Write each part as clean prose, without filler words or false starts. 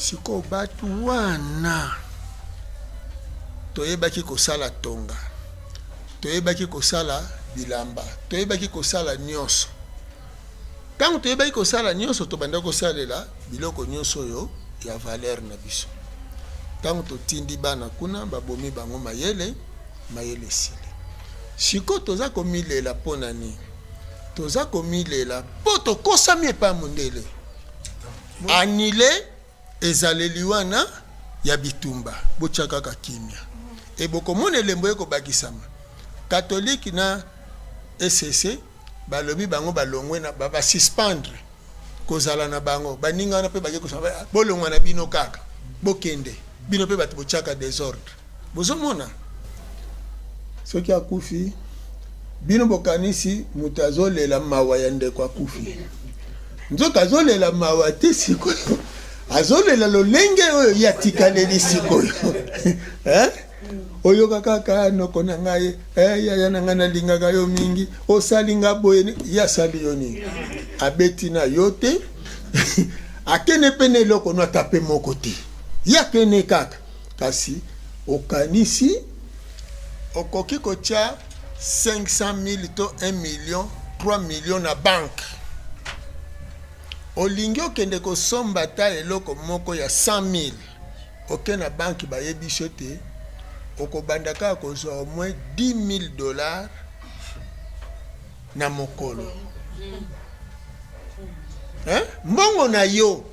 Sikoyo batu wana toyebaki kosala tonga, toyebaki kosala bilamba, toyebaki kosala nionso. Tango toyebaki kosala nionso, tobandaki kosalela biloko nionso oyo ya valeur na biso. Tango totindi bana kuna, babomi bango mayele, mayele esili. Sikoyo toza komilela mpo na nini? Toza komilela mpo tokosami epai ya mondele. Annuler ezaleli wana ya bitumba, botia kaka kimia et bokomona elembo eko bakisama. Catholique na ECC balobi bango balongwe na ba suspendre kozala na bango, baninga wana pe bake kosala bolongwa na bino kaka bokende bino pe batu botiaka desordre. Bozomona? Soki akufi bino bokanisi moto azolela mawa ya ndeko akufi, nzoka azolela mawa te, sikoyo azolela lolenge oyo ye atikaleli sikoyo eh? Oyoka kaka noko na ngai eh, yaya na ngai nalingaka yo mingi, osali nga boye. Ye asali yo nini? Abeti na yo te akende mpe na eloko no ata mpe moko te, ye akende kaka. Kasi okanisi okoki kotia 500.000 to 1 million, 3 millions na banque, olingi okende kosomba ata eloko moko ya 100.000, oke na banque bayebisi yo te okobanda kaka kozwa au moins 10.000 dollars na mokolo. Hein? Mbongo na yo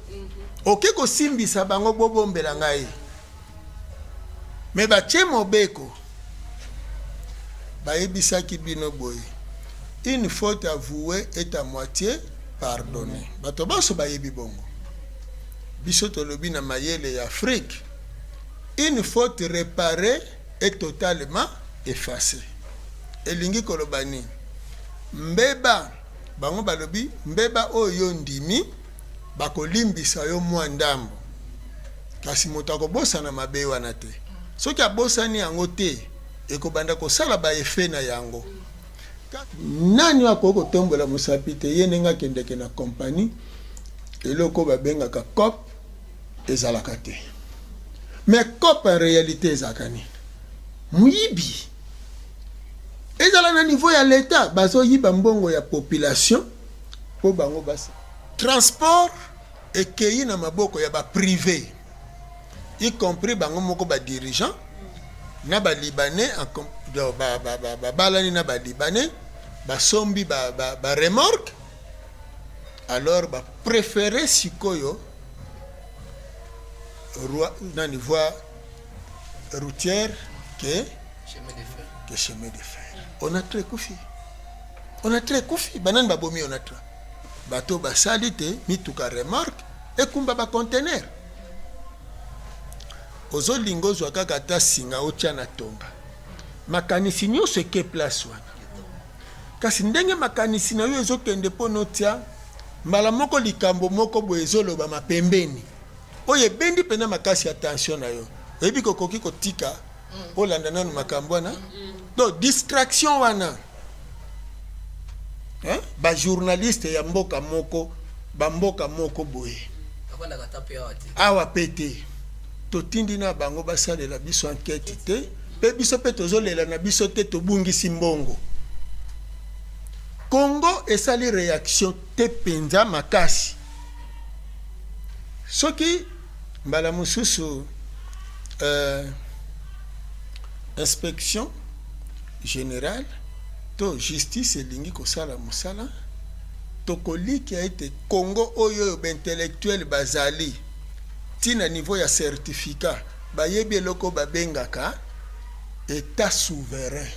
oke kosimbisa bango bobombela ngai, me batie mobeko bayebisaki bino boye, une faute avouée est à moitié pardonnée. Bato banso bayebi bongo. Biso tolobi na mayele ya Afrique, une faute reparee est totalement effacee. Elingi koloba nini? Mbeba, bango balobi mbeba oyo yo ondimi, bakolimbisa yo mua ndambo, kasi moto akobosana mabe wana te. Soki abosani yango te, ekobanda kosala ba effets na yango. Nani oyo akoki kotombola mosapi te ye ndenge akendeke na compagnie, eloko oyo babengaka coop ezalaka te. Mais coop en realite ezalaka nini? Moyibi. Ezala na niveau ya l'etat bazo yiba mbongo ya population po bango basa. Transport ekeyi na maboko ya ba prive y compris bango moko ba dirigeants na ba libanais ba balani na ba libanais basombi ba ba remorque alors ba prefere sikoyo roi nani voie routière que chemin de fer, que chemin de fer. Onatra ekufi, Onatra ekufi. Banani babomi Onatra? Bato basali te mituka remorque ekumba ba conteneur. Ozolinga ozwa kaka ata singa otya na tonga, makanisi nyonso eke place wana. Kasi ndenge makanisi na yo ezokende mpo notia mbala moko likambo moko boye ezolobama pembeni oyo ebendi mpenza makasi attention na yo, oyebi kokoki kotika olanda nanu makambo wana. Donc distraction wana, hein? Ba journaliste ya mboka moko, ba mboka moko boye awa pe te, totindi na bango basalela biso enquête te, pe biso pe tozolela na biso te, tobungisi mbongo. Congo esali reaction te penza makasi. Soki mbala mosusu euh, inspection generale to justice elingi kosala mosala, tokolikia ete Congo oyo oyo ba intellectuels bazali ti na niveau ya certificat, bayebi eloko babengaka etat souverain.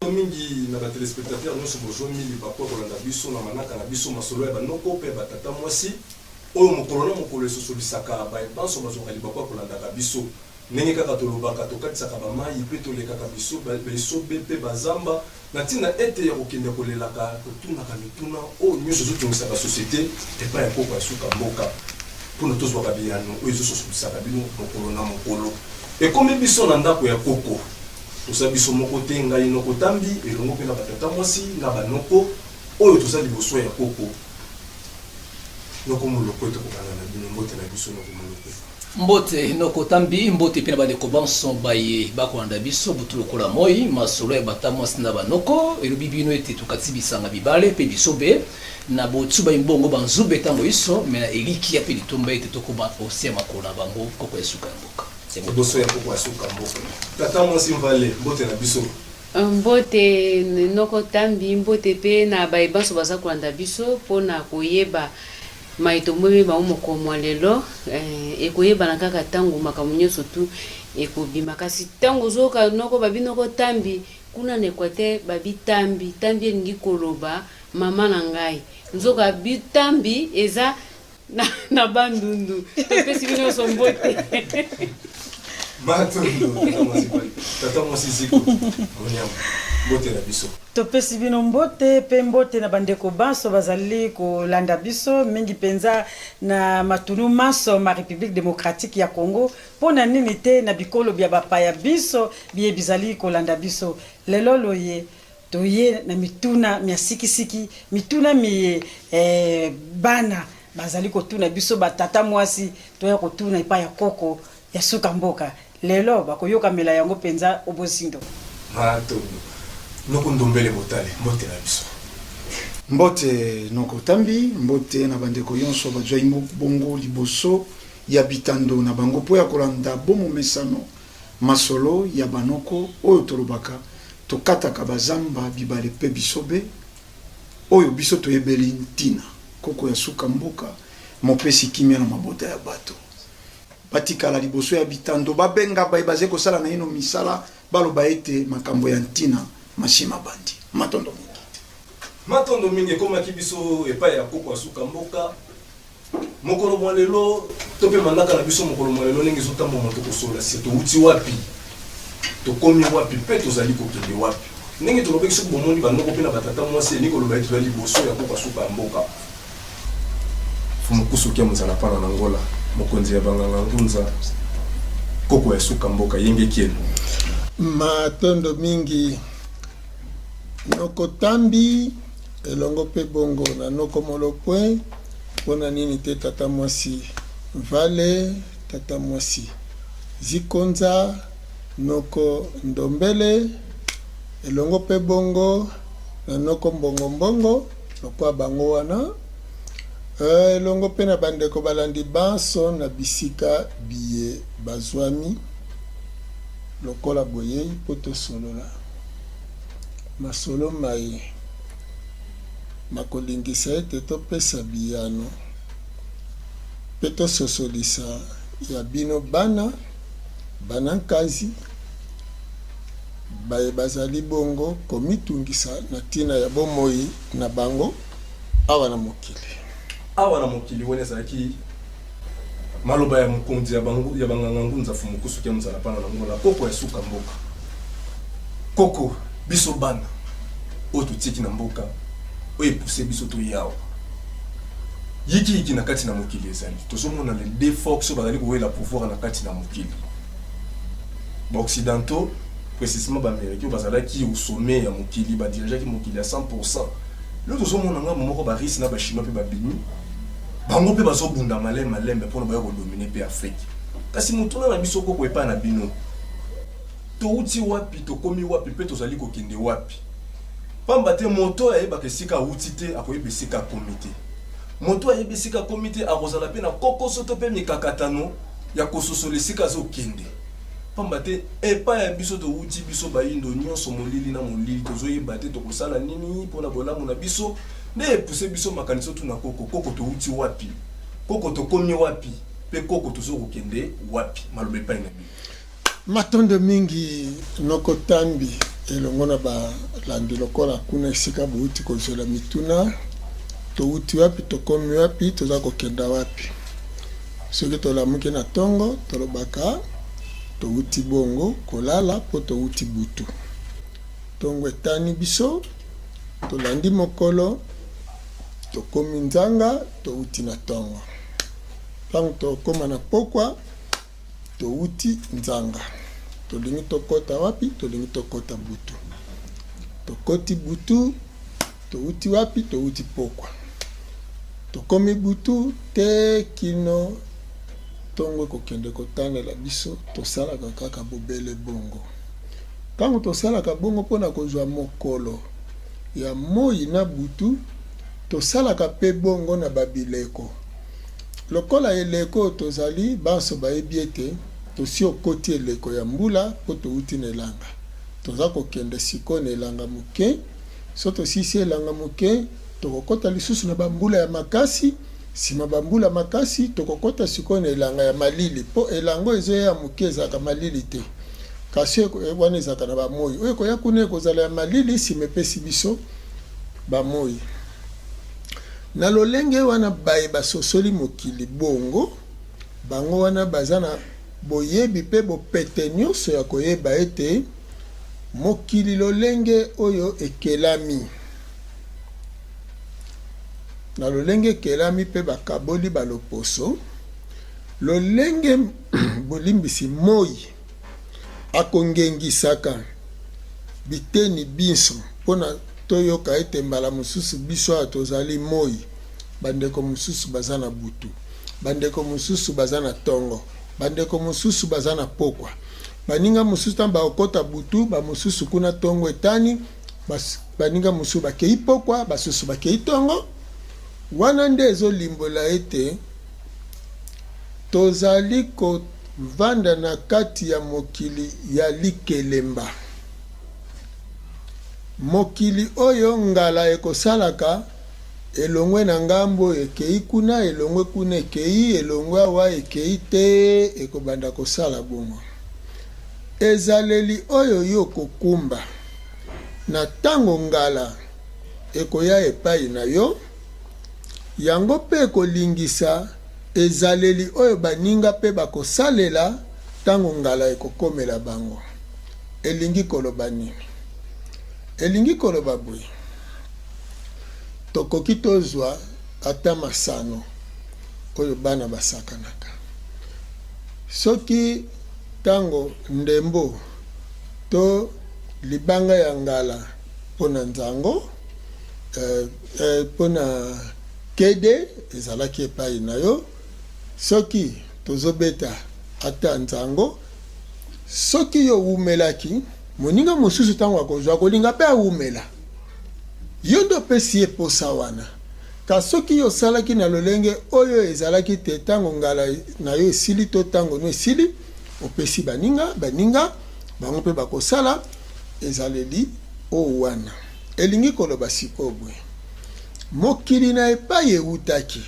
Mingi na ba telespectateurs nionso bozuami libaku ya kolanda biso na manaka na biso masolo ya ba noko pe ya ba tata mwasi oyo mokolo na mokolo esosolisaka baye banso bazuaka libaku ya kolandaka biso. Ndenge kaka tolobaka tokatisaka ba mayi pe tolekaka esobe pe ba zamba na tina ete ya kokende kolelaka kotunaka mituna oyo nionso ezotungisaka societe epai ya koko ya suka mboka pona tozuaka biyano oyo ezososolisaka bino mokolo na mokolo. Ekomi biso na ndako ya koko. Toza biso moko te, ngai noko Tambi elongo pe na ba tata mwasi na ba noko oyo toza liboso ya koko. Noko Molokwe, tokobanda na bino. Mbote na biso, Noko Molokwe. Mbote noko Tambi, mbote pe na bandeko banso baye bakolanda biso butu lokola moi. Masolo ya bata mwasi na banoko elobi bino ete tokatisi bisanga bibale pe bisobe na botsuba imbongo ba nzube tango iso me na elikia pe litomba ete tokoma ose ya makolo na bango koko ya suka ya mboka. Liboso ya koko ya suka mboka. Tata mwasi Mvale, mbote na biso. Mbote noko Tambi, mbote pe na baye banso baza kolanda biso po na koyeba maye tomemi bango mokolo mwa lelo. Ekoyebana kaka tango makambo nionso tout ekobima. Kasi tango ozoyoka noko babi noko Tambi, kuna na Equateur babi Tambi, Tambi elingi koloba mama na ngai. Nzoka bi Tambi eza na Bandundu. Topesi bino nionso mbote. Matondo tata mwasi Fally. Tata mwasi Ziko Moniama, mbote na biso. Topesi bino mbote pe mbote na bandeko banso bazali kolanda biso, mingi penza na matunu manso ma Republique democratique ya Congo, po na nini te na bikolo bya bapaya binso biye bizali kolanda biso lelo loye. Toye na mituna mya sikisiki, mituna miye eh, bana bazali kotuna biso ba tata mwasi, toya kotuna epai ya koko ya suka mboka. Lelo bakoyokamela yango penza o bozindo. Matondo. Noko Ndombele Botale, mbote na biso. Mbote noko Tambi, mbote na bandeko yonso bazwai bongo liboso ya bitando na bango mpo ya kolanda bo momesano masolo ya banoko oyo tolobaka tokataka ba zamba, bibale pe bisobe oyo biso toyebeli ntina. Koko ya suka mboka, mopesi kimia na mabota ya bato. Batikala liboso ya bitando, babenga baye bazali kosala naino misala, baloba ete makambo ya ntina masi mabandi. Matondo mingi. Matondo mingi ekomaki biso epai ya koko ya suka mboka. Mokolo mwa lelo to mpe manaka na biso mokolo mwa lelo ndenge ezotambwama tokosolola sur towuti wapi, tokomi wapi mpe tozali kokende wapi. Ndenge tolobaki soki bomoni ba noko mpe na ba tata mwasi elingi koloba ete tozali liboso ya koka suka ya mboka. Mfumu Kusu Kia Muzala Pana na Ngola, mokonzi ya ba nganga ngunza, koko ya suka mboka, yenge kielo. Matondo mingi noko Tambi elongo pe bongo na noko Molopwe pona nini te tata mwasi Vale, tata mwasi Zikonza, noko Ndombele elongo pe bongo na noko Mbongo Mbongo lokola bango wana elongo pe na bandeko balandi banso na bisika biye bazwami lokola boyei mpo tosolola masolo maye makolingisa ete topesa biyano mpe tososolisa ya bino bana, banankazi, baye bazali bongo komitungisa na ntina ya bomoi na bango awa na mokili. Awa na mokili, wana ezalaki maloba ya mokonzi ya banganga ngunza Mfumu Kusu Kia Muzala Pana na Ngola, koko ya suka mboka. Koko, biso bana oyo totiki na mboka oyo epuse biso toya awa. Yiki yiki na kati na mokili ezali. Tozomona les deux forces oyo bazali kowela pouvoir na kati na mokili. Ba occidentaux, precisement ba americains oyo bazalaki au sommet ya mokili, ba dirigeaki mokili à 100%. Lelo tozomona ngambo moko ba Russes na ba Chinois pe babimi. Bango pe bazo bunda malembe malembe pona baya ko dominer pe Afrique. Kasi motuna na biso koko epai na bino, towuti wapi, tokomi wapi pe tozali kokende wapi? Pamba te moto oyo ayebaka esika awuti te akoyeba esika akomi te. Moto oyo ayebi esika akomi te akozala pe na kokoso to pe mikakatano ya kososola esika azo kende. Pamba te epai ya biso towuti biso bayindo nionso molili na molili tozo yeba te tokosala nini pona bolamu na biso. Nde e pousser biso makanisi totuna koko, koko towuti wapi? Koko tokomi wapi? Pe koko tozo kokende wapi? Maloba epai na bino. Matondo mingi noko Tambi elongo na ba landi lokola kuna esika bowuti kozwela mituna, towuti wapi, tokomi wapi, toza kokenda wapi? Soki tolamuki na tongo tolobaka towuti bongo kolala po towuti butu. Tongo etani biso tolandi mokolo, tokomi nzanga, towuti na tongo. Tango tokoma na pokwa, towuti nzanga. Tolingi tokota wapi? Tolingi tokota butu. Tokoti butu, towuti wapi? Towuti pokwa. Tokomi butu tee kino ntongo ekokende kotanela biso, tosalaka kaka bobele bongo. Ntango tosalaka bongo mpo na kozwa mokolo ya moi na butu, tosalaka mpe bongo na babileko. Lokola eleko oyo tozali, banso bayebi ete tosi okoti eleko ya mbula mpo touti na elanga. Toza kokende sikoyo na elanga moke. Soki tosilisi elanga moke, tokokota lisusu na bambula ya makasi. Sima bambula makasi, tokokota sikoyo na elanga ya malili, mpo elanga oyo ezoya ya moke ezalaka malili te. Kasi oyo wana ezalaka na bamoi. Oyo ekoya kuna ekozala ya malili, sima epesi biso bamoi. Na lolenge wana, baye basosoli mokili bongo, bango wana baza na boyebi mpe bopete nyonso ya koyeba ete mokili lolenge oyo ekelami, na lolenge ekelami mpe bakaboli ba loposo, lolenge bolimbisi moi akongengisaka biteni binso mpo na toyoka ete mbala mosusu biso awa tozali moi, bandeko mosusu baza na butu, bandeko mosusu baza na tongo, bandeko mosusu baza na pokwa, baninga mosusu ntango bakokota butu, bamosusu kuna tongo etani, baninga mosusu bakei pokwa, basusu bakei tongo. Wana nde ezolimbola ete tozali kovanda na kati ya mokili ya likelemba. Mokili oyo ngala ekosalaka elongwe na ngambo oyo ekei kuna, elongwe kuna ekei, elongwe awa ekei te, ekobanda kosala bongo. Ezaleli oyo yo okokumba na tango ngala ekoya epai na yo, yango mpe ekolingisa ezaleli oyo baninga mpe bakosalela tango ngala ekokomela bango. Elingi koloba nini? Elingi koloba boye, tokoki tozwa ata masano oyo bana basakanaka. Soki tango ndembo to libanga ya ngala mpo na nzango, eh, eh, mpo na kede ezalaki epai na yo, soki tozobeta ata nzango, soki yo owumelaki, moninga mosusu ntango akozwa akolinga mpe awumela. Yo nde opesi ye mposa wana. Kasi soki yo osalaki na lolenge oyo ezalaki te ntango ngala na yo esili to ntango no esili, opesi baninga, baninga bango mpe bakosala ezaleli oyo wana. Elingi koloba sikoyo boye, mokili na epai ewutaki,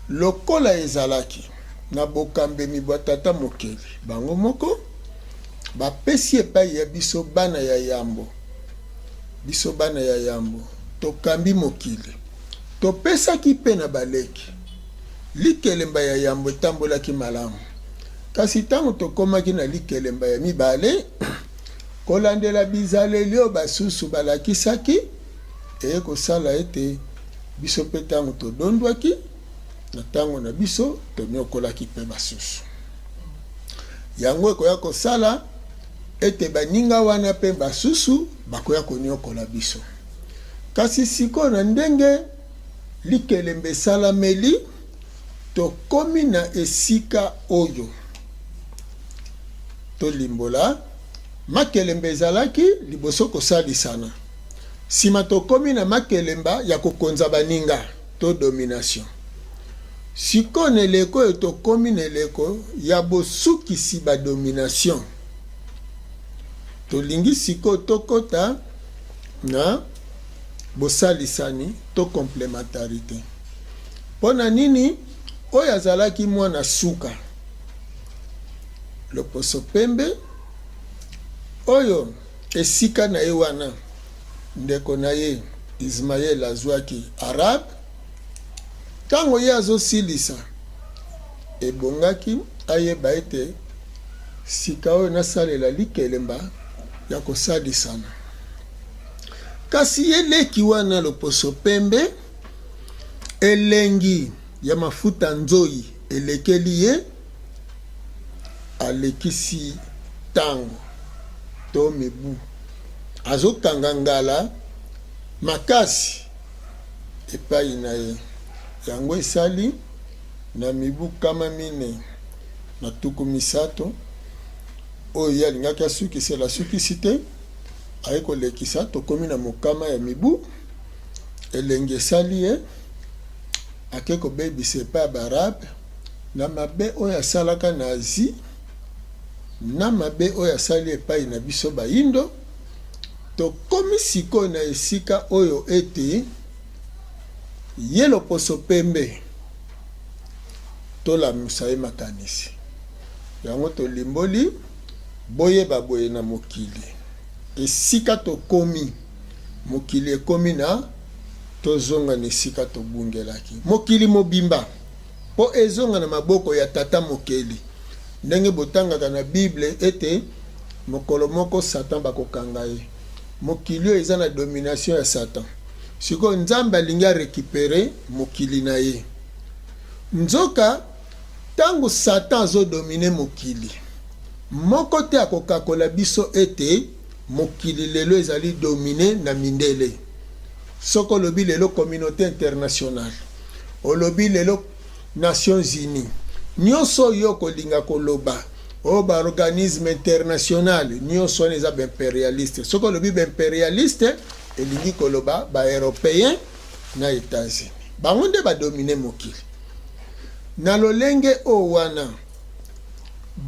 lokola ezalaki na bokambemi bwa Tata Mokeli, bango moko bapesi epai ya biso bana ya yambo, biso bana ya yambo tokambi mokili, topesaki mpe na baleki. Likelemba ya yambo etambolaki malamu, kasi ntango tokomaki na likelemba ya mibale, kolandela bizaleli oyo basusu balakisaki eye kosala ete biso mpe ntango todondwaki na ntango na biso tonyokolaki mpe basusu. Yango ekoya kosala ete baninga wana mpe basusu bakoya konyokola biso. Kasi sikoyo na ndenge likelemba esalameli, tokomi na esika oyo tolimbola makelemba ezalaki liboso kosalisana, sima tokomi na makelemba ya kokonza baninga to domination. Sikoyo na eleko oyo tokomi na eleko ya bosukisi ba domination. Tolingi sikoyo tokota na bosalisani to complementarite. Mpo na nini? Oyo azalaki mwana suka, loposo pembe, oyo esika na ye wana ndeko na ye Ismael azwaki arabe, ntango ye azosilisa, ebongaki ayeba ete sika oyo nasalela likelemba ya kosalisana. Kasi ye leki wana loposo pembe, elengi ya mafuta nzoi elekeli ye, alekisi tango to mibu azokanga ngala makasi epai na ye. Yango esali na mibu 430 oyo ye alingaki asukisela, asukisi te, aye kolekisa, tokomi na mokama ya mibu, elengi esali ye, ake kobebisa epai ya baarabe na mabe oyo asalaka na Asie, na mabe oyo asali epai na biso bayindo. Tokomi sikoyo na esika oyo ete ye loposo pembe tolamusa ye makanisi. Yango tolimboli, boyeba boye na mokili esika tokomi, mokili ekomi na tozonga na esika tobungelaki. Mokili mobimba mpo ezonga na maboko ya Tata Mokeli. Ndenge botangaka na Bible ete mokolo moko Satan bakokanga ye. Mokili oyo eza na domination ya Satan. Sikoyo Nzambe alingi a recuperer mokili na ye. Nzoka tango Satan azo dominer mokili, moko te akokakola biso ete mokili lelo ezali dominer na mindele. Soki olobi lelo communaute internationale, olobi lelo Nations Unies, nionso oyo okolinga koloba, oyo ba organisme international, nionso wana eza ba imperialiste. Soki olobi ba imperialiste, elingi koloba ba européen na Etats-Unis. Bango nde ba dominer mokili. Na lolenge oyo wana,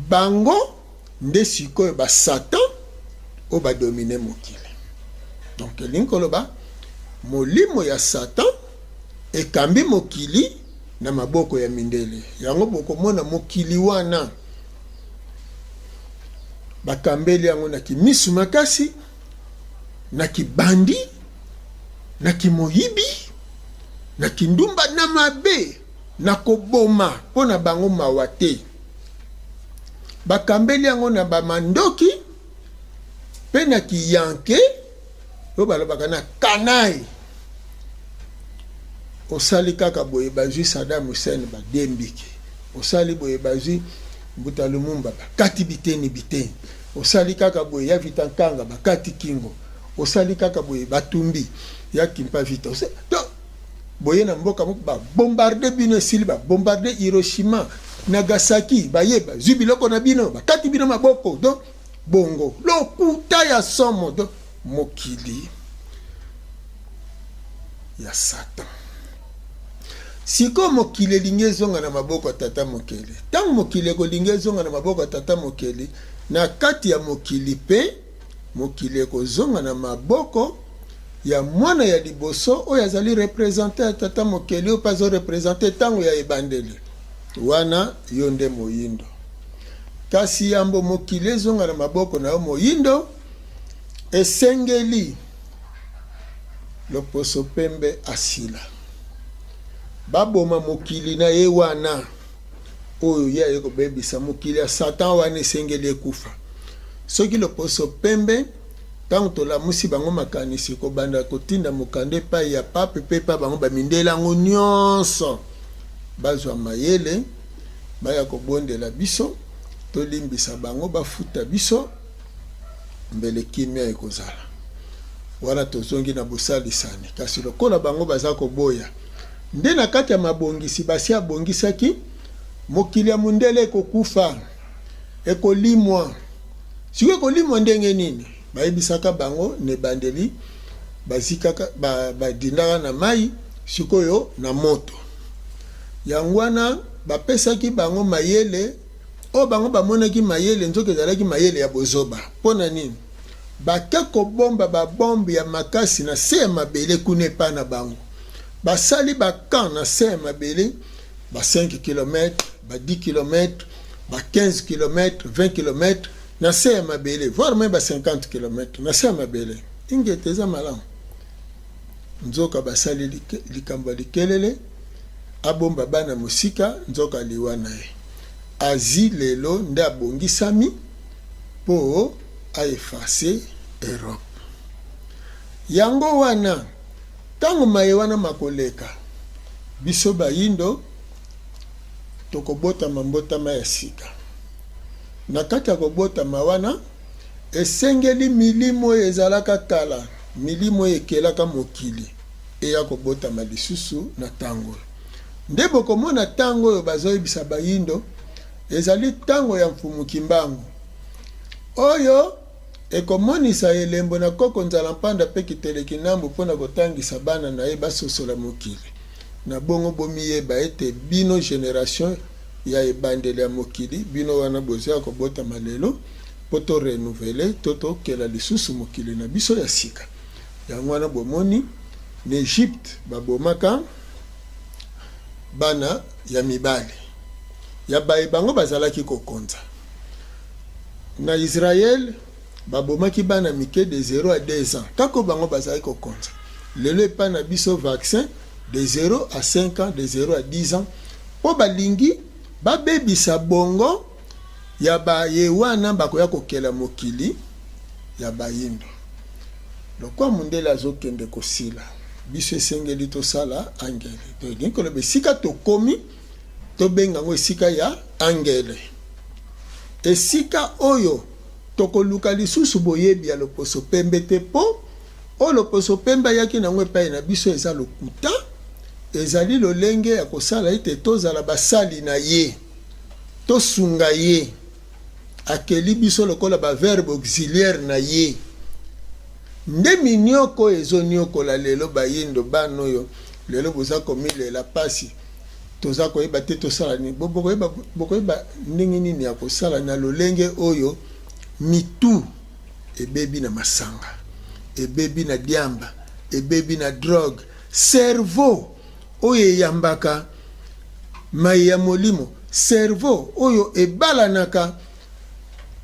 bango nde sikoyo ba Satan oyo ba dominer mokili. Donc elingi koloba molimo ya Satan ekambi mokili na maboko ya mindele. Yango bokomona mokili wana bakambeli yango na kimisu makasi, na kibandi, na kimoyibi, na kindumba, na mabe, na koboma mpo na bango mawa te. Bakambeli yango na bamandoki mpe na kiyanke oyo balobaka na kanai. Osali kaka boye bazwi Saddam Hussein badembiki, osali boye bazwi Mbuta Lumumba bakati biteni biteni, osali kaka boye ya Vita Nkanga bakati kingo, osali kaka boye batumbi ya Kimpa Vita. Donc boye na mboka moko ba bombarde bino esili, ba bombarde Hiroshima, Nagasaki, baye bazwi biloko na bino bakati bino maboko. Donc bongo lokuta ya somo. Donc mokili ya Satan. Sikoyo mokili elingi ezonga na maboko ya Tata Mokeli. Ntango mokili ekolingi ezonga na maboko ya Tata Mokeli, na kati ya mokili mpe mokili ekozonga na maboko ya mwana ya liboso oyo azali represente ya Tata Mokeli, oyo mpe azo represente ntango ya ebandeli wana, yo nde moyindo. Kasi yambo mokili ezonga na maboko na yo moyindo, esengeli loposo pembe asila. Baboma mokili na ye wana oyo ye aye kobebisa, mokili ya Satan wana esengeli ekufa. Soki loposo pembe, ntango tolamusi bango makanisi, kobanda kotinda mokanda epai ya pape mpe epai bango bamindele yango nyonso bazwa mayele, baya kobondela biso, tolimbisa bango, bafuta biso, mbele kimia ekozala. Wana tozongi na bosalisani. Kasi lokola bango baza koboya, nde na kati ya mabongisi basi abongisaki, mokili ya mondele ekokufa, ekolimwa. Sikoyo ekolimwa ndenge nini? Bayebisaka bango na ebandeli bazikaka, badindaka na mai, sikoyo na moto. Yango wana bapesaki bango mayele oyo bango bamonaki mayele, nzoka ezalaki mayele ya bozoba. Mpo na nini? Bake kobomba ba bombe ya makasi na se ya mabele kuna epai na bango. Basali ba camp na se ya mabele, ba 5 kilomètres, ba 10 kilomètres, ba 15 kilomètres, 20 kilomètres na se ya mabele, voire meme ba 50 kilomètres na se ya mabele. Ingeta, eza malamu. Nzoka basali likambo ya likelele, abomba bana mosika, nzoka liwa na ye. Asie lelo nde abongisami mpo a effacer Europe. Yango wana tango maye wana makoleka, biso bayindo tokobotama mbotama ya sika. Na kati ya kobotama wana, esengeli milimo oyo ezalaka kala, milimo oyo ekelaka mokili, eya kobotama lisusu na tango oyo. Nde bokomona tango oyo bazoyebisa bayindo ezali tango ya Mfumu Kimbangu oyo ekomonisa elembo na koko Nzala Mpanda pe Kitele Kinambu po na kotangisa bana na ye basosola mokili. Na bongo bomiyeba ete bino generation ya ebandeli ya mokili, bino wana bozo ya kobotama lelo po to renouveler to tokela lisusu mokili na biso ya sika. Yango wana bomoni na Egypte babomaka bana ya mibali ya baye bango bazalaki kokonza. Na Israël babomaki bana mike de 0 à 2 ans kaka oyo bango bazalaki kokonza. Lelo epai na biso vaccin de 0 à 5 ans, de 0 à 10 ans po balingi babebisa bongo ya baye wana bakoya kokela mokili ya bayindo. Lokwa mundele azokende kosila, biso esengeli tosala angele. Donc elingi koloba esika tokomi tobenga yango esika ya angele, esika oyo tokoluka lisusu boyebi ya loposo pembe te, po oyo loposo pembe ayaki na yango epai na biso eza lokuta, ezali lolenge ya kosala ete tozala basali na ye, tosunga ye. Akeli biso lokola ba verbe auxiliaire na ye. Nde minioko oyo ezoniokola lelo bayindo, bana oyo lelo boza komilela pasi, toza koyeba te tosala nini. Bo bokoyeba, bokoyeba ndenge nini ya kosala na lolenge oyo mitu ebebi na masanga, ebebi na diamba, ebebi na drogue, cerveau oyo eyambaka maye ya molimo, cerveau oyo ebalanaka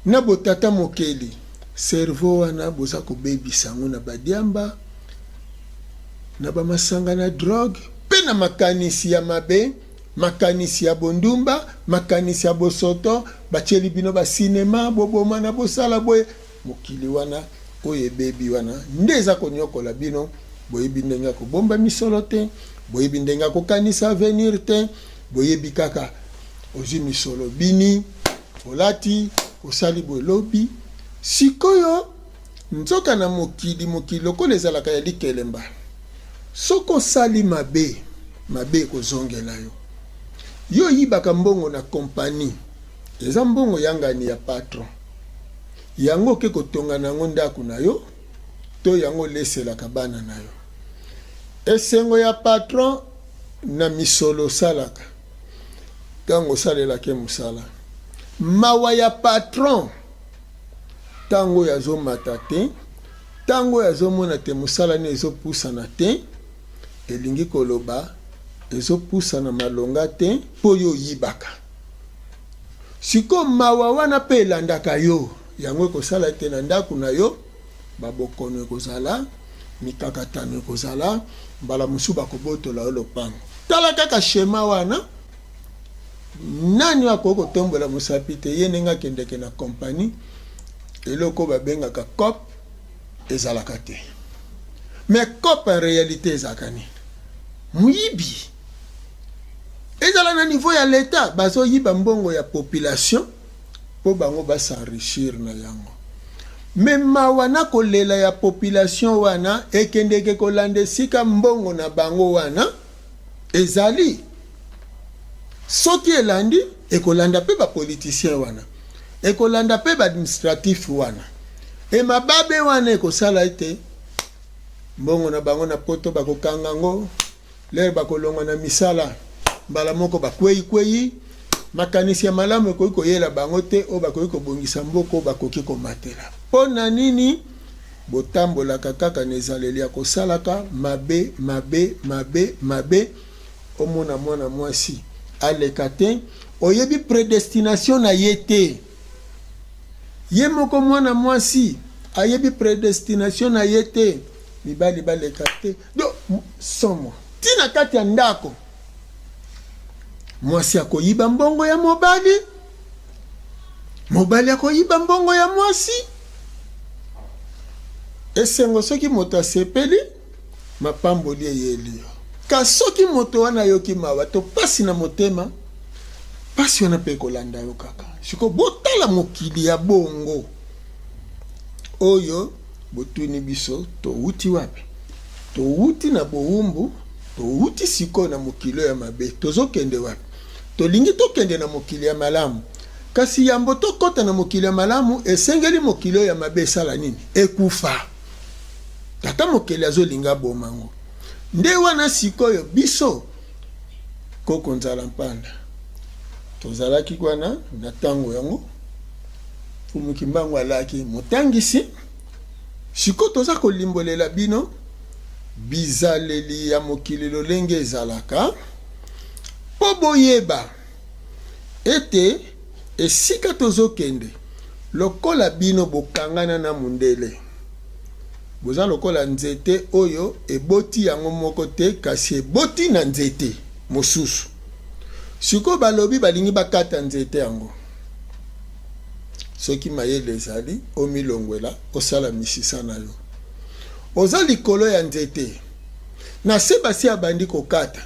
na botata mokeli, cerveau wana boza kobebisa yango na badiamba, na bamasanga, na drogue mpe na makanisi ya mabe, makanisi ya bondumba, makanisi ya bosoto. Batieli bino basinema, bobomana, bosala boye. Mokili wana oyo ebebi wana nde eza konyokola bino. Boyebi ndenge ya kobomba misolo te, boyebi ndenge ya kokanisa avenir te, boyebi kaka ozwi misolo bini, olati, osali boye lobi. Sikoyo nzoka na mokili, mokili lokola ezalaka ya likelemba, soki osali mabe, mabe ekozongela yo. Yo oyibaka mbongo na compagnie, eza mbongo ya ngani ya patron, yango oke kotonga na yango ndako na yo to yango oleselaka bana na yo. Esengo ya patron na misolo osalaka ntango osalelaka ye mosala. Mawa ya patron ntango oyo azomata te, ntango oyo azomona te mosala ne ezopusana te, elingi koloba ezopusana malonga te mpo yo oyibaka. Sikoyo mawa wana mpe elandaka yo, yango ekosala ete na ndako na yo babokono ekozala, mikakatano ekozala, mbala mosusu bakobotola yo lopango. Tala kaka shema wana, nani oyo akoki kotombola mosapi te ye ndenge akendeke na kompani, eloko oyo babengaka cop ezalaka te. Mais cop en realite ezalaka nini? Moyibi. Ezala na niveau ya l'etat, bazoyiba mbongo ya population po bango ba s'enrichir na yango. Mais mawa na kolela ya population wana ekendeke kolanda esika mbongo na bango wana ezali. Soki elandi, ekolanda pe ba politiciens wana, ekolanda pe ba administratifs wana. Et mababe wana ekosala ete mbongo na bango na poto bakokanga yango. Lere bakolongwa na misala, mbala moko bakwei-kwei. Makanisi ya malamu ekoki koyela bango te oyo bakoki kobongisa mboka oyo bakoki komatela. Mpo na nini botambolaka kaka na ezaleli ya kosalaka mabe, mabe, mabe, mabe? Omona mwana mwasi aleka te, oyebi predestination na ye te. Ye moko mwana mwasi ayebi predestination na ye te. Mibali baleka te. Donc somo. Ti na kati ya ndako mwasi akoyiba mbongo ya mobali, mobali akoyiba mbongo ya mwasi. Esengo soki moto asepeli, mapamboli eyeli yo. Kasi soki moto wana ayoki mawa to pasi na motema, pasi wana mpe ekolanda yo kaka. Sikoyo botala mokili ya bongo oyo botuni biso towuti wapi? Towuti na bowumbu. Towuti sikoyo na mokili oyo ya mabe, tozokende wapi? Tolingi tokende na mokili ya malamu. Kasi yambo tokota na mokili ya malamu, esengeli mokili oyo ya mabe esala nini? Ekufa. Tata mokeli azolinga aboma yango. Nde wana sikoyo biso koko Nzala Mpanda tozalaki wana na tango yango. Mfumu Kimbangu alaki motangisi. Sikoyo toza kolimbolela bino bizaleli ya mokili lolenge ezalaka, mpo boyeba ete esika tozokende, lokola bino bokangana na mundele, boza lokola nzete oyo eboti yango moko te, kasi eboti na nzete mosusu. Sikoyo balobi balingi bakata nzete yango. Soki mayele ezali, omilongwela, osala misisa na yo. Oza likolo ya nzete, na se basi abandi kokata.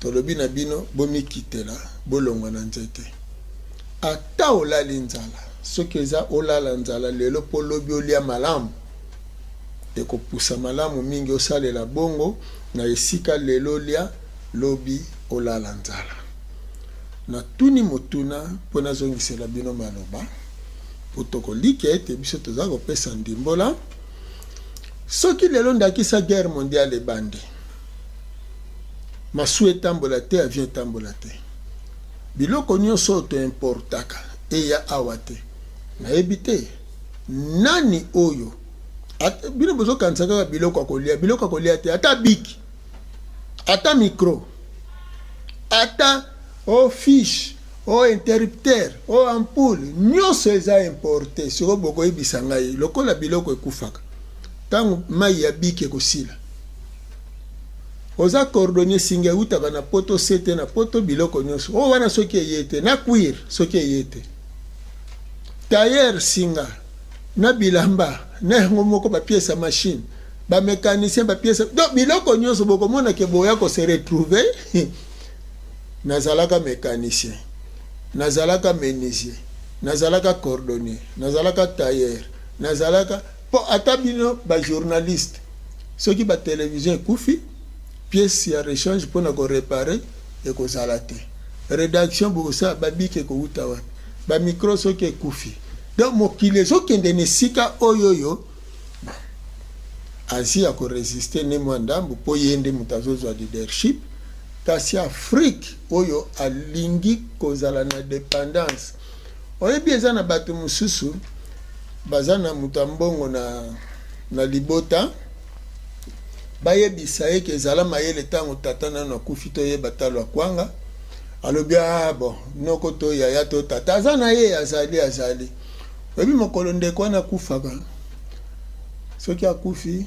Tolobi na bino bomikitela, bolongwa na nzete. Ata olali nzala, soki eza olala nzala lelo po lobi olia malamu, ekopusa malamu mingi osalela bongo na esika lelo olia, lobi olala nzala. Natuni motuna mpo nazongisela bino maloba, mpo tokolikia ete biso toza kopesa ndimbola. Soki lelo ndakisa guerre mondiale ebandi, masuwa etambola te, avion etambola te, biloko nyonso oyo to importaka eya awa te, nayebi te nani oyo at, bino bozokanisa kaka biloko ya kolia, biloko ya kolia te, ata biki, ata micro, ata o fiche, o interrupteur, o ampoule, nyonso eza importe. Sikoyo bokoyebisa ngai, lokola biloko ekufaka ntango mai ya biki ekosila, oza cordonnier, singa eutaka na poto sete na poto, biloko nyonso oyo wana soki eye te na cuir, soki eye te tailleur, singa na bilamba na yango moko, ba pièce ya machine, ba mécanicien, ba pièce, donc biloko nyonso bokomona ke boya ko se retrouver. Nazalaka mécanicien, nazalaka menuisier, nazalaka cordonnier, nazalaka tailleur, nazalaka po ata bino ba journaliste, soki ba télévision ekufi, pièce ya rechange mpona ko réparer ekozala te. Rédaction bokosala babiki ekowuta wapi? Ba micro soki ekufi. Donc mokili ezokende na esika oyo oyo Asie akoresiste ne mwa ndambo mpo ye nde moto azozwa leadership, kasi Afrique oyo alingi kozala na dependance. Oyebi, eza na bato mosusu baza na moto ya mbongo na, na libota, bayebisa ye ke ezala mayele ntango tata nano akufi toyeba talo ya kwanga. Alobi ah bon, noko to yaya to tata aza na ye, azali azali. Oyebi mokolo ndeko wana akufaka, soki akufi,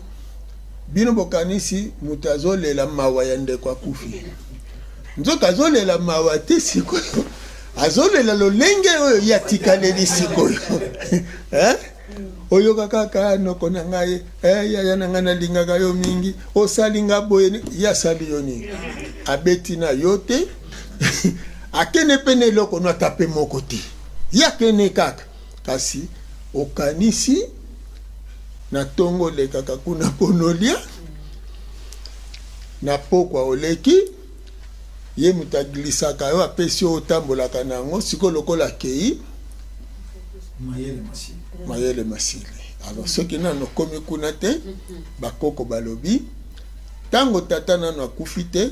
bino bokanisi moto azolela mawa ya ndeko akufi, nzoka azolela mawa te, sikoyo azolela lolenge oyo ye atikaleli sikoyo. Eh? Oyoka kaka noko na ngai, eh, yaya na ngai, nalingaka yo mingi, osali nga boye. Ye asali yo nini? Abeti na yo te, akende mpe na eloko no ata mpe moko te, ye akende kaka. Kasi okanisi na ntongo olekaka kuna mpo olia, na pokwa oleki, ye moto aglisaka yo, apesi yo, otambolaka na yango. Sikoyo lokola akei, mayele masili, mayele masili. Alors soki nano okomi kuna te, bakoko balobi ntango tata nano akufi te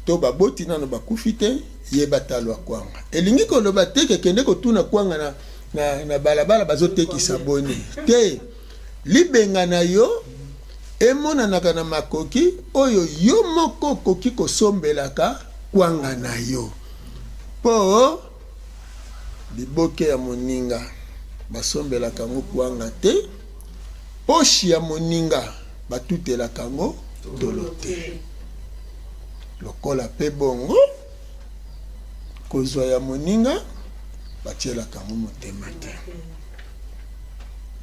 to baboti nano bakufi te, yeba talo ya kwanga. Elingi koloba te ke kende kotuna kwanga na, na, na balabala bazotekisa boni te. Libenga na yo emonanaka na makoki oyo yo moko okoki kosombelaka kwanga na yo, mpo liboke ya moninga basombelaka yango kwanga te, poche ya moninga batutelaka yango tolo te. Lokola mpe bongo kozwa ya moninga batielaka yango motema te.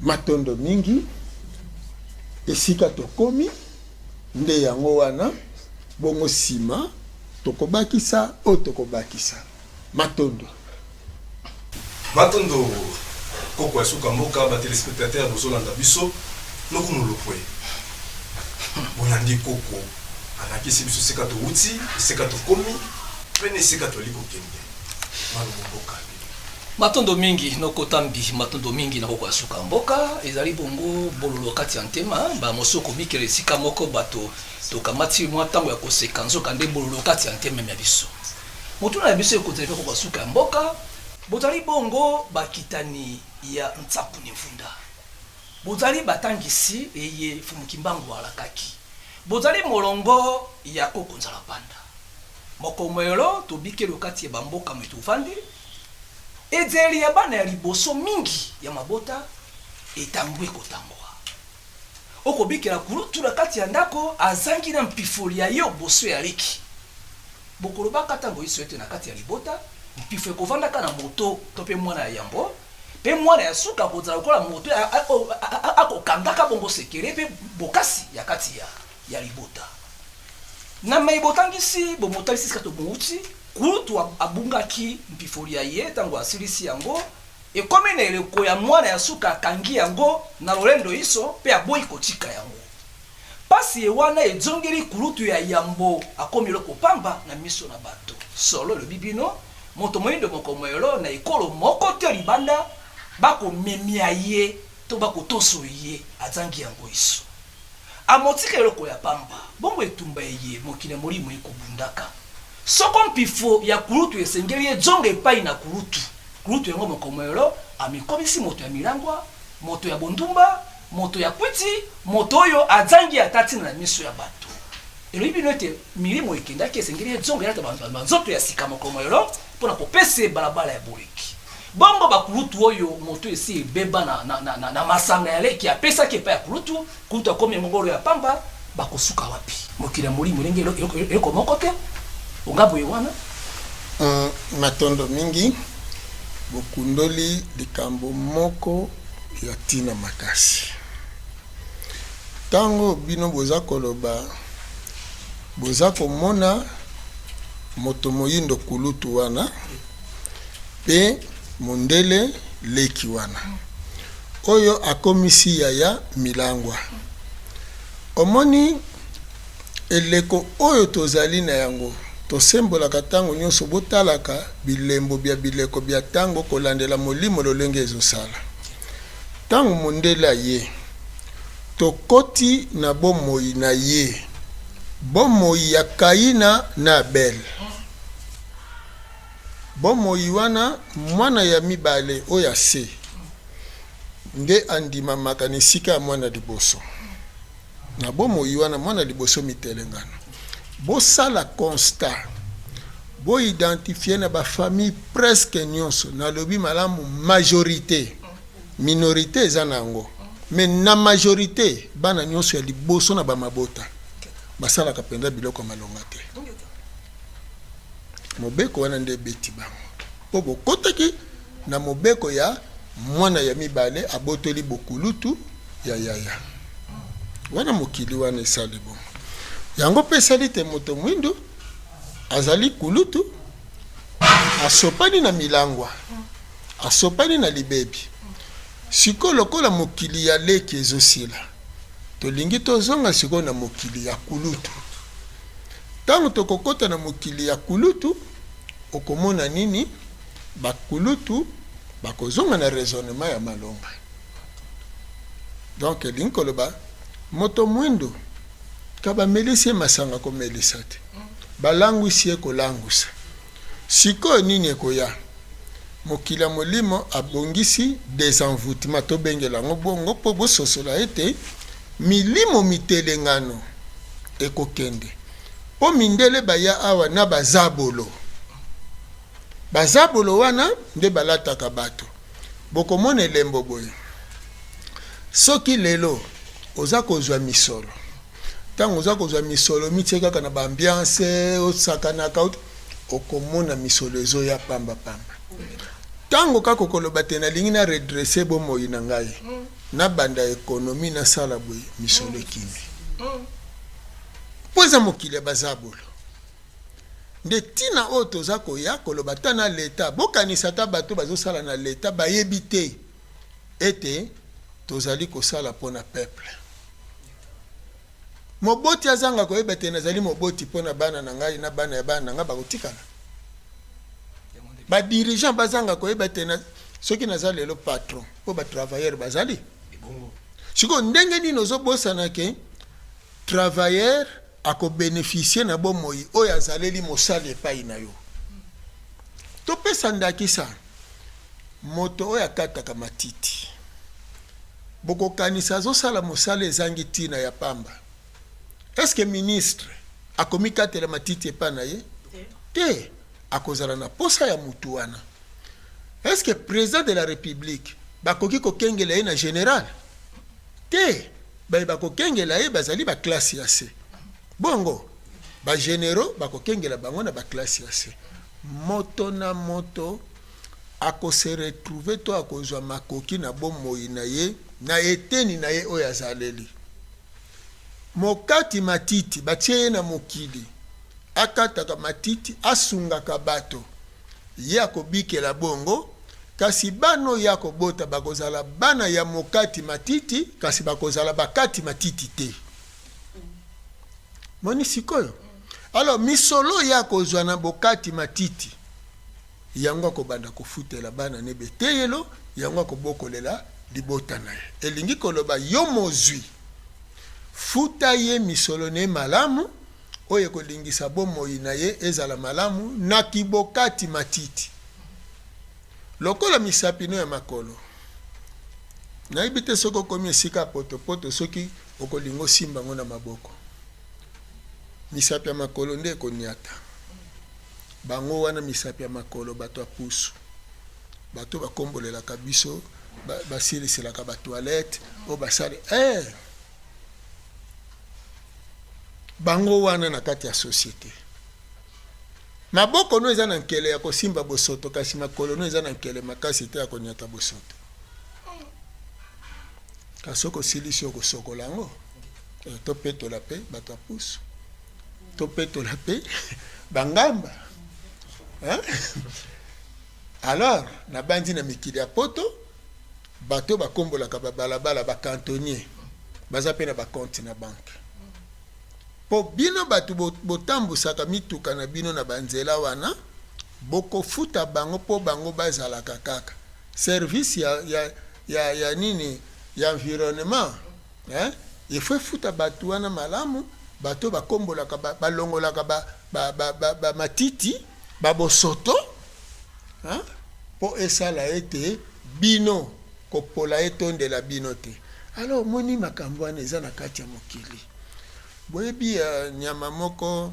Matondo mingi. Esika tokomi nde yango wana, bongo nsima tokobakisa oyo tokobakisa. Matondo. Matondo koko ya suka mboka. Ba telespectateurs bozolanda biso, noko Mulopwe, bolandi koko. Alakisi biso esika towuti, esika tokomi, mpe na esika toali kokende. Maloba mboka. Matondo mingi noko Tambi, matondo mingi na koko ya suka mboka. Ezali bongo bololo kati ya ntema, ba mosusu kobikela esika moko bato tokamati mwa ntango ya koseka, nzoka nde bololo kati ya ntema mya biso. Motuna na biso ekozali mpe koko ya suka ya mboka, bozali bongo bakitani ya Nsapu ne Mvunda? Bozali batangisi eye Mfumu Kimbangu alakaki. Bozali molongo ya koko Nzalapanda. Moko moelo tobikeli okati ya ba mboka moye tovandi, edzeli ya bana ya liboso mingi ya mabota etangwi kotangwa. Okobikela kulutu na kati ya ndako azangi na mpifo lia yo boso ya leki. Bokolobaka tango inso ete na kati ya libota, mpifo ekovandaka na moto to mpe mwana ya yambo, mpe mwana ya suka akozala lokola moto akokangaka bongo sekele mpe bokasi ya kati ya libota. Na maye botangisi, bomotalisi esika tobowuti, kulutu abungaki mpifo lya ye tango asilisi yango, ekomi na eleko ya mwana ya suka akangi yango na lolendo inso mpe aboyi kotika yango. Pasi ye wana edzongeli kulutu ya yambo akomi eloko pamba na miso na bato. Solo elobi bino, moto moindo moko moyolo na ekolo moko te libanda bakomemia ye to bakotoso ye azangi yango iso. Amotika eloko ya pamba, bongo etumba eye mokili ya molimo ekobundaka. Soko mpifo ya kulutu esengeli edzonga epai na kulutu, kulutu yango moko moyolo amikomisi moto ya milangwa, moto ya bondumba, Moto ya kwiti, moto oyo azangi ata ntina na miso ya bato. Elobi bino ete milimo ekendaki, esengeli ezonga elata banzoto ya sika mokolo mwa lelo mpo na kopesa ye balabala ya boleki. Bongo bakulutu oyo moto esi ebeba na, na, na, na, na masanga ya leki apesaki epai ya kulutu, kulutu akomi ngongolo ya pamba, bakosuka wapi? Mokili ya molimo elingi eloko moko te, onga boye wana. Matondo mingi, bokundoli likambo moko ya ntina makasi. Ntango bino boza koloba, boza komona moto moyindo kulutu wana mpe mondele leki wana oyo akomisi yaya milangwa. Omoni eleko oyo tozali na yango, tosembolaka ntango nyonso, botalaka bilembo bya bileko bya ntango kolandela molimo lolenge ezosala. Ntango mondele aye, tokoti na bomoi na ye, bomoi ya Kaina na Abel. Bomoi wana, mwana ya mibale oyo ya se nde andimamaka na esika ya mwana liboso. Na bomoi wana, mwana liboso mitelengano. Bosala constat, bo identifier na ba famille presque nionso, nalobi malamu majorite, minorite eza na yango, mais na majorite bana nionso ya liboso na ba mabota basalaka penza biloko ya malonga te. Mobeko wana nde ebeti bango po bokotaki na mobeko ya mwana ya mibale abotoli bokulutu ya yaya wana. Mokili wana esali bongo, yango pe esali te moto mwindu azali kulutu asopani na milangwa, asopani na libebi. Sikoyo lokola mokili ya leki ezosila, tolingi tozonga sikoyo na mokili ya kulutu. Tango tokokota na mokili ya kulutu, okomona nini? Ba kulutu bakozonga na raisonnement ya malonga. Donc elingi koloba moto mwindu ka bamelisi ye masanga komelisa te, balangwisi ye kolangwisa. Sikoyo nini ekoya? Mokili ya molimo abongisi desenvoutement, tobengela yango bongo mpo bososola ete milimo mitelengano ekokende mpo mindele baya awa na bazabolo. Bazabolo wana nde balataka bato. Bokomona elembo boye, soki lelo oza kozwa misolo, ntango oza kozwa misolo mitie kaka na ba ambiance, osakanaka, okomona misolo ezoya pamba pamba. Ntango kaka okoloba te nalingi na redresser bomoi na ngai, nabanda economie, nasala boye, misolo ekimi. Mpo eza mokili ya bazabolo. Nde tina oyo toza koya koloba ata na leta, bokanisa ata bato bazosala na leta bayebi te ete tozali kosala mpo na peuple. Moboti azanga koyeba te nazali moboti mpo na bana na ngai na bana ya bana na ngai bakotikala. Ba dirigeants bazanga koyeba te na soki naza lelo patron mpo ba travailleurs bazali. Sikoyo ndenge nini ozobosana ke travailleur ako beneficier na bomoi oyo azaleli mosali epai na yo? Topesa ndakisa, moto oyo akataka matiti. Bokokanisa azosala mosala ezangi tina ya pamba. Est-ce que ministre akomikatela matiti epai na ye? Te, akozala na posa ya mutu wana. Est-ce que president de la republique bakoki kokengela ye na general? Te, baye bakokengela ye bazali ba classe ya se. Bongo ba generaux bakokengela bango na ba classe ya se. Moto na moto ako se retrouver to akozwa makoki na bomoi na ye na eteni na ye oyo azaleli. Mokati matiti batie ye na mokili akataka matiti asungaka bato ye akobikela bongo kasi bana oyo ye akobota bakozala bana ya mokati matiti kasi bakozala bakati matiti te. Moni sikoyo? Alors misolo ye akozwa na bokati matiti Yango akobanda kofutela bana ne beteyelo, yango akobokolela libota na ye. Elingi koloba yo mozwi, futa ye misolo ne malamu, oyo ekolingisa bomoi na ye ezala malamu na kibokati matiti. Lokola misapi no ya makolo. Nayebi te soki okomi esika ya potopoto soki okolinga osimba yango na maboko. Misapi ya makolo nde ekoniata. Bango wana misapi ya makolo bato ya pusu bato bakombolelaka biso basiliselaka ba toilette oyo basali eh! Bango wana na kati ya societe maboko no eza na nkele ya kosimba bosoto kasi makolo no eza na nkele makasi te ya konyata bosoto kasi okosilisi okosokola yango eh, topetola mpe bato ya pusu topetola mpe bangamba hein? Alors nabandi na mikili ya poto bato bakombolaka babalabala bacantonnier baza mpe na bacompte na banke mpo bino bato botambusaka mituka na bino na banzela wana bokofuta bango mpo bango bazalaka kaka service ya, ya, ya, ya nini ya environnement Hein? Il faut efuta batu wana malamu, bato bakombolaka ba, balongolaka ba, ba, ba, ba, ba matiti ba bosoto hein? Po esala ete bino kopola etondela bino te. Alors omoni makambo wana eza na kati ya mokili. Boyebi uh, nyama moko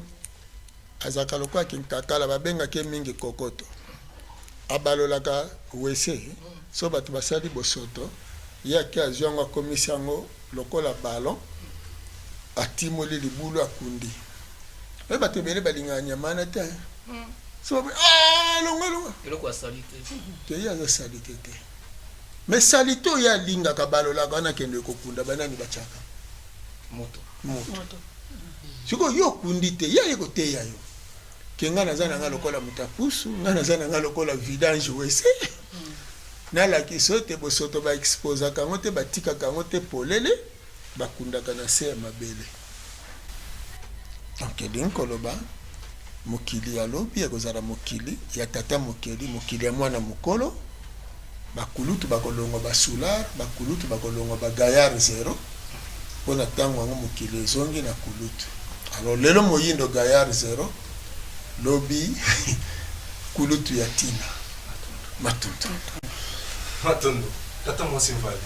azalaka lokola kinkakala, babengaka ye mingi kokoto. Abalolaka wese so bato basali bosoto, ye ake azwi yango akomisi yango lokola ballon, atimoli libulu akundi. Oye bato ebele balingaka nyama wana te. So baboyi, ah, longwa longwa. Eloko ya salite. Te ye aza salite te. Mais salite oyo ye alingaka abalolaka wana akende kokunda banani batiaka? Moto. Moto. Sikoyo yo okundi te, ye aye koteya yo ke nga naza na nga lokola moto ya pusu, nga naza na nga lokola vidange wese. Nalakisa yo te bosoto ba exposaka yango te, batikaka yango te polele, bakundaka na se ya mabele. Donc elingi koloba mokili ya lobi ekozala mokili ya tata mokeli, mokili ya mwana mokolo. Bakulutu bakolongwa ba soulard, bakulutu bakolongwa ba gaillard zero, mpo na tango yango mokili ezongi na kulutu. Alors lelo moyindo gaillard zero, lobi kulutu ya tina. Matondo. Matondo. Tata mwasi Mvali,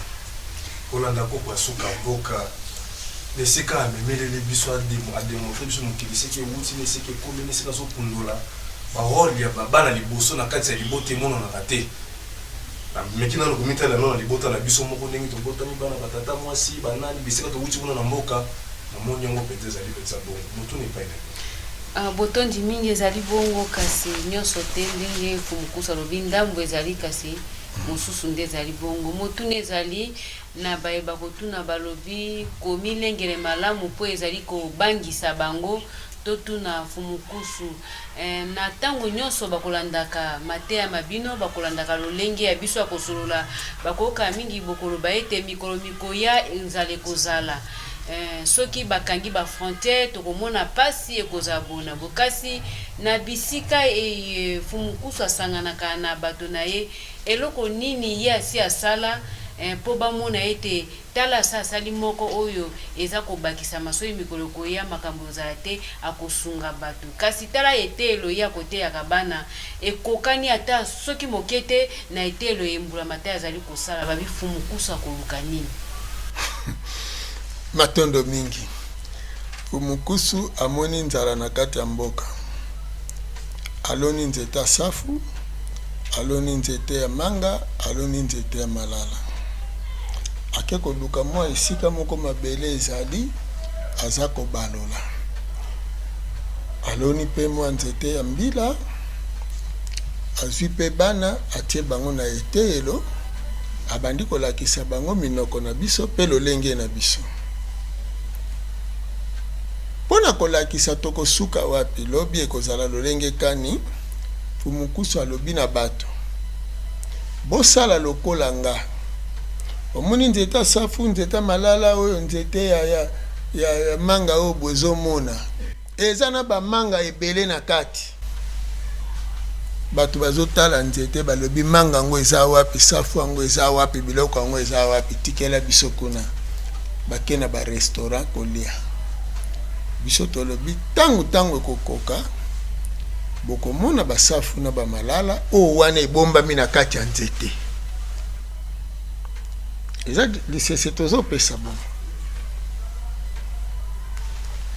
kolanda koko ya suka mboka na esika amemeleli biso a demontrer biso mokili esika ewuti na esika ekomi na esika azokundola ba role ya ba bana liboso na kati ya libota emonanaka te. Na meki nanu komitalela nanu na libota na biso moko ndenge tobotami bana ba tata mwasi ba nani bisika towuti kuna na mboka na moni yango penza ezali penza bongo. Motuna epai na bino. Ah, botondi mingi ezali bongo kasi nyonso te ndenge Mfumu Kusu alobi ndambo ezali kasi mosusu nde ezali bongo. Motuna ezali na baye bakotuna balobi komilengele malamu mpo ezali kobangisa bango Totuna Mfumu Kusu eh, na tango nionso bakolandaka mateya ma bino, bakolandaka lolenge ya biso ya kosolola, bakoyoka mingi bokoloba ete mikolo mikoya nzala ekozala. Eh, soki bakangi ba frontière tokomona pasi ekozala boye na boye kasi na bisika eye Fumukusu asanganaka na bato na ye eloko nini ye asi asala eh, mpo bamona ete tala asi asali moko oyo eza kobakisama soki mikolo ekoya makambo ekozala te akosunga bato kasi tala eteyelo ye akoteyaka bana ekokani ata soki moke te na eteyelo eye mbulamatari azali kosala babi Fumukusu akoluka nini? Matondo mingi. Fumukusu amoni nzala na kati ya mboka. Aloni nzete ya safu, aloni nzete ya manga, aloni nzete ya malala. Ake koluka mwa esika moko mabele ezali, aza kobalola. Aloni pe mwa nzete ya mbila, azwi pe bana atie bango na eteyelo. Abandi kolakisa bango minoko na biso mpe lolenge na biso. Mpo na kolakisa tokosuka wapi, lobi ekozala lolenge kani, Mfumu-Nkusu alobi na bato, Bosala lokola nga. Omoni nzete ya safu, nzete ya malala oyo, nzete ya, ya, ya, ya manga oyo bozomona. Eza na ba manga ebele na kati. Bato bazotala nzete balobi manga yango eza wapi, safu yango eza wapi, biloko yango eza wapi, tikela biso kuna. Bake na ba restaurant kolia. Biso tolobi tango tango ekokoka bokomona ba safu na ba malala oyo wana ebombami na kati ya nzete. Eza lisese tozopesa bango.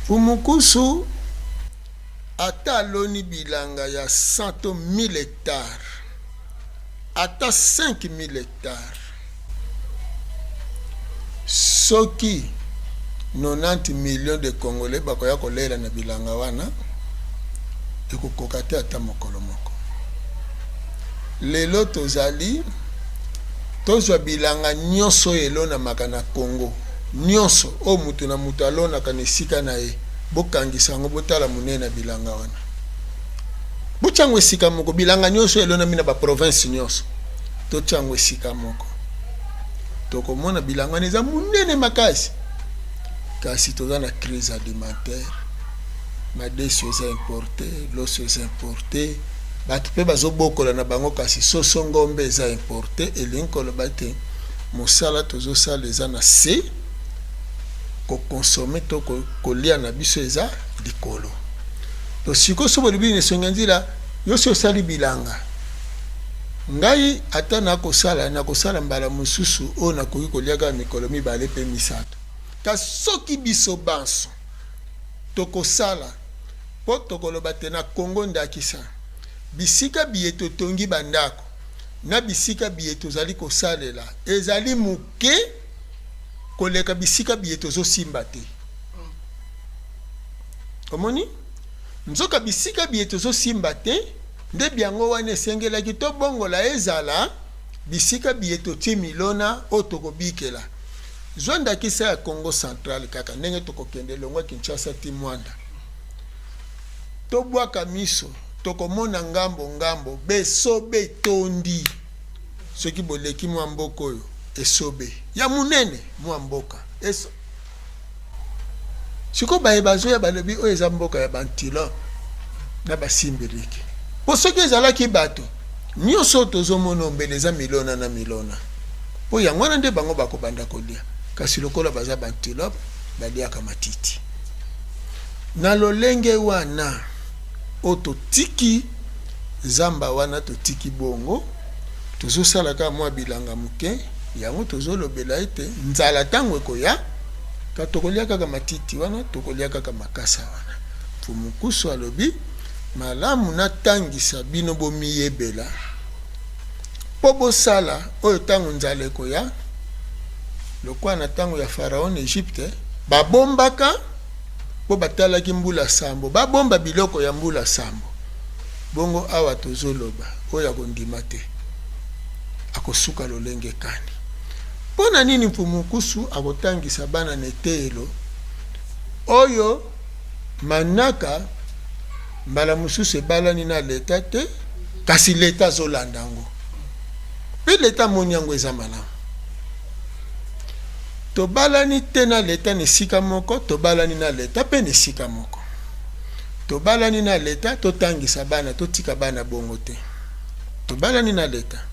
Fumukusu ata aloni bilanga ya 100 to 1000 hectares, ata 5000 hectares, soki 90 millions de Congolais bakoya kolela na bilanga wana, ekokoka te ata mokolo moko. Lelo tozali tozwa bilanga nyonso oyo elonamaka na Congo, nyonso oyo mutu na mutu alonaka na esika na ye, bokangisa yango, botala monene ya bilanga wana, botya yango esika moko. Bilanga nyonso oyo elonami na ba province nyonso, totya yango esika moko, tokomona bilanga wana eza monene makasi. Kasi toza na crise alimentaire, madesu eza importe, loso eza importe, bato mpe bazobokola na bango, kasi soso ngombe eza importe. Elingi koloba ete mosala tozosala eza na se, kokonsome to kolia na biso eza likolo. To sikoyo soki bolobi na esongi nzila, yo si osali bilanga, ngai ata nakosala, nakosala mbala mosusu oyo nakoki kolia kaka mikolo mibale mpe misato. Kasi soki biso banso tokosala, mpo tokoloba te na Congo ndakisa, bisika biye totongi ba ndako na bisika biye tozali kosalela ezali moke koleka bisika biye tozosimba te. Omoni? Nzoka bisika biye tozosimba te nde byango wana esengelaki tobongola ezala bisika biye totie milona oyo tokobikela. Zwa ndakisa ya Kongo central kaka ndenge tokokende longwa Kinshasa ti Muanda. Tobwaka miso, tokomona ngambo ngambo besobe etondi. Soki boleki mwa mboka oyo, esobe ya monene mwa mboka eso. Sikoyo baye bazoya balobi oyo eza mboka ya ba antilope na ba simbiliki. Po soki ezalaki bato, nionso oyo tozomona oyo mbele eza milona na milona. Po yango wana nde bango bakobanda kolia. Kasi lokola baza ba antilope, baliaka matiti. Na lolenge wana oyo totiki zamba wana totiki bongo, tozosala kaka mwa bilanga moke, yango tozolobela ete nzala tango ekoya, ka tokolia kaka matiti wana, tokolia kaka makasa wana. Mfumu Nkusu alobi, malamu natangisa bino bomiyebela mpo bosala oyo tango nzala ekoya, lokola na tango ya Pharaon na Egypte, babombaka mpo batalaki mbula sambo, babomba biloko ya mbula sambo. Bongo awa tozoloba, oyo akondima te akosuka lolenge kani? Mpo na nini Mfumu Nkusu akotangisa bana na eteyelo oyo manaka mbala mosusu ebalani na leta te, kasi leta azolanda yango mpe leta amoni yango eza malamu? Tobalani te na leta na esika moko, tobalani na leta mpe na esika moko. Tobalani na leta totangisa bana, totika bana bongo te. Tobalani na leta.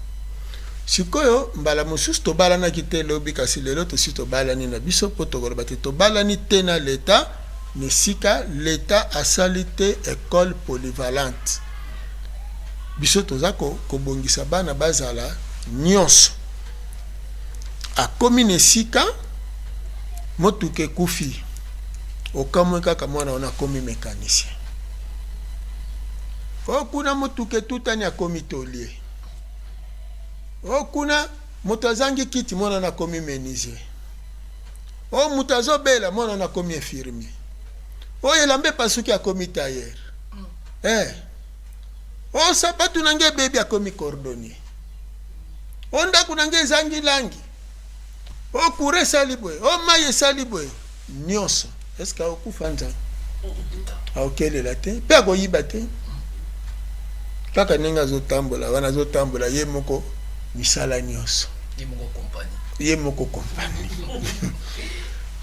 Sikoyo mbala mosusu tobalanaki te lobi, kasi lelo tosi tobalani na biso, mpo tokoloba te tobalani te na leta na esika leta asali te ecole polyvalente. Biso toza kobongisa bana bazala nyonso. Akomi na esika motuka ekufi, okamwe kaka mwana wana akomi mecanicien. O kuna motuka etutani akomi tolier. O kuna moto azangi kiti mwana wana akomi menuisier. O moto azobela mwana wana akomi infirmier. O elamba epasuki akomi tailleur. Eh. O sapatu na ngai ebebi akomi cordonnier. O ndako na ngai ezangi langi. O courant esali boye, o mai esali boye, nyonso. Est-ce que akokufa nzala? Akokelela te mpe akoyiba te. Kaka ndenge azotambola wana, azotambola ye moko misala nyonso, ye moko kompani.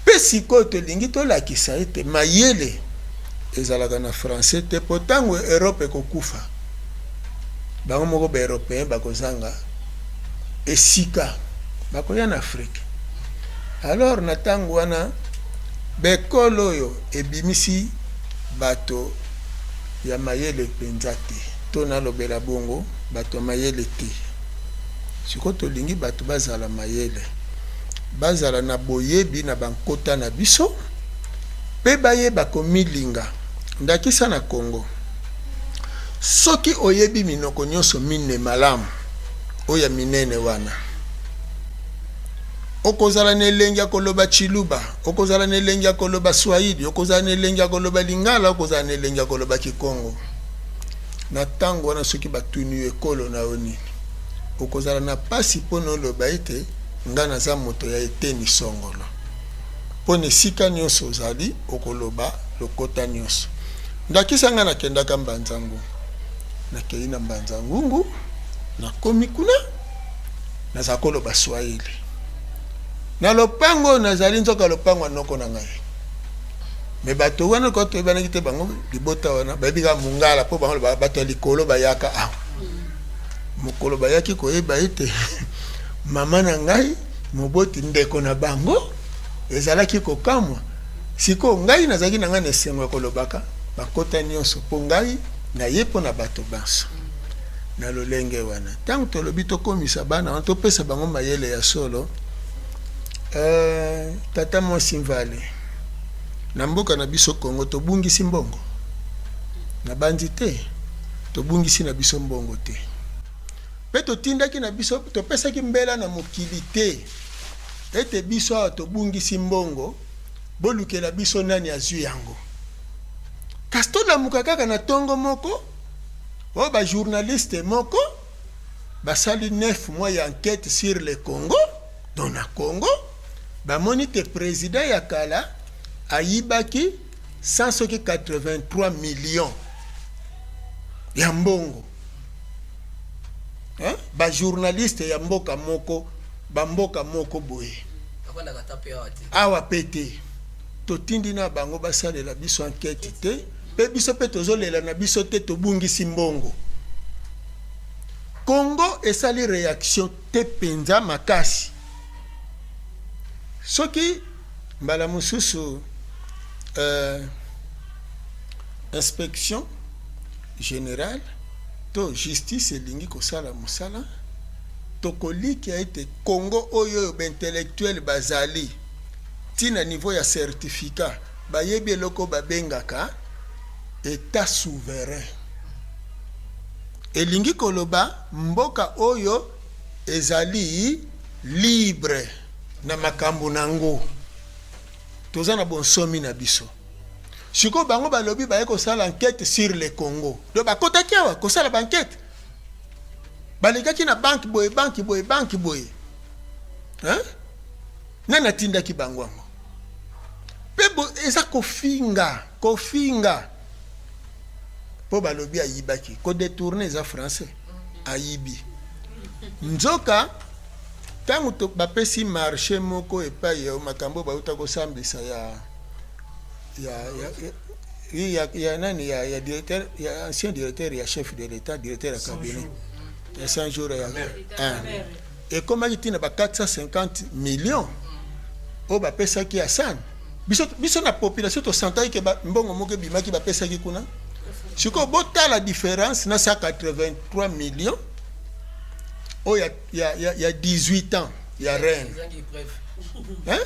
Mpe sikoyo tolingi tolakisa ete mayele ezalaka na français te, mpo ntango Europe ekokufa, bango moko ba européen bakozanga esika bakoya na Afrique. Alors na ntango wana baekole oyo ebimisi bato ya mayele mpenza te, to nalobela bongo bato ya mayele te. Sikoyo tolingi bato bazala mayele, bazala na boyebi na bankota na biso mpe bayeba komilinga. Ndakisa na Congo, Soki oyebi minoko nyonso mine malamu, oyo ya minene wana, okozala na elengi ya koloba Tshiluba, okozala na elengi ya koloba Swahili, okozala na elengi ya koloba Lingala, okozala na elengi ya koloba Kikongo. Na ntango wana, soki batuni yo ekolo na yo nini, okozala na mpasi mpo na oloba ete ngai naza moto ya eteni songolo. Mpo na esika nyonso ozali, okoloba lokota nyonso. Ndakisa ngai nakendaka Mbanza Ngungu. Nakei na Mbanza Ngungu, nakomi kuna, nazala koloba Swahili. Na lopango oyo nazali, nzoka lopango ya noko na ngai. Me bato wana lokola toyebanaki te, bango libota wana bayebi kaka Mongala, mpo bango bato ya likolo bayaka awa. Mokolo bayaki koyeba ete mama na ngai moboti ndeko na bango, ezalaki kokamwa. Sikoyo ngai nazalaki na ngai na esengo ya kolobaka bakota nyonso, mpo ngai naye mpo na bato banso. Na lolenge wana, ntango tolobi tokomisa bana wana, topesa bango mayele ya solo. Eh, tata mwasi Mvale, na mboka na biso Congo tobungisi mbongo? Nabanzi te, tobungisi na biso mbongo te. Mpe totindaki na biso, topesaki mbela na mokili te ete biso awa tobungisi mbongo, bolukela biso nani azwi yango. Kasi tolamuka kaka na tongo moko, oyo ba journaliste moko basali 9 mois ya enquete sur le Congo, donc na Congo, bamoni te president ya kala ayibaki 100 soki 83 millions ya mbongo. Hein? Ba journaliste ya mboka moko, ba mboka moko boye. Awa pe te. Totindi na bango basalela biso enquete te, pe biso pe tozolela na biso te tobungisi mbongo. Congo esali reaction te penza makasi. Soki mbala mosusu euh, inspection generale to justice elingi kosala mosala, tokolikia ete Congo oyo oyo ba intellectuels bazali ti na niveau ya certificat bayebi eloko oyo babengaka etat souverain. Elingi koloba mboka oyo ezali libre na makambo nango. Toza na bonsomi na biso. Sikoyo bango balobi baye kosala enquete sur le Congo. Donc bakotaki awa kosala ba enquete. Balekaki na banque boye, banque boye, banque boye. Hein? Nani atindaki bango yango? Pe bo, eza kofinga, kofinga. Po balobi ayibaki. Ko détourner eza français. Ayibi. Nzoka. Ntango bapesi marché moko epai ya makambo bauta kosambisa ya ya ya ya, ya nani ya, ya directeur ya ancien directeur ya chef de l'État, directeur ya cabinet ya 100 jours ya ekomaki ntina ba 450 millions oyo bapesaki ya san biso, biso na population tosantaki ke mbongo moko ebimaki bapesaki kuna. Sikoyo botala différence na 183 millions oyo ya 18 ans ya reine, hein?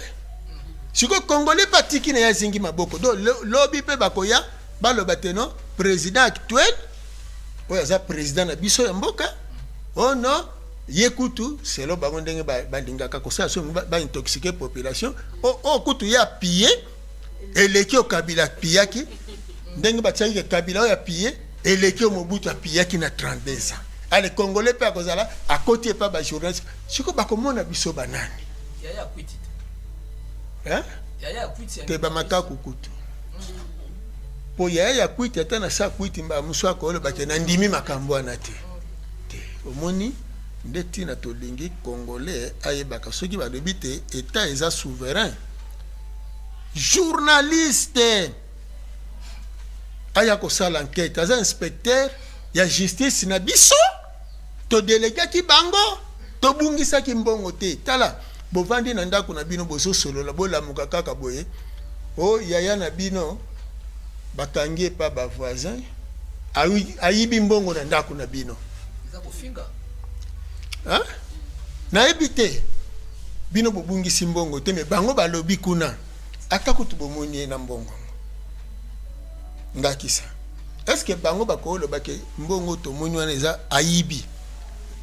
Sikoyo Congolais mpe atiki na ye, azingi maboko. Donc lobi mpe bakoya baloba te no président actuel oyo aza président na biso ya mboka, oh non, ye kutu selo bango ndenge balingaka kosala so baintoxiquer population oyo kutu ye apille eleki oyo Kabila apillaki, ndenge batiaki ke Kabila oyo apille eleki oyo Mobutu apillaki na 32 ans. Ale Congolais mpe akozala akoti epa bajournaliste, sikoyo bakomona biso banani te, bamakaku kutu mpo yaya ya kwiti ata na sa kwiti mbala mosu akolobake na ndimi makambo wana te te. Omoni nde ntina tolingi Congolais ayebaka soki balobi te État eza souverain, journaliste aya kosala enquête, aza inspecteur ya justice na biso, todelegaki bango, tobungisaki mbongo te. Tala, bovandi na ndako na bino, bozosolola, bolamuka kaka boye, o yaya na bino bakangi epa bavoisin, ayibi mbongo na ndako na bino. Nayebi te, bino bobungisi mbongo te, me bango balobi kuna ata kutu bomoni ye na mbongo. Ndakisa, est-ce bango bakoloba ke mbongo tomoni wana eza ayibi?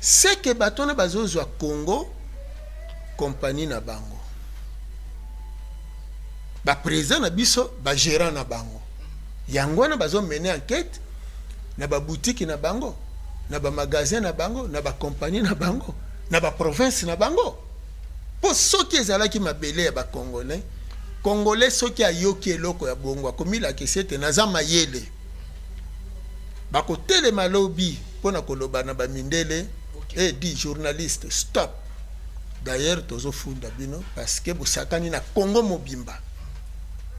Seke bato wana bazozwa Congo compagnie na bango, baprésident na biso, bagérant na bango, yango wana bazomene enquête na babutiki na bango, na bamagasin na bango, na bacompagnie na bango, na baprovince na bango. Mpo soki ezalaki mabele ya bacongolais, Congolais soki ayoki eloko ya bongo akomilakisa ete naza mayele, bakotelema lobi mpona koloba na bamindele okay. E di journaliste, stop, d'ailleurs tozofunda bino parce que bosakani na Congo mobimba,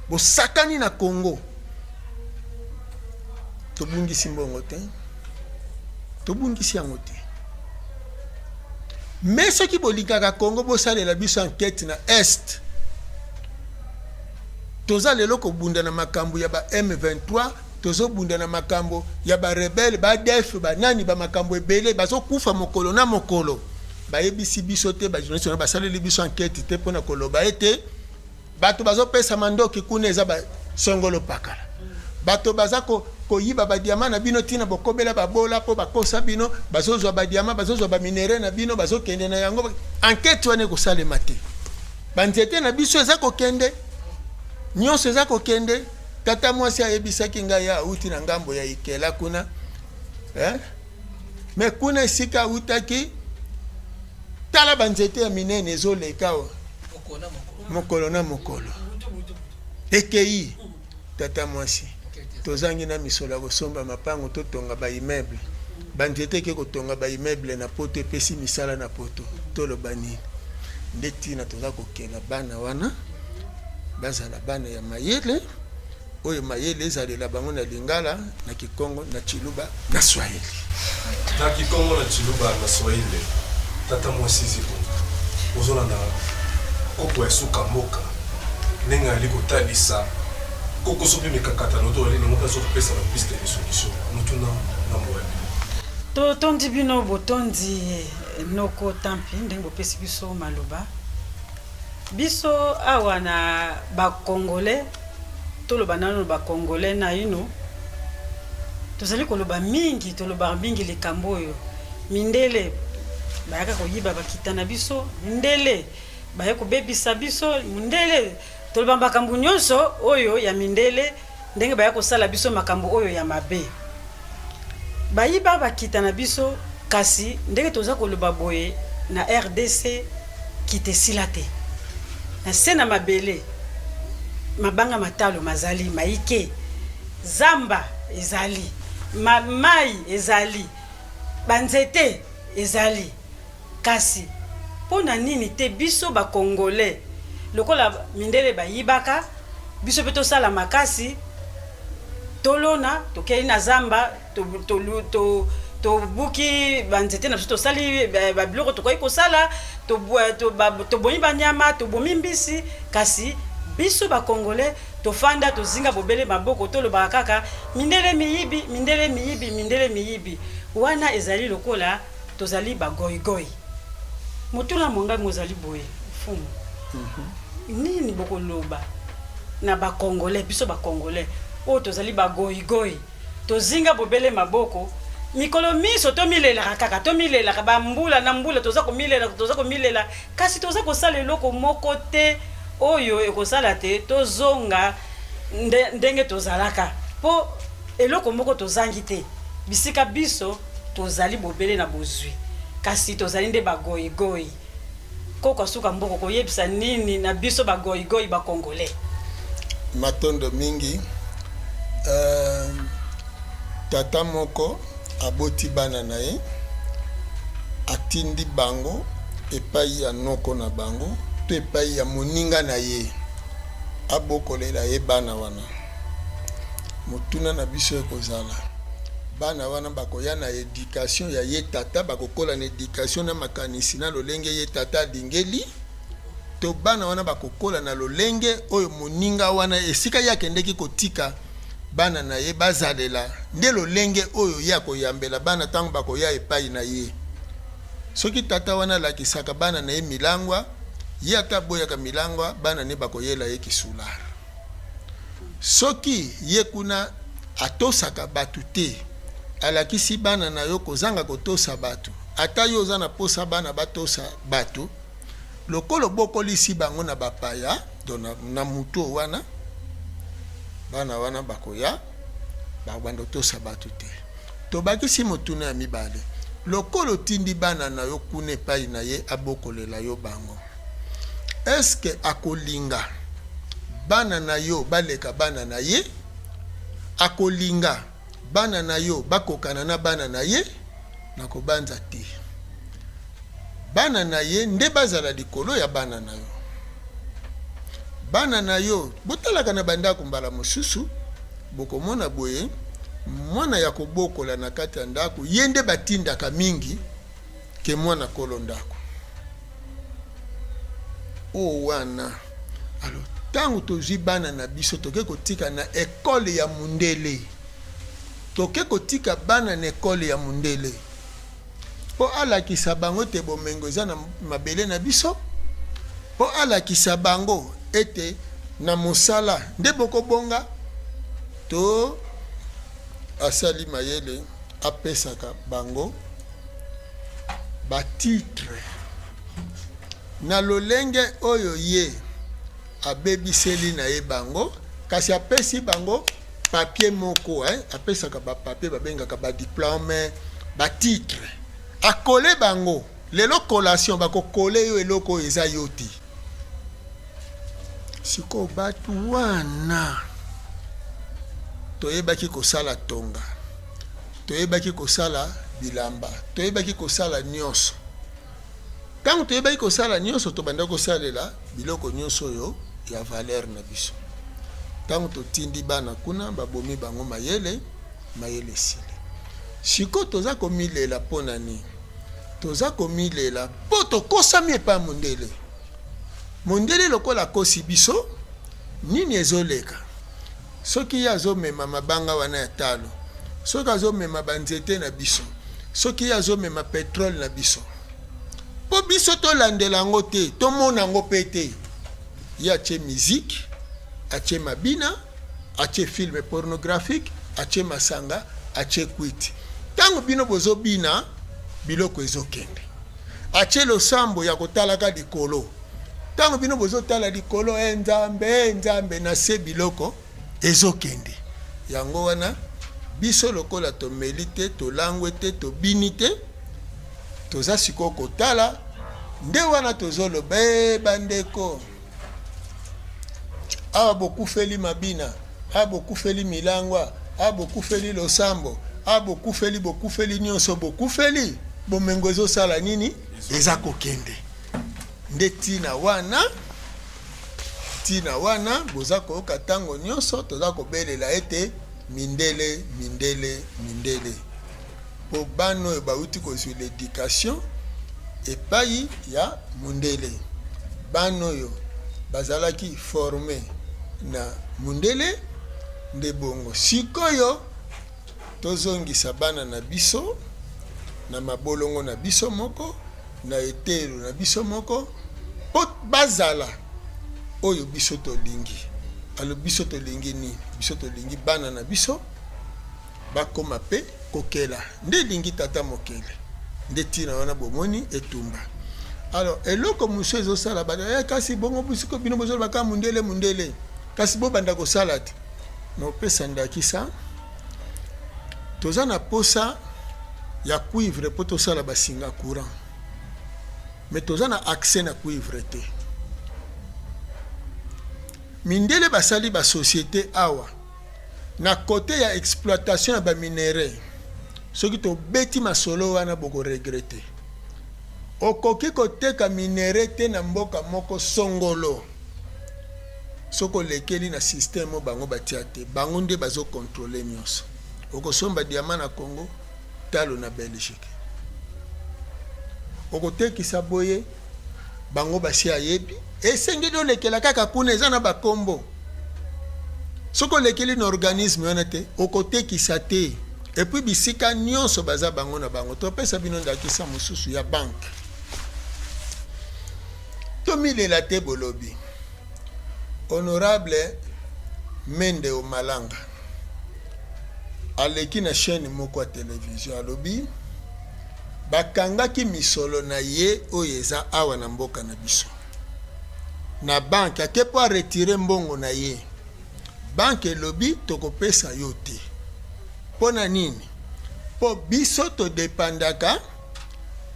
bosakani na Congo. Tobungisi mbongo te, tobungisi yango te, me soki bolingaka Congo, bosalela biso enquête na Est. Toza lelo kobunda na makambo ya ba M23, tozobunda na makambo ya barebelles, baADF, banani, bamakambo ebele, bazokufa mokolo na mokolo. Bayebisi biso te, bajournaliste wana basaleli biso enquête te mpona koloba ete bato bazopesa mandoki kuna eza basongolo pakala, bato baza koyiba badiamants na bino, ntina bokobela babola mpo bakosa bino, bazozwa badiamants, bazozwa baminerais na bino, bazokende na yango. Enquête wana ekosalema te. Banzete na biso eza kokende, nyonso eza kokende. Tata mwasi ayebisaki ngai auti na ngambo ya Ikela kuna, eh? Me kuna esika autaki, tala banzete ya minene ezoleka awa mokolo na mokolo ekei. Tata mwasi, tozangi na misolo ya kosomba mapango, totonga baimmeuble, banzete eke kotonga baimmeuble na Poto, epesi misala na Poto. Toloba nini? Nde ntina toza kokela bana wana bazala bana ya mayele, oyo mayele ezalela bango na lingala, na kikongo, na chiluba, na swahili. Na kikongo, na chiluba, na swahili. Tata mwasi Ziko, ozolanda koko ya suka mboka ndenge ali kotalisa kokoso mpe mikakatano to ali nango mpe azokopesa na piste de solution. Motuna ngambo ya bino. Totondi bino, botondi noko Tampi ndenge bopesi biso maloba. Biso awa na bacongolais, toloba nano bacongolais naino, tozali koloba mingi, tolobaka mingi likambo oyo mindele bayaka koyiba bakita na biso, mindele baye kobebisa biso, mindele, toloba makambo nyonso oyo ya mindele ndenge baya kosala biso makambo oyo ya mabe, bayiba bakita na biso. Kasi ndenge toza koloba boye, na RDC kita esila te na se na mabele, mabanga matalo mazali maike, zamba ezali, mai ezali, banzete ezali, kasi Mpo na nini te biso ba congolais lokola mindele bayibaka biso mpe tosala makasi tolona, tokei na zamba tobuki ba nzete na biso, tosali ba biloko tokoki kosala, tobomi ba nyama, tobomi mbisi, kasi biso ba congolais tofanda tozinga bobele maboko, tolobaka kaka mindele miyibi, mindele miyibi, mindele miyibi. Wana ezali lokola tozali ba goigoi. Motuna mwa ngai mozali boye, Mfumu, nini bokoloba na ba congolais, biso ba congolais oyo tozali ba goigoi, tozinga bobele maboko, mikolo minso tomilelaka kaka, tomilelaka ba mbula na mbula, toza komilela, toza komilela, kasi toza kosala eloko moko te oyo ekosala te tozonga nde, ndenge tozalaka, mpo eloko moko tozangi te bisika biso Tozali bobele na bozwi, kasi tozali nde ba goigoi. Koko Asuka Mboko koyebisa nini na biso ba goigoi ba congolais? Matondo mingi. Euh, tata moko aboti bana na ye, atindi bango epai ya noko na bango to epai ya moninga na ye abokolela ye bana wana. Motuna na biso ekozala, Bana wana bakoya na education ya ye tata, bakokola na education na makanisi na lolenge ye tata alingeli, to bana wana bakokola na lolenge oyo moninga wana esika ye akendeki kotika bana na ye bazalela, nde lolenge oyo ye akoyambela bana ntango bakoya epai na ye. Soki tata wana alakisaka bana na ye milangwa, ye ata aboyaka milangwa, bana ne bakoyela ye kisular. Soki ye kuna atosaka batu te, alakisi bana na yo kozanga kotosa batu, ata yo oza na posa bana batosa batu, lokola obokolisi bango na bapaya, donc na, na mutu oyo wana, bana wana bakoya bakobanda kotosa batu te. Tobakisi motuna ya mibale, lokola otindi bana na yo kuna epai na ye abokolela yo bango, Est-ce que akolinga bana na yo baleka bana na ye? Akolinga bana na yo bakokana na bana na ye? Nakobanza te. Bana na ye nde bazala likolo ya bana na yo. Bana na yo, botalaka na bandako mbala mosusu bokomona boye, mwana ya kobokola na kati ya ndako, ye nde batindaka mingi ke mwana kolo ndako. Oyo wana alors tango tozwi bana na biso toke kotika na ecole ya mundele, toke kotika bana na ecole ya mundele po alakisa bango ete bomengo eza na mabele na biso, po alakisa bango ete na mosala nde bokobonga, to asali mayele apesaka bango ba titres na lolenge oyo ye abebiseli na ye bango, kasi apesi bango papier moko hein, apesaka ba papier babengaka ba diplome, ba titres, akole bango. Lelo collation bakokole yo eloko oyo eza yo te. Sikoyo batu wana toyebaki kosala tonga, toyebaki kosala bilamba, toyebaki kosala nionso. Tango toyebaki kosala nionso, tobandaki kosalela biloko nionso oyo ya valeur na biso. Tango totindi bana kuna, babomi bango mayele, mayele esili. Sikoyo toza komilela pona nini? Toza komilela po tokosami epai ya mondele. Mondele lokola akosi biso, nini ezoleka? Soki ye azomema mabanga wana ya talo, soki azomema ba nzete na biso, soki ye azomema petrole na biso, po biso tolandela yango te, tomona yango pe te. Ye atie musique, atie mabina, atie film pornographique, atie masanga, atie kwiti. Tango bino bozobina, biloko ezokende. Atie losambo ya kotalaka likolo. Tango bino bozotala likolo, e Nzambe, e Nzambe, na se biloko ezokende. Yango wana biso lokola tomeli te, tolangwe te, tobini te, toza sikoyo kotala nde wana tozoloba, e bandeko, awa bokufeli mabina, awa bokufeli milangwa, awa bokufeli losambo, awa bokufeli, bokufeli nyonso, bokufeli, bomengo ezosala nini? Eza kokende. Nde ntina wana, ntina wana boza koyoka ntango nyonso toza kobelela ete mindele, mindele, mindele. Mpo bana oyo bauti kozwa l'education epai ya mundele, bana oyo bazalaki forme na mundele, nde bongo sikoyo tozongisa bana na biso na mabolongo na biso moko, na eteyelo na biso moko, mpo bazala oyo biso tolingi. Alors biso tolingi nini? Biso tolingi bana na biso bakoma mpe kokela nde elingi tata mokeli. Nde ntina wana bomoni etumba. Alors eloko mosusu ezosala bato eh, kasi bongo bisiko bino bozoloba kaka mundele mundele, kasi bobanda kosala te. Naopesa ndakisa, toza na posa ya cuivre mpo tosala basinga courant, mais toza na accès na cuivre te. Mindele basali ba société awa na cote ya exploitation ya ba minerais. Soki tobeti masolo wana boko regretter. Okoki koteka minerais te na mboka moko songolo soki olekeli na système oyo bango batia te. Bango nde bazo controler nionso. Okosomba diamant na Congo, talo na Belgique. Okotekisa boye, bango basi ayebi. Esengeli olekela kaka kuna, eza na ba kombo. Soki olekeli na organisme wana te, okotekisa te. Et puis bisika nionso baza bango na bango. Topesa bino ndakisa mosusu ya banque. Tomilela te bolobi. Honorable Mende Omalanga aleki na chaine moko ya television alobi bakangaki misolo na ye oyo eza awa na mboka na biso na banque, ake po a retirer mbongo na ye, banque elobi tokopesa yo te. Pona nini? Po biso to dependaka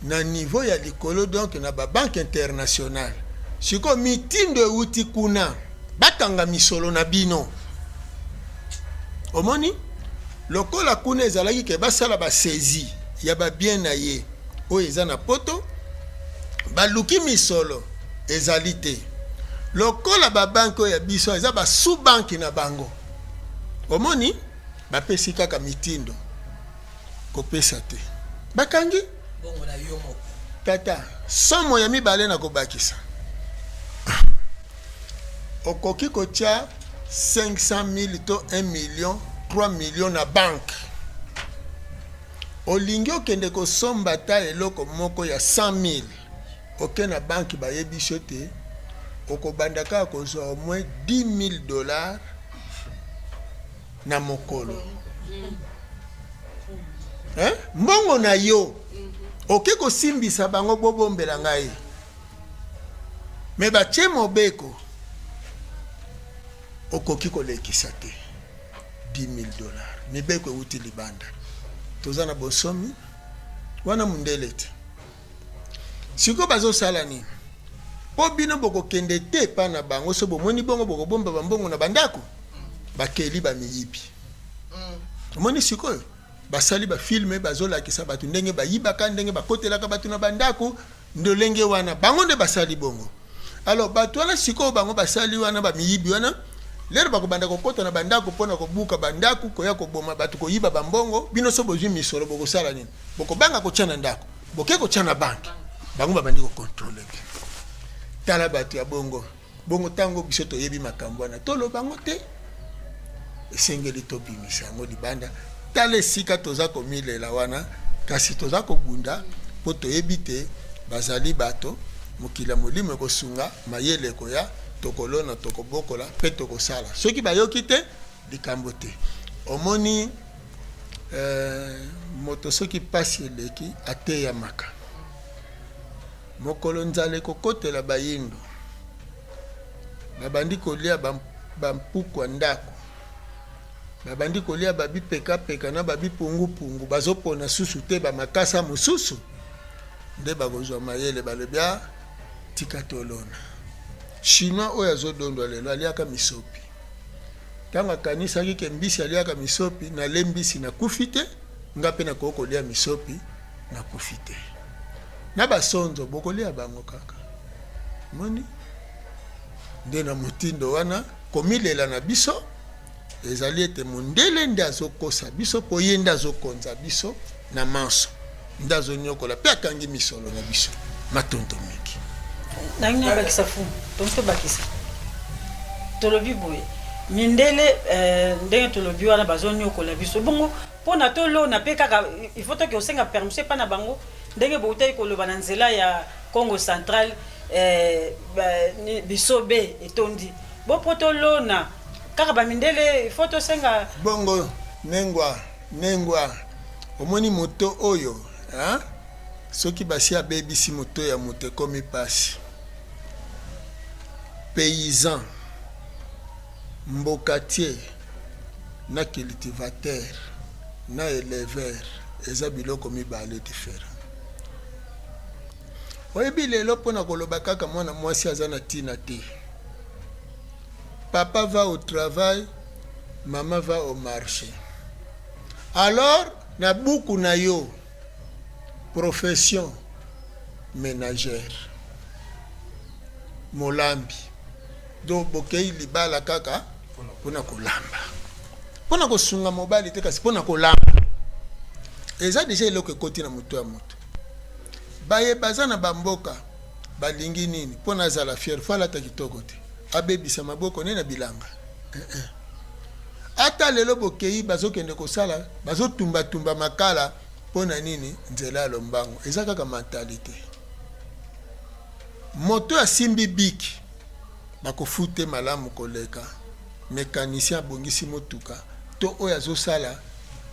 na niveau ya likolo, donc na ba banque internationale. Sikoyo mitindo ewuti kuna, bakanga misolo na bino. Omoni lokola kuna ezalaki ke basala ba saisie ya ba bien na ye oyo eza na poto, baluki misolo ezali te. Lokola ba banque oyo ya biso eza ba sous banque na bango, omoni bapesi kaka mitindo kopesa te, bakangi bongo na yo moko. Tata, somo ya mibale na kobakisa, okoki kotia 500 000 to 1 million, 3 million na banque, olingi okende kosomba ata eloko moko ya 100 000, oke na banque bayebisi yo te okobanda kaka kozwa au moins 10 000 dollars na mokolo. Hein? Mbongo na yo oke kosimbisa bango bobombela ngai, me batie mobeko okoki kolekisa te 10 000 dollars. Mibeko ewuti libanda, toza na bonsomi wana mundele te. Sikoyo bazosala nini? Po bino bokokende te epa na bango, so bomoni bongo bokobomba bambongo na bandako, bakeli bamiyibi. Omoni sikoyo basali ba filme bazolakisa bato ndenge bayibaka, ndenge bakotelaka bato na bandako, ndolenge wana bango nde basali bongo. Alors bato wana sikoyo bango basali wana bamiyibi wana, lero bakobanda kokota na bandako mpona kobuka bandako, koya koboma bato, koyiba bambongo. Bino so bozwi misolo bokosala nini? Bokobanga kotia na ndako, boke kotia na banke, bango babandi kokontrole bino. Tala bato ya bongo bongo, ntango biso toyebi makambo wana toloba yango te, esengeli tobimisa yango libanda. Tala esika toza komilela wana, kasi toza kobunda mpo toyebi te bazali bato. Mokili ya molimo ekosunga, mayele ekoya, tokolona, tokobokola mpe tokosala. Soki bayoki te, likambo te. Omoni eh, moto soki pasi eleki ateyamaka. Mokolo nzala ekokotela bayindo, babandi kolia ba mpuku ya ndako, babandi kolia ba bipekapeka na ba bipungupungu, bazopona susu te ba makasa mosusu, nde bakozwa mayele, balobi ah, tika tolona. Chinois oyo azodondwa lelo aliaka misopi. Tango akanisaki ke mbisi aliaka misopi, nale mbisi nakufi te, nga pe nakoki kolia misopi nakufi te. Na basonzo bokolia bango kaka. Moni nde na motindo wana komilela na biso ezali ete mondele nde azokosa biso mpo ye nde azokonza biso na manso, nde azonyokola mpe akangi misolo na biso. Matondo mingi. Nalingi nabakisa fu tongi tobakisa, tolobi boye mindele ndenge tolobi wana bazonyokola biso bongo mpona tolona mpe kaka il faut toke osenga permission epai na bango. Ndenge boutaki koloba na nzela ya Congo Central, bisobe etondi bo mpo tolona kaka bamindele il faut tosenga. Bongo nengwa nengwa omoni moto oyo hein? Soki basi abebisi moto ya moto ekomi pasi. Paysan, mbokatier na cultivateur na eleveur eza biloko mibale different. Oyebi lelo pona koloba kaka mwana mwasi aza na tina te. Papa va au travail, mama va au marche. Alors na buku na yo profession menagère, molambi, donc bokeyi libala kaka pona kolamba, pona kosunga mobali te, kasi pona kolamba. Eza deja eloko ekoti na moto ya moto. Baye baza na ba mboka balingi nini? Pona azala fier faut alata kitoko te, abebisa maboko ne na bilanga eh. Ata lelo bokeyi bazokende kosala, bazotumba tumba makala pona nini? Nzela ya lombango eza kaka mentalite. Moto asimbi bic bakofute malamu koleka mecanicien abongisi motuka to oyo azosala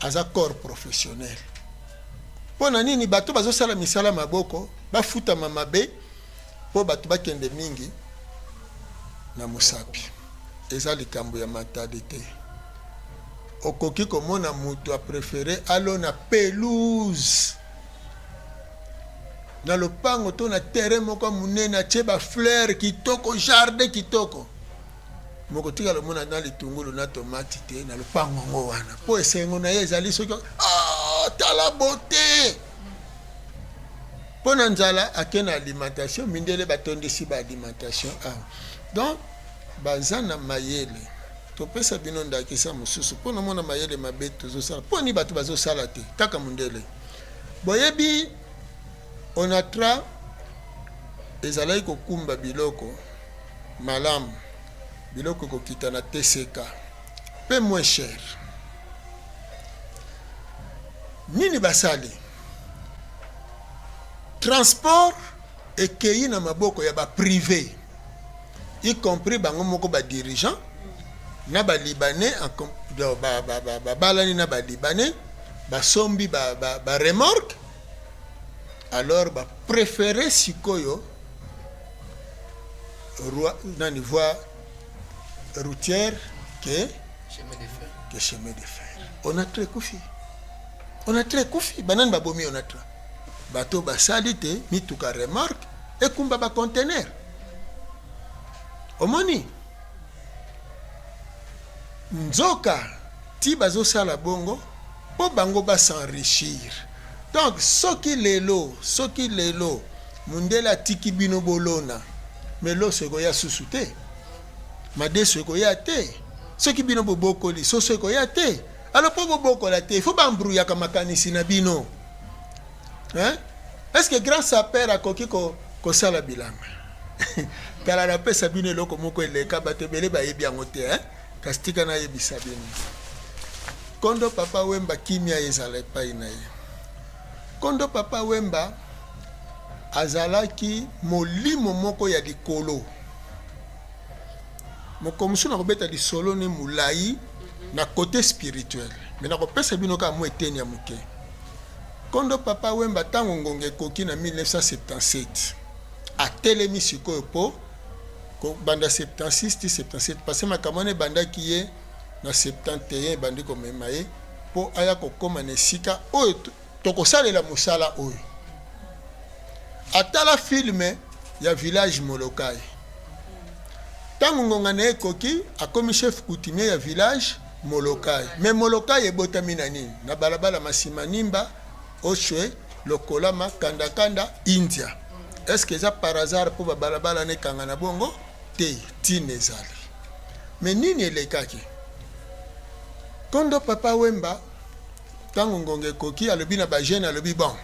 aza corps professionnel. Pona nini bato bazosala misala maboko bafutama mabe po bato bakende mingi na mosapi? Eza likambo ya mentalite. Okoki komona mutu a prefere alona pelouse na lopango to na terrain moko ya munene, atie ba fleurs kitoko, jardin kitoko, mokotikala omona na litungulu na tomate te na lopango yango wana, po esengo na ye ezali soki ah, tala beauté. Mpo na nzala ake na alimentation, mindele batondisi ba alimentation awa, donc baza na mayele. Topesa bino ndakisa mosusu mpo na mona mayele mabe tozosala. Mpo ni bato bazosala te kaka mondele. Boyebi Onatra ezalaki kokumba biloko malamu, biloko ekokita na TCK mpe moins cher. Nini basali? Transport ekeyi na maboko ya ba prive, y compris bango moko ba dirigeants na ba libanais, babalani na ba libanais, basombi ba, ba, ba remorque, alors ba préféré sikoyo roi, nani voie routière que chemin de fer, que chemin de fer. Onatra ekufi, Onatra ekufi. Banani babomi Onatra? Bato basali te mituka remorque ekumba ba conteneur. Omoni nzoka ti bazosala bongo po bango ba s'enrichir. Donc soki lelo, soki lelo mundele atiki bino bolona, mais loso ekoya susu te, madesu ekoya te, soki bino bobokoli soso ekoya te. Alors po bobokola te, il faut ba embrouillaka makanisi na bino. Hein? Est-ce que grand sapeur akoki ko kosala bilanga? Tala napesa bino eloko moko eleka bato ebele bayebi yango te, hein? Kasi tika nayebisa bino. Kondo Papa Wemba kimia ezala epai na ye. Kondo Papa Wemba azalaki molimo moko ya likolo. Mokolo mosusu nakobeta lisolo ne molai na cote spirituel, mais nakopesa bino kaka mwa eteni ya moke. Kondo Papa Wemba tango ngonga ekoki na 1977 atelemi sikoyo po kobanda 76 ti 77 parce que makambo wana ebandaki ye na 71 ebandi komema ye po aya kokoma na esika oyo tokosalela mosala oyo. Atala film ya village Molokai. Tango ngonga na ye ekoki, akomi chef coutumier ya village Molokai. Mais Molokai ebotami na nini? Na balabala Masimanimba, Oshwe, Lokolama, Kandakanda, India. Est ce que eza par hasard mpo babalabala na ekanga na bongo te? Ntina ezali. Mais nini elekaki? Kondo Papa Wemba, ntango ngonga ekoki, alobi na bajeune, alobi bon,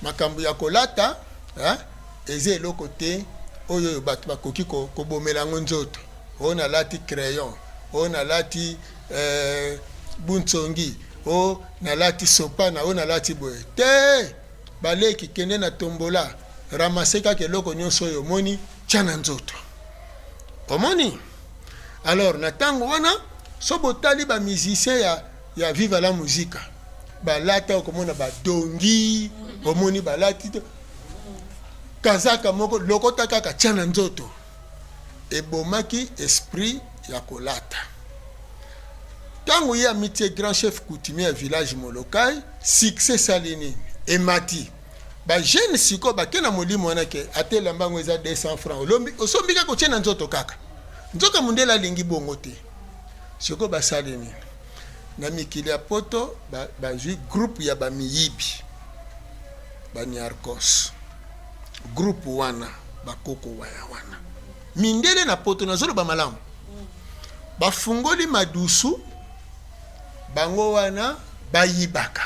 makambo ya kolata, hein, eza eloko te oyo oyo bato bakoki kobomela yango nzoto. Oyo nalati crayon, oyo nalati buntsongi, oyo nalati sopana, oyo nalati boye te. Baleki, kende na tombola, ramasse kaka eloko nyonso oyo omoni, tya na nzoto. Omoni? Alors na ntango wana, so botali ba musicien ya Viva la Musica, balata, okomona badongi, omoni balati kazaka moko, lokota kaka tya na nzoto. Ebomaki esprit ya kolata. Ntango ye amitie grand chef coutumier ya village Molokai, succès esali nini? Emati. Ba jeune sikoyo bake na molimo wana ke ata elamba yango eza 200 francs, olombi, osombi kaka, otie na nzoto kaka. Nzoka mondele alingi bongo te. Sikoyo basali nini? Na mikili ya poto bazwi groupe ya bamiyibi, baniarcos. Groupe wana bakoko waya wana mindele na poto, nazoloba malamu, bafungoli madusu bango wana bayibaka.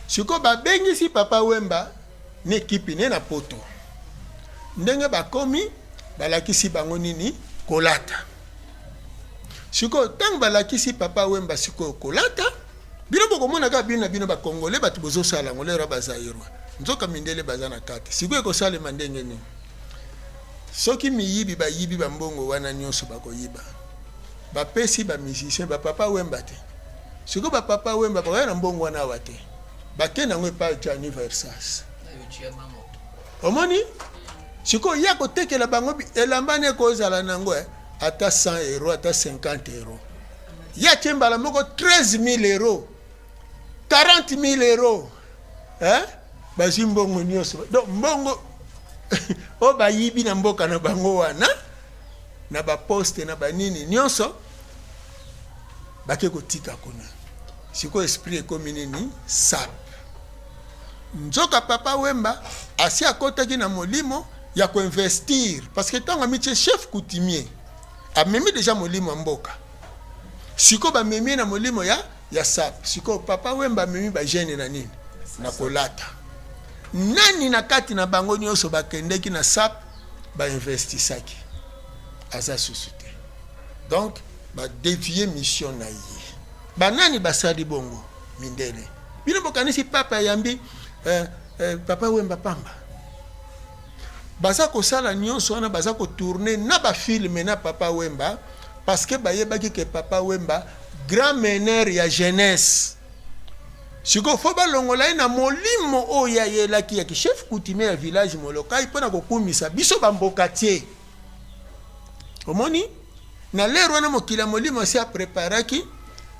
Sikoyo babengisi Papa Wemba na ekipi ne na poto. Ndenge bakomi, balakisi bango nini kolata. Sikoyo ntango balakisi Papa Wemba sikoyo kolata, bino bokomona kaka bino na bino bakongole bato bozosala yango lero bazairwa, nzoka mindele baza na kati. Sikoyo ekosalema ndenge nini soki miyibi bayibi bambongo wana nyonso? Bakoyiba, bapesi bamusicien bapapa Wemba te. Sikoyo bapapa Wemba bakoya na mbongo wana awa te, bake nango epai Gianni Versace. Omoni sikoyo ya kotekela bango elamba ne ekozala nango ata 100 euro, ata 50 euro, ye atie mbala moko 13 000 euro, 40 000 euro, eh? Bazwi mbongo nyonso. Donc mbongo oyo bayibi na mboka na bango wana, na baposte na banini nyonso, bake kotika kuna. Sikoyo esprit ekomi nini? Sap. Nzoka Papa Wemba asi akotaki na molimo ya koinvestir, parce que ntango amitie chef coutumier, amemi deja molimo ya mboka. Sikoyo bamemi ye na molimo ya sap. Sikoyo Papa Wemba amemi bajeune na nini? Na kolata. Nani na kati na bango nyonso bakendeki na sap, bainvestisaki? Aza susu te. Donc badevie mission na ye. Banani basali bongo? Mindele. Bino bokanisi papa ayambi Papa Wemba pamba? Baza kosala nyonso wana, baza kotourne na bafilme na Papa Wemba, parce que bayebaki ke Papa Wemba grand meneur ya jeunesse. Sikoyo fo balongola ye na molimo oyo ayelaki ya chef coutumier ya village Molokai mpona kokumisa biso bambokatie. Omoni na lere wana mokili ya molimo asi apreparaki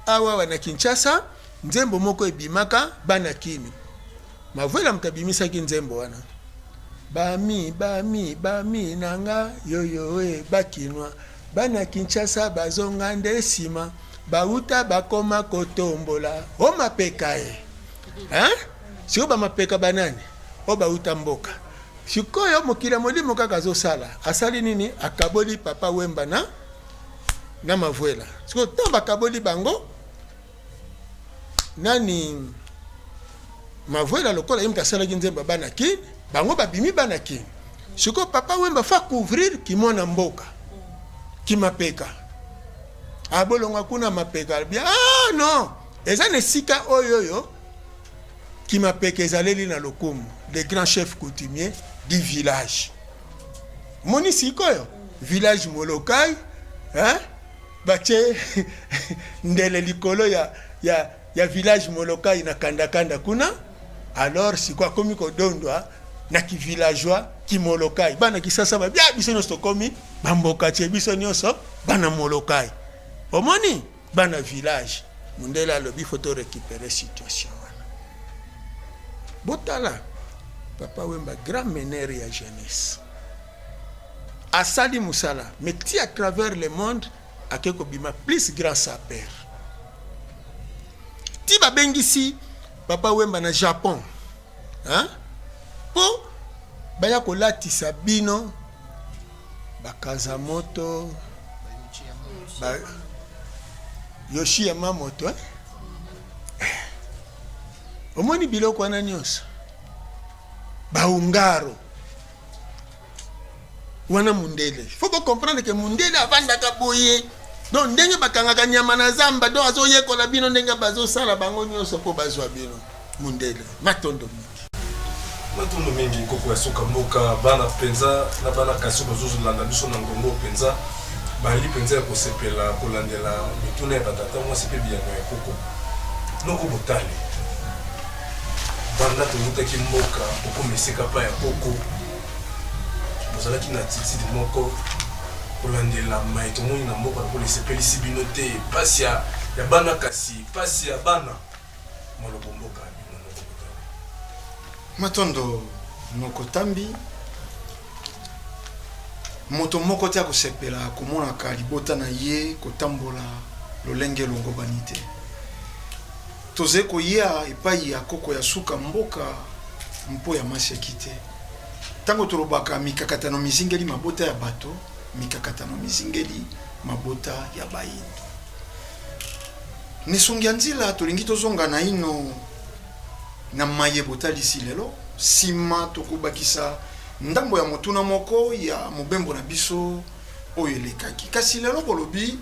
awawa na Kinshasa nzembo moko ebimaka bana kini. Mavuela moto abimisaki nzembo wana: bami bami bami na nga yoyo e bakinwa, bana Kinshasa bazonga nde nsima, bauta bakoma kotombola o mapeka e, hein? Sikoyo bamapeka banani oyo bauta mboka? Sikoyo mokili ya molimo kaka azosala, asali nini? Akaboli Papa Wemba na Mavuela. Sikoyo ntango bakaboli bango, nani? Mavuela, lokola ye moto asalaki nzembo ya bana Kini, bango babimi bana Kini. Sikoyo Papa Wemba fa couvrir kimwana mboka, kimapeka abolonga kuna mapeka. Alobi: ah non, eza na esika oyo oyo kimapeka ezaleli na lokumu, le grand chef coutumier du village. Moni sikoyo village Molokai, hein? Batie ndele likolo ya village Molokai na kandakanda kuna. Alors sikoyo akomi kodondwa na kivillageois kimolokai. Bana Kisasa babia, biso nyonso tokomi bamboka tie, biso nyonso bana Molokai. Omoni bana village. Mondele alobi faut to récupérer situation wana. Botala Papa Wemba, grand meneur ya jeunesse, asali mosala, mais ti à travers le monde ake kobima plus grand sapeur. Ti babengisi Papa Wemba na Japon, hein? Mpo baya kolatisa bino bakazamoto ba Yoshi Yamamoto eh? Omoni biloko wana nyonso baungaro wana mundele faut bo comprendre que mundele avandaka boye donc ndenge bakangaka nyama na zamba donc azoyekola bino ndenge bazosala bango nyonso mpo bazwa bino mundele matondo mingi matondo mingi nkoko ya suka mboka bana mpenza na bana kasi bazozolanda biso na ngongo mpenza bali mpenza ya kosepela kolandela mituna ya batata mwasi mpe biyano ya koko noko botali banda towutaki mboka okoma esika pa ya koko bozalaki na attitude moko kolandela mai tomoni na mboka lokola esepelisi bino te mpasi ya bana kasi mpasi ya bana malobo mboka bino noko botambi. Matondo noko Tambi. Moto moko te akosepela komonaka libota na ye kotambola lolenge elongobani te. Tozali koya epai ya koko ya suka mboka mpo ya maseki te. Ntango tolobaka mikakatano mizingeli mabota ya bato, mikakatano mizingeli mabota ya bayindo. N'esongi ya nzila, tolingi tozonga naino na maye botalisi lelo. Sima tokobakisa ndambo ya motuna moko ya mobembo na biso oyo elekaki. Kasi lelo bolobi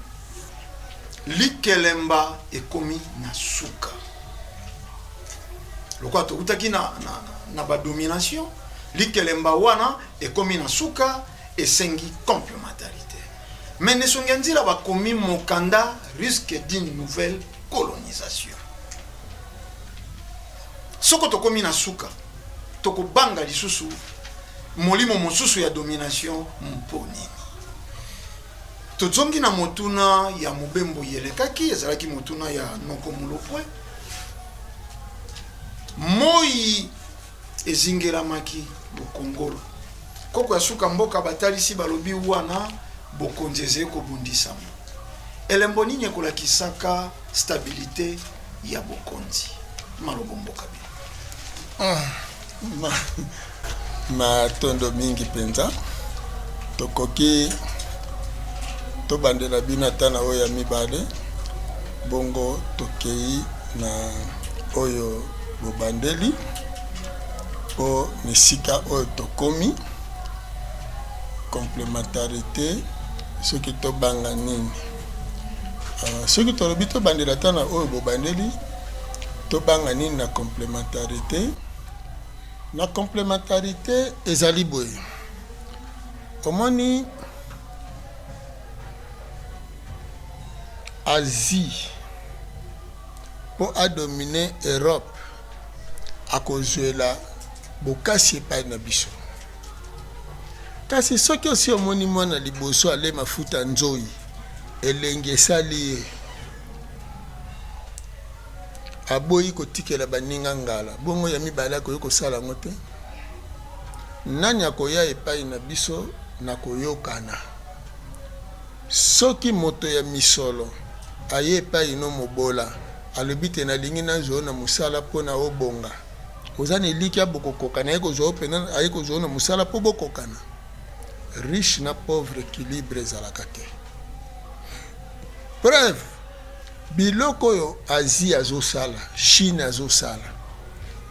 likelemba ekomi na suka. Lokola towutaki na, na, na ba domination, likelemba wana ekomi na suka, esengi complementarite. Mais n'esongi ya nzila bakomi mokanda risque d'une nouvelle colonisation. Soko tokomi na suka, tokobanga lisusu molimo mosusu ya domination mpo nini? Tozongi na motuna ya mobembo elekaki, ezalaki motuna ya Noko Mulopwe. Moi ezingelamaki bokongolo. Koko ya suka mboka batalisi balobi wana bokonzi ezali kobundisama. Elembo nini ekolakisaka stabilite ya bokonzi? Malobo mboka bino. Ah, ma, matondo mingi mpenza. Tokoki tobandela bino ata na oyo ya mibale, bongo tokei na oyo bobandeli mpo na esika oyo tokomi complementarite soki tobanga nini uh, soki tolobi tobandela ata na oyo bobandeli tobanga nini na complementarite na complementarite ezali boye omoni Asie mpo a dominer Europe akozuela bokasi epai na biso. Kasi soki osi omoni mwana liboso ale mafuta nzoi, elengi esali ye, aboyi kotikela baninga ngala, bongo ya mibale akoki kosala yango te? Nani akoya epai na biso na koyokana? Soki moto ya misolo aye epai no mobola, alobi te, Nalingi nazwa yo na mosala mpo na obonga. Oza na elikya bokokokana? Aye kozwa yo mpenza, aye kozwa yo na mosala mpo bokokana? Riche na pauvre equilibre ezalaka te. Preuve, biloko oyo Asie azosala, Chine azosala,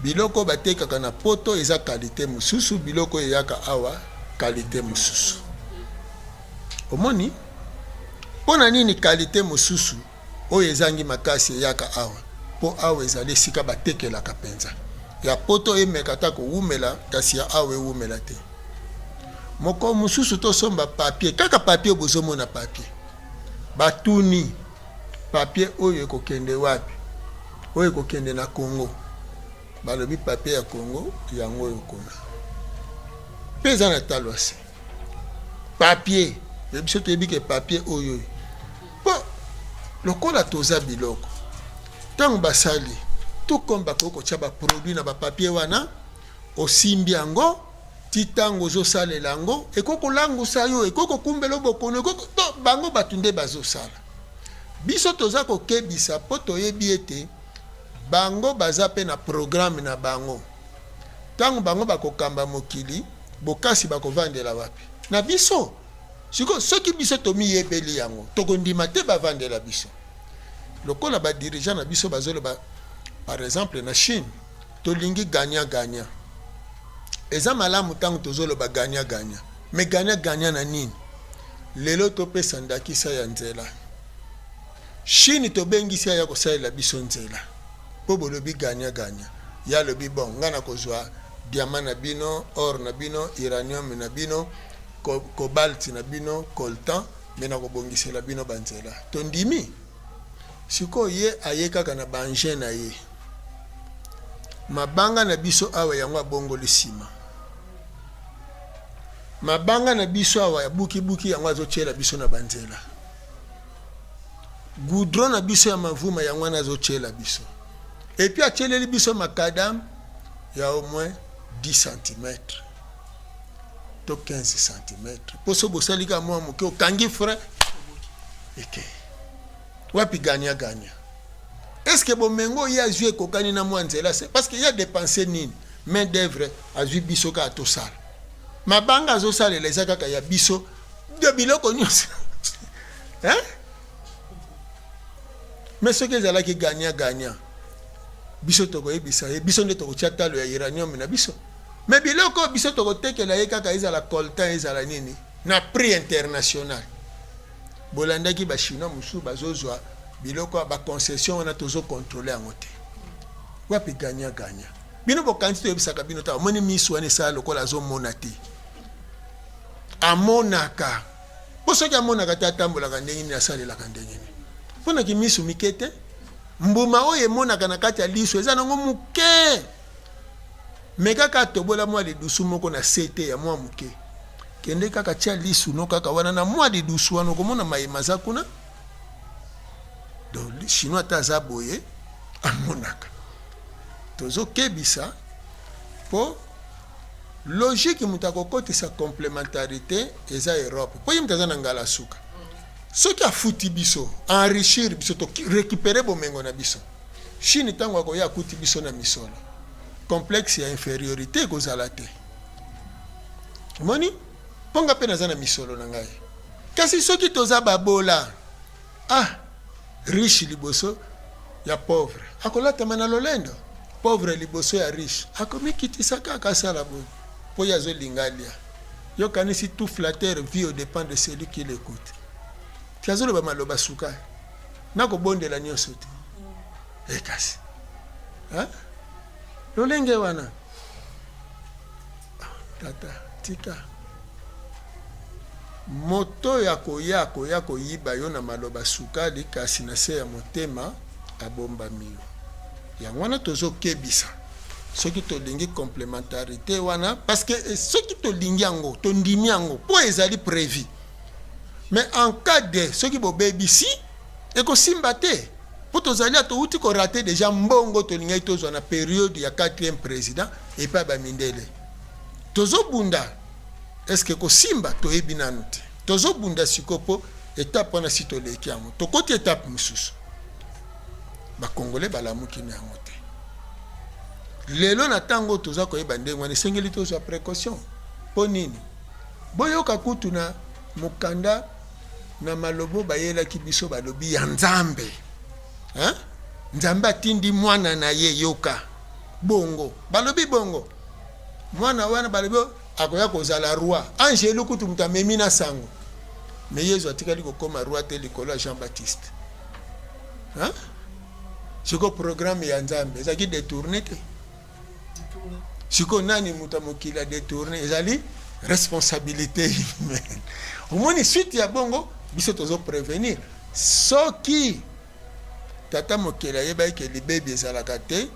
biloko oyo batekaka na poto eza qualite mosusu, biloko oyo eyaka awa qualite mosusu. Omoni? Mpo na nini kalite mosusu oyo ezangi makasi eyaka awa? Mpo awa ezali esika batekelaka mpenza. Ya poto emeka ata kowumela, kasi ya awa ewumela te. Mokolo mosusu tosomba papier, kaka papier oyo bozomona papier. Batuni, papier oyo ekokende wapi? Oyo ekokende na Congo. Balobi papier ya Congo yango oyo kuna. Mpe eza na talo ya se. Papier, mais biso toyebi ke papier oyo oyo. Po lokola toza biloko, tango basali tout comme bakoki kotia ba produits na ba papier wana, osimbi yango ti tango ozosalela yango ekoki kolangusa yo, ekoki kokumbela yo bokono, ekoki to bango bato nde bazosala. Biso toza kokebisa po toyebi ete bango baza pe na programme na bango. Ntango bango bakokamba mokili, bokasi bakovandela wapi? Na biso. Sikoyo soki biso tomiyebeli yango, tokondima te bavandela biso. Lokola ba dirigeants na biso bazoloba, par exemple na Chine, tolingi gagnant gagnant. Eza malamu ntango tozoloba gagnant gagnant, mais gagnant gagnant na nini? Lelo topesa ndakisa ya nzela. Chine tobengisi aya kosalela biso nzela po bolobi gagnant gagnant. Ye alobi bon nga nakozwa diamant na bino, or na bino, uranium na bino, cobalt na bino, coltan, mais nakobongisela bino ba nzela. Tondimi? Sikoyo ye aye kaka na ba engins na ye. Mabanga na biso awa yango abongoli sima. Mabanga na biso awa abuki buki yango azotiela biso na ba nzela. Goudron na biso ya mavuma yango wana azotiela biso. Et puis atieleli biso macadam ya au moins 10 cm to 15 cm. Po so bosali kaka mwa moke okangi frein eke. Wapi gagnant gagnant? Est-ce que bomengo ye azwi ekokani na mwa nzela se parce que ye a dépenser nini? Main d'œuvre azwi biso kaka tosala. Mabanga azosalela eza kaka ya biso de biloko nyonso. Hein? Mais soki ezalaki gagnant gagnant, biso tokoyebisa ye, biso nde tokotia talo ya uranium na biso. Mais biloko biso tokotekela ye kaka ezala coltan ezala nini na prix international. Bolandaki ba chinois mosusu bazozwa biloko ya ba concession wana tozo contrôler yango te. Wapi gagnant gagnant? Bino bokanisi toyebisaka bino ta omoni misu wana esala lokola azomona te. Amonaka. Po soki amonaka te atambolaka ndenge nini asalelaka ndenge nini? Mpo na kimisu mike te. Mbuma oyo emonaka na kati ya liso eza nango moke. Me kaka atobola mwa lidusu moko na se te ya mwa moke. Kende kaka tia lisu no kaka wana na mwa lidusu wana okomona maye maza kuna. Donc chinois ata aza boye amonaka. Tozokebisa po logique moto akokotisa complementarite eza Europe po ye moto aza na ngala suka. Soki afuti biso, enrichir biso, to recuperer bomengo na biso. Chine tango akoya akuti biso na misolo. Complexe ya inferiorite ekozala te. Omoni? Po nga pe naza na misolo na ngai. Kasi soki toza babola, ah, riche liboso ya pauvre akolatama na lolendo. Pauvre liboso ya riche akomikitisa kaka asala boye po ye azolinga alia. Yo okanisi tout flatteur vit au depend de celui qui l'ecoute. Ti azoloba maloba sukali. Nakobondela nyonso te. Eh kasi. Hein? Lolenge wana. Tata, tika. Moto oyo akoya akoya koyiba yo na maloba sukali kasi na se ya motema abombami yo. Yango wana tozokebisa soki tolingi complementarite wana parce que eh, soki tolingi yango tondimi yango mpo ezali prevu mais en cas de soki bobebisi ekosimba te mpo tozali towuti korate deja mbongo tolingaki tozwa na periode ya 4e président epai bamindele tozobunda eske kosimba toyebi nanu te tozobunda sikoyo mpo etape wana si toleki yango tokoti etape mosusu bakongole balamuki na yango te lelo na ntango toza koyeba ndenge wana esengeli tozwa précaution mpo nini boyoka kutu na mokanda na malobo bayelaki biso balobi ya Nzambe hein? Nzambe atindi mwana na ye yoka bongo balobi bongo mwana wana balobi akoya kozala roi angelu kutu moto amemi na sango me Yezu atikali kokoma roi te likolo ya Jean Baptiste hein? Sikoyo programme ya Nzambe ezalaki detourne te Sikoyo nani moto ya mokili a detourne ezali responsabilité humaine. Omoni suite ya bongo biso tozo prevenir soki tata mokeli ayebaki ke libebi ezalaka te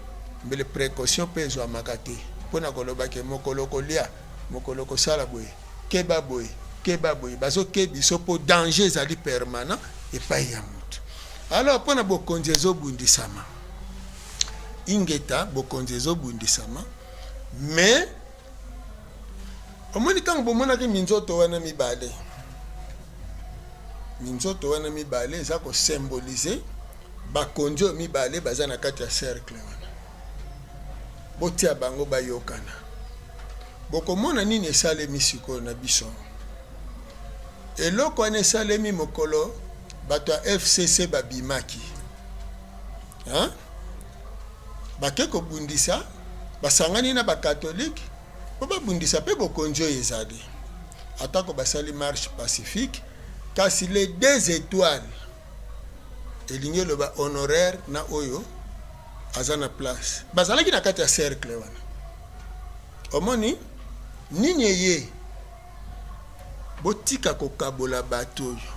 mbele précaution mpe ezwamaka te mpo na koloba ke mokolo kolia mokolo kosala boye keba boye keba boye bazokebiso mpo danger ezali permanent epai ya moto alors mpo na bokonzi ezobundisama Ingeta bokonzi ezo bundisama mais omoni ntango bomonaki minzoto wana mibale minzoto wana mibale eza kosymbolize bakonzi oyo mibale baza na kati ya cercle wana botia bango bayokana. Bokomona nini esalemi sikoyo na biso. Eloko wana esalemi mokolo bato ya FCC babimaki. Hein? Bake kobundisa, basangani na ba catholique mpo babundisa mpe bokonzi oyo ezali. Atako basali marche pacifique, kasi les deux etoiles elingi eloba honoraire na oyo aza na place bazalaki na kati ya cercle wana. Omoni nini eye? Botika kokabola bato oyo.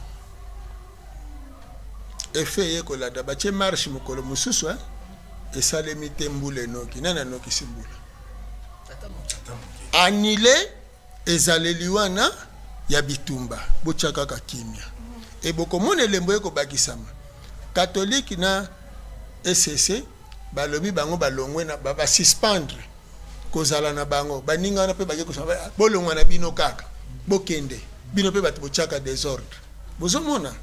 Effet eye kolanda batie marche mokolo mosusu hein? Esalemi te mbula enoki. Nani anokisi mbula? Annule ezaleli wana ya bitumba, botia kaka kimia e bokomona elembo ekobakisama. Catholique na ECC balobi bango balongwe na ba suspendre kozala na bango baninga wana mpe bake kosala bolongwa na bino kaka bokende bino mpe bato botiaka desordre bozomona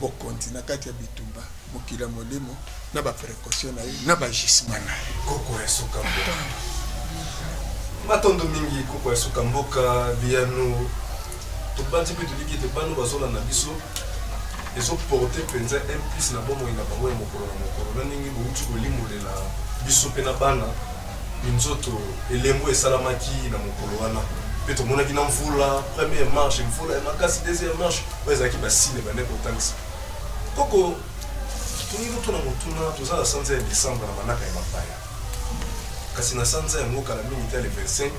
bokonzi na kati ya bitumba mokili ya molimo na ba precaution na ye na ba agissement na ye. Koko ya suka mboka. Matondo mingi koko ya suka mboka biyano tobanzi mpe toliki ete bano bazolanda biso ezoporte mpenza un plus na bomoi na bango ya mokolo na mokolo na ndenge bowuti kolimbolela biso mpe na bana minzoto elembo esalamaki na mokolo wana mpe tomonaki na mvula première marche mvula ya makasi deuxième marche oyo ezalaki basine bande kotangisa koko tolingi kotuna motuna toza na sanza ya décembre na manaka ya bapaya kasi na sanza yango kala mingi te le 25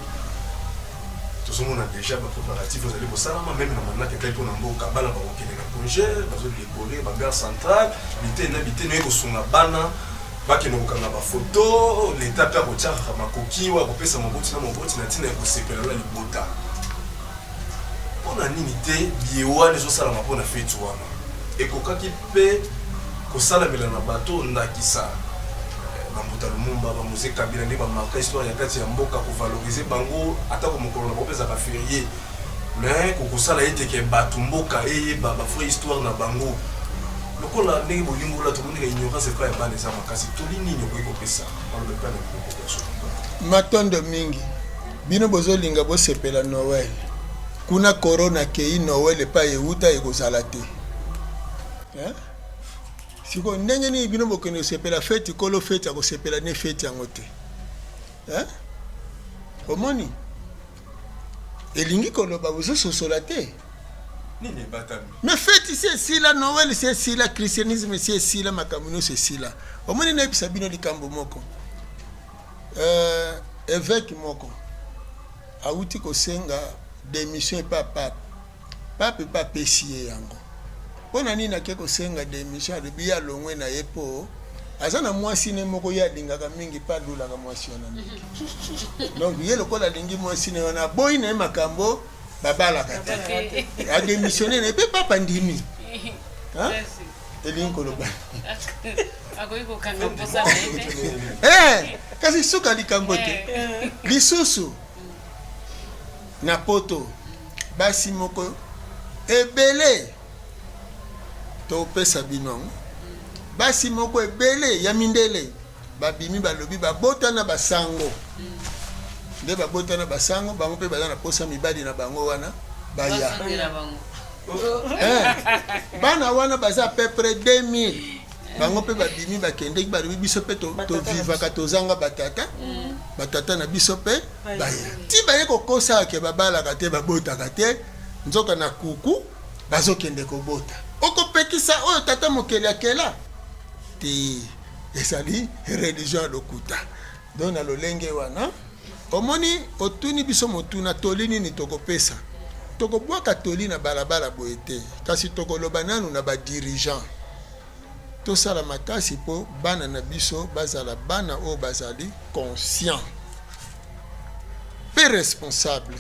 tozomona déjà bapréparatif ezali kosalama meme na manaka etali mpo na mboka bana bakokende na congé bazodekore bagare centrale biteni na biteni oye kosunga bana bakende kokanga bafoto leta mpe akotiaka makoki oyo akopesa moboti na moboti na ntina ya kosepela na libota mpo na nini te biye wana ezosalama mpo na feti wana ekokaki mpe kosalamela na bato ndakisa bambuta Lumumba, ba Mzee Kabila nde bamarka histoire ya kati ya mboka kovalorize bango atako mokolo na bango mpe ezalaka ferie mais kokosala ete ke bato mboka eyeba ba vraie histoire na bango lokola ndenge bolimbola tomoni ka ignorance epai ya bana eza makasi toli nini okoki kopesa maloba epai na biloko ya solo Matondo mingi. Bino bozolinga bosepela Noël. Kuna corona akei Noël epai ewuta ekozala te. Hein? Sikoyo ndenge nini bino bokende kosepela feti kolo feti akosepela ne feti yango te hein? Omoni elingi koloba bozososola te nini ebatami me feti si esila noel si esila christianisme si esila makambo nyonso esila omoni nayebisa bino likambo moko euh, évêque moko awuti kosenga démission epa pape Pape pe apesi ye yango. Pona nini ake kosenga demission alobi ye alongwe na ye po aza na mwasi ne moko ye alingaka mingi pe alulaka mwasi wana mingi. Donc ye lokola alingi mwasi ne wana aboyi na ye makambo babalaka te. A demissionner na ye pe pape andimi. Hein? Elingi koloba. Akoki kokanga mposa na ye te. Eh, kasi suka likambo te. Lisusu Na poto basi moko ebele topesa bino yango basi moko ebele ya mindele babimi balobi babota na basango nde babota na basango bango mpe baza na posa mibali na bango wana baya eh, bana wana baza peu près 2000 bango mpe babimi bakendeki balobi biso mpe tovivaka tozanga batata mm. batata na biso mpe baya ti baye kokosa ke babalaka te babotaka te nzoka na kuku bazokende kobota okopekisa oyo tata mokeli akela te ezali religion ya lokuta donc na lolenge wana omoni otuni biso motuna toli nini tokopesa tokobwaka toli na balabala boye te kasi tokoloba nanu na badirigeant Tosala makasi mpo bana na biso bazala bana oyo bazali conscient mpe responsable.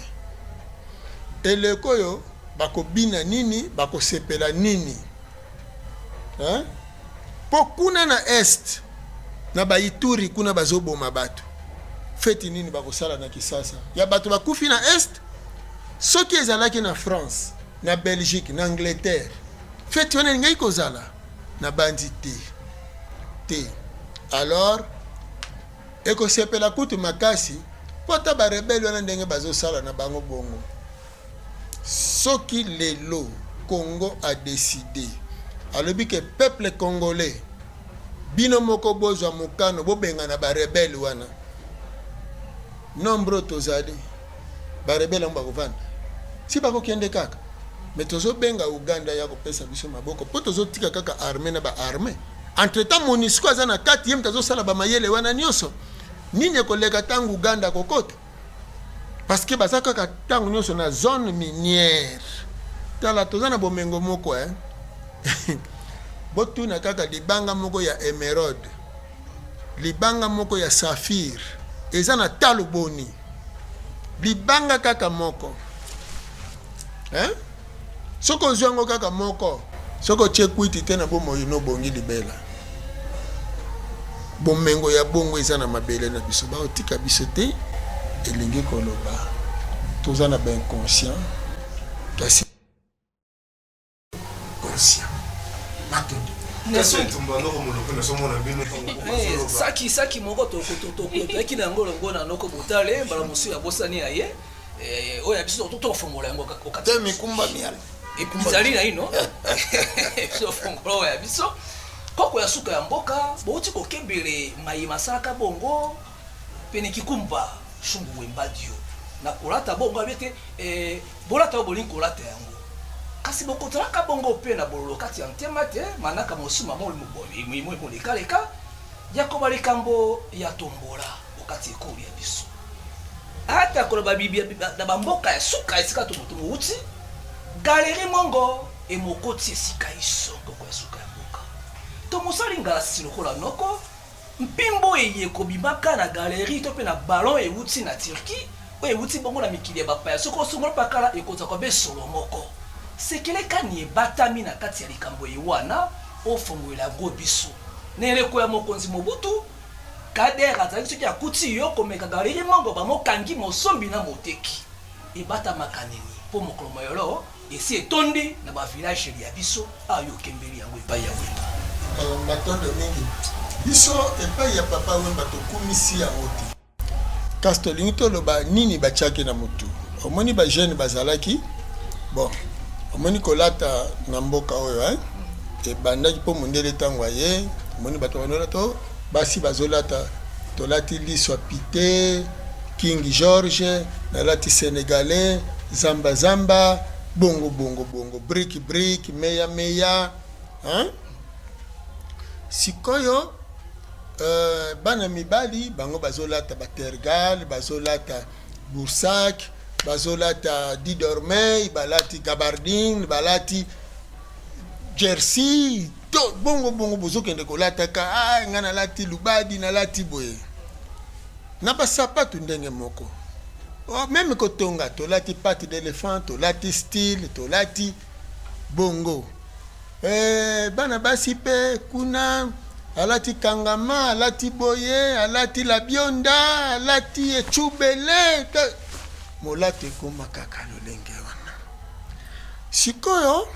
Eleko oyo bakobina nini, bakosepela nini? Hein? Mpo kuna na est na ba Ituri kuna bazoboma bato, feti nini bakosala na Kisasa ya bato bakufi na est? Soki ezalaki na France, na Belgique, na Angleterre Feti wana elingaki kozala? Nabanzi te. Te. Alors, ekosepela kutu makasi. Mpo ata ba rebelles wana ndenge bazosala na bango bongo, soki lelo Congo a decide, alobi ke peuple congolais bino moko bozwa mokano bobengana ba rebelles wana, nombre oyo tozali, ba rebelles yango bakovanda si bakokende kaka. Mais tozobenga Uganda ya kopesa biso maboko mpo tozotika kaka armee na ba armee. Entre temps Monusco aza na kati, ye moto azosala ba mayele wana nyonso. Nini ekoleka ntango Uganda akokota? Parce que baza kaka ntango nyonso na zone minière. Tala, toza na bomengo moko eh. Botuna kaka libanga moko ya emeraude, libanga moko ya saphir eza na talo boni? Libanga kaka moko eh? Soki ozwi yango kaka moko, soki otie kwiti te na bomoi no obongi libela. Bomengo ya bongo eza na mabele na biso, bakotika biso te. Elingi koloba toza na ba inconscient kasi conscient. Matondo. Eh, saki saki moko toyaki na yango longo na noko botale mbala mosusu abosani ya ye. Eh, oyo ya biso tofongola yango te mikumba miala ezali naino tofongola oyo ya biso koko ya suka ya mboka bouti kokebele maye masalaka bongo pene kikumba shungu wembadio na kolata bongo abi ete eh, bolata oyo bolingi kolata yango kasi bokotalaka bongo mpe na bololo kati ya ntema te manaka mosuma molekaleka yakoba likambo ya tombola okati ekolo ya biso Ata koloba na bamboka ya suka esika tomouti, galerie mongo emokoti esika iso nkoko ya suka ya mboka. Tomosali ngalasi lokola noko, mpimbo eye ekobimaka na galerie to mpe na ballon ewuti na Turquie oyo ewuti bongo na mikili ya bapaya soko osongolo pakala ekozwa be solo moko. Sekele kani ebatami na kati ya likambo eye wana ofongolela yango biso. Na eleko ya mokonzi Mobutu, Kader azalaki soki akuti yo komeka galerie mongo bamokangi mosombi na moteki. Ebatamaka nini po mokolo moyolo esi etondi na ba village lya biso awa yo okembeli yango epai ya Wemba. Matondo mingi. Biso epai ya Papa Wemba tokumisi yango te. Kasi tolingi toloba nini batiaki na mutu. Omoni ba jeunes bazalaki bon omoni kolata na mboka oyo hein ebandaki mpo mondele ntango aye omoni bato banolata oh, basi bazolata tolati liso ya pite King George nalati senegalais zamba zamba bongo bongo bongo brique brique meya meya hein sikoyo euh, bana mibali bango bazolata ba tergal bazolata Boursac, bazolata Didormey, balati gabardine, balati jersey to bongo bongo bozokende kolataka ah, ngai nalati lubadi nalati boye na basapatu ndenge moko oh, meme kotonga tolati pate d'éléphant tolati style tolati bongo Eh, bana basi pe kuna alati kangama alati boye alati labionda alati echubele molato ekoma kaka lolenge wana sikoyo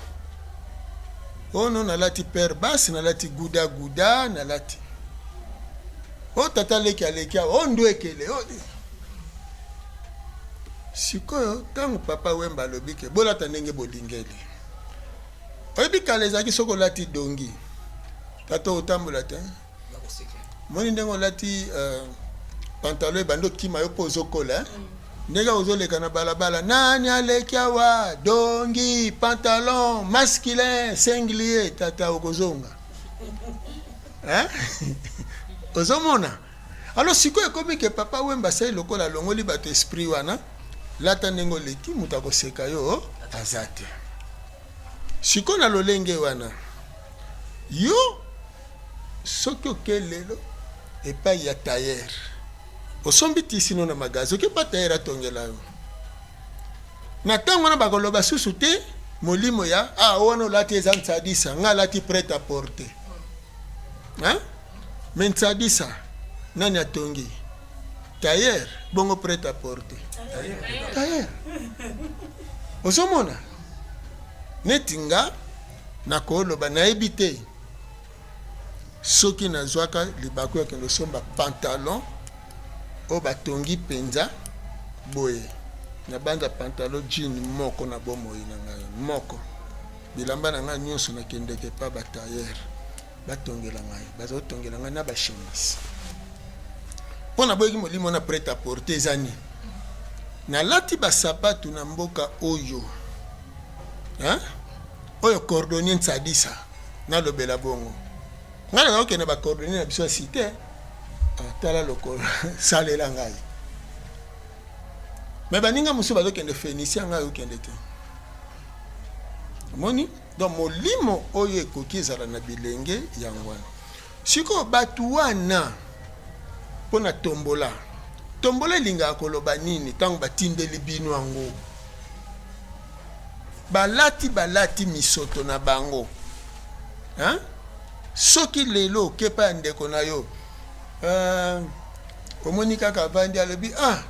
ono nalati pere basi nalati guda guda nalati o tata leki aleki awa o ndwekele o sikoyo ntango papa wemba alobi ke bolata ndenge bolingeli Oyebi kala ezalaki soki olati dongi tata otambola te moni ndenge olati uh, pantalon ebandi okima yo mpo ozokola eh? mm. ndenge ozoleka na balabala nani aleki awa dongi pantalon masculin singulier tata okozonga eh? ozomona alors sikoyo ekomi ke papa wemba asali lokola alongoli bato esprit wana lata ndenge oleki moto akoseka yo aza te Sikoyo na lolenge wana, yo soki oke lelo epai ya tailleur, osombi tisi no na magasin, oke pa tailleur atongela yo. Na ntango wana bakoloba susu te molimo ya ah wana olati eza nsadisa, nga alati prêt à porter. Hein? Mais nsadisa nani atongi? Tailleur, bongo prêt à porter. Tailleur. Ozomona? Neti nga nakoloba nayebi te soki nazwaka libaku ya kende osomba pantalon oyo batongi mpenza. Boye, nabanza pantalon jean moko na bomoi na ngai, moko. Bilamba na ngai nyonso nakendeke epa ba tailleur batongela ngai, bazotongela ngai na ba chemise. Mpo naboyaki molimo wana prêt à porter eza nini? Nalati ba sapatu na mboka oyo, hein? Oyo cordonnier Nsadisa, nalobela bongo. Ngai nazalaki kokende ba cordonnier na biso ya cite, ah, tala lokolo salela ngai. Mais baninga mosusu bazokende Phoenicia, ngai okende te. Omoni? Donc molimo oyo ekoki ezala na bilenge yango wana. Sikoyo bato wana mpo na tombola, tombola elingaka koloba nini ntango batindeli bino yango? Balati balati misoto na bango hein? Soki lelo okepa ya ndeko na yo euh, omoni kaka avandi alobi ah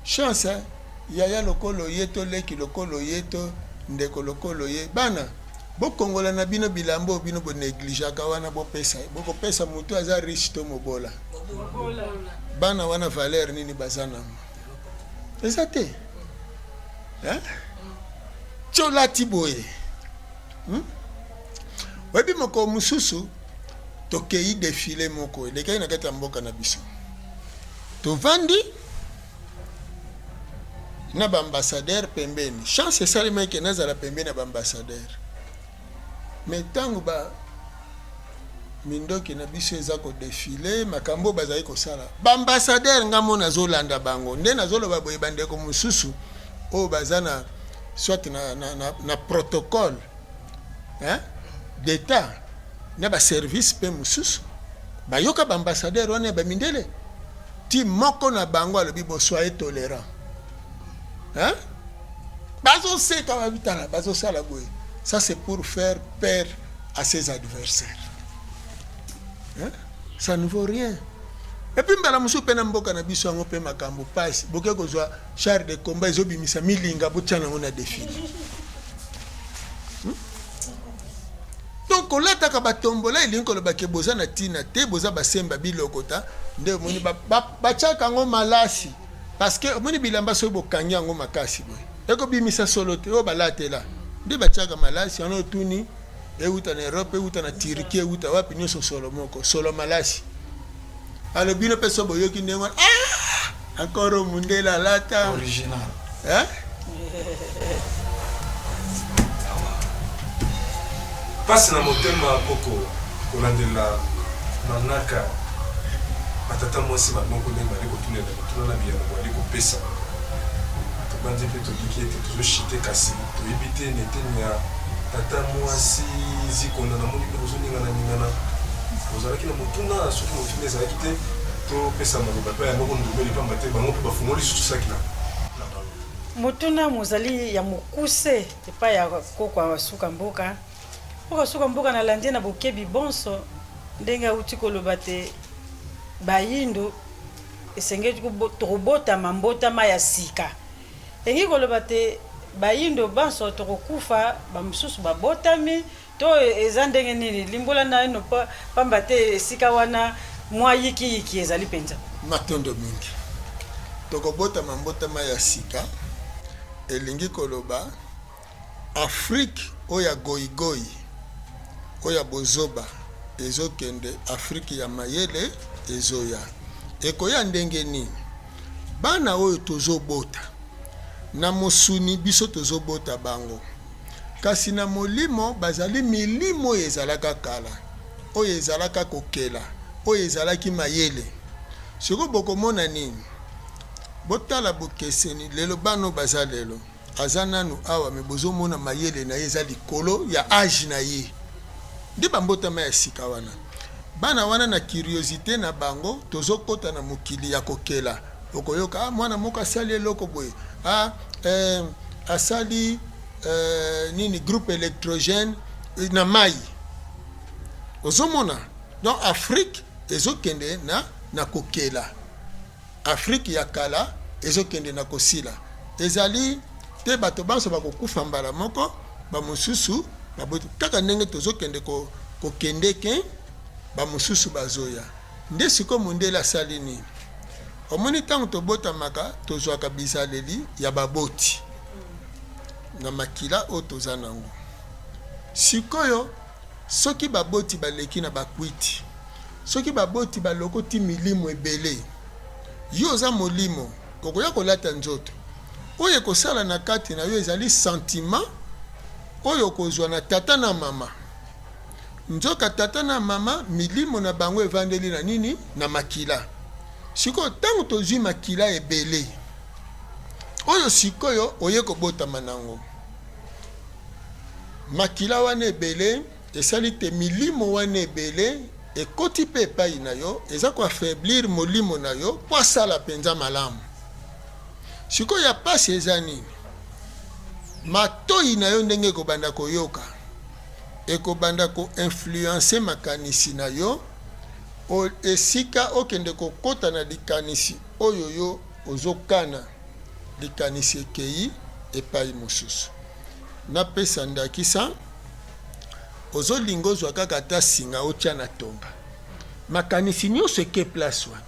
chance hein? Yaya lokolo ye to leki lokolo ye to ndeko lokolo ye bana bokongola na bino bilamba oyo bino bo negligeaka wana bopesa ye bokopesa mutu aza riche to mobola bana wana valeur nini baza nango eza te hein? Ti olati boye hmm? Oyebi mokolo mosusu tokei defile moko elekaki na kati ya mboka na biso tovandi na ba ambassadeur pembeni chance esalemaki ke nazala pembeni ya ba ambassadeur mais ntango ba mindoki na biso eza kodefile makambo oyo bazali kosala ba ambassadeur nga mo nazolanda bango nde nazoloba boye bandeko mosusu oyo baza na soit na, na, na, na protocole hein, d'etat na ba service mpe mosusu bayoka ba ambassadeur wana ya bamindele Ti moko na bango alobi bo soyez tolerant. Hein? Bazo seka ba bitala, bazo sala boye. Ça c'est pour faire peur à ses adversaires. Hein? Ça ne vaut rien. Et puis mbala mosusu mpe na mboka na biso yango mpe makambo pasi boke kozwa char de combat ezobimisa milinga botya nango na defile. Hmm? Donc kolataka ba tombola elingi koloba ke boza na tina te, boza basemba bilokota nde omoni batiaka yango malasi parce que omoni bilamba soki bokangi yango makasi boye ekobimisa solo te oyo balatela nde batiaka malasi wana otuni euta na Europe euta na Turquie euta wapi nyonso solo moko solo malasi alo bino mpe so boyoki ndenge wana ah! encore mundele alata original eh? Pasi na motema koko kolandela manaka ba tata mwasi ba noko ndenge bazali kotunela mituna na biyano bozali kopesa. Tobanzi mpe toliki ete tozo chute kasi toyebi te na eteni ya tata mwasi Zikonda namoni bino bozo ningana ningana bozalaki na motuna soki motuna ezalaki te topesa maloba epai ya noko Ndombele pamba te bango mpe bafungoli lisusu saki na bango. Motuna mozali ya mokuse epai ya koko ya suka mboka. Koko ya suka mboka nalandi ye na bokebi bonso ndenge awuti koloba te bayindo esengeli tokobotama mbotama ya sika. Elingi koloba te bayindo banso tokokufa bamosusu babotami to eza ndenge nini? Limbola naino pamba te esika wana mwa yiki-yiki ezali penza. Matondo mingi. Tokobotama mbotama ya sika, elingi koloba Afrique oyo ya goyigoyi, oyo ya bozoba ezokende, Afrique ya mayele ezoya. Ekoya ndenge nini? Bana oyo tozobota na mosuni, biso tozobota bango, kasi na molimo bazali milimo oyo ezalaka kala, oyo ezalaka kokela, oyo ezalaki mayele. Sikoyo bokomona nini? Botala bokeseni lelo, bana oyo baza lelo. Aza nanu awa mais bozo mona mayele na ye eza likolo ya age na ye. Nde ba mbotama ya sika wana. Bana wana na curiosite na bango tozo kota na mokili ya kokela. Okoyoka ah mwana moko asali eloko boye. Ah eh, asali eh, nini groupe electrogène na mayi. Ozo mona? Donc Afrique ezo kende na na kokela. Afrique ya kala ezo kende na kosila. Ezali te bato banso bakokufa mbala moko, ba mosusu baboti. Kaka ndenge tozo kende ko kokendeke, ba mosusu bazoya. Nde sikoyo mondele asali nini? Omoni, ntango tobotamaka, tozwaka bizaleli ya baboti na makila oyo toza nango. Sikoyo soki baboti baleki na bakwiti, soki baboti balokoti milimo ebele, yo oza molimo, okoya kolata nzoto. Oyo ekosala na kati na yo ezali sentiment oyo okozwa na tata na mama. Nzoka tata na mama, milimo na bango evandeli na nini? Na makila. Sikoyo ntango tozwi makila ebele oyo sikoyo oye kobotama nango, makila wana ebele esali te milimo wana ebele ekoti mpe epai na yo, eza koaffaiblir molimo na yo mpo asala mpenza malamu. Sikoyo ya pasi eza nini? Matoyi na yo ndenge ekobanda koyoka, ekobanda ko influencer makanisi na yo esika okende kokota na likanisi oyo yo ozokana, likanisi ekeyi epai mosusu. Napesa ndakisa, ozolinga ozwa kaka ata singa otia na tonga, makanisi nyonso eke place wana.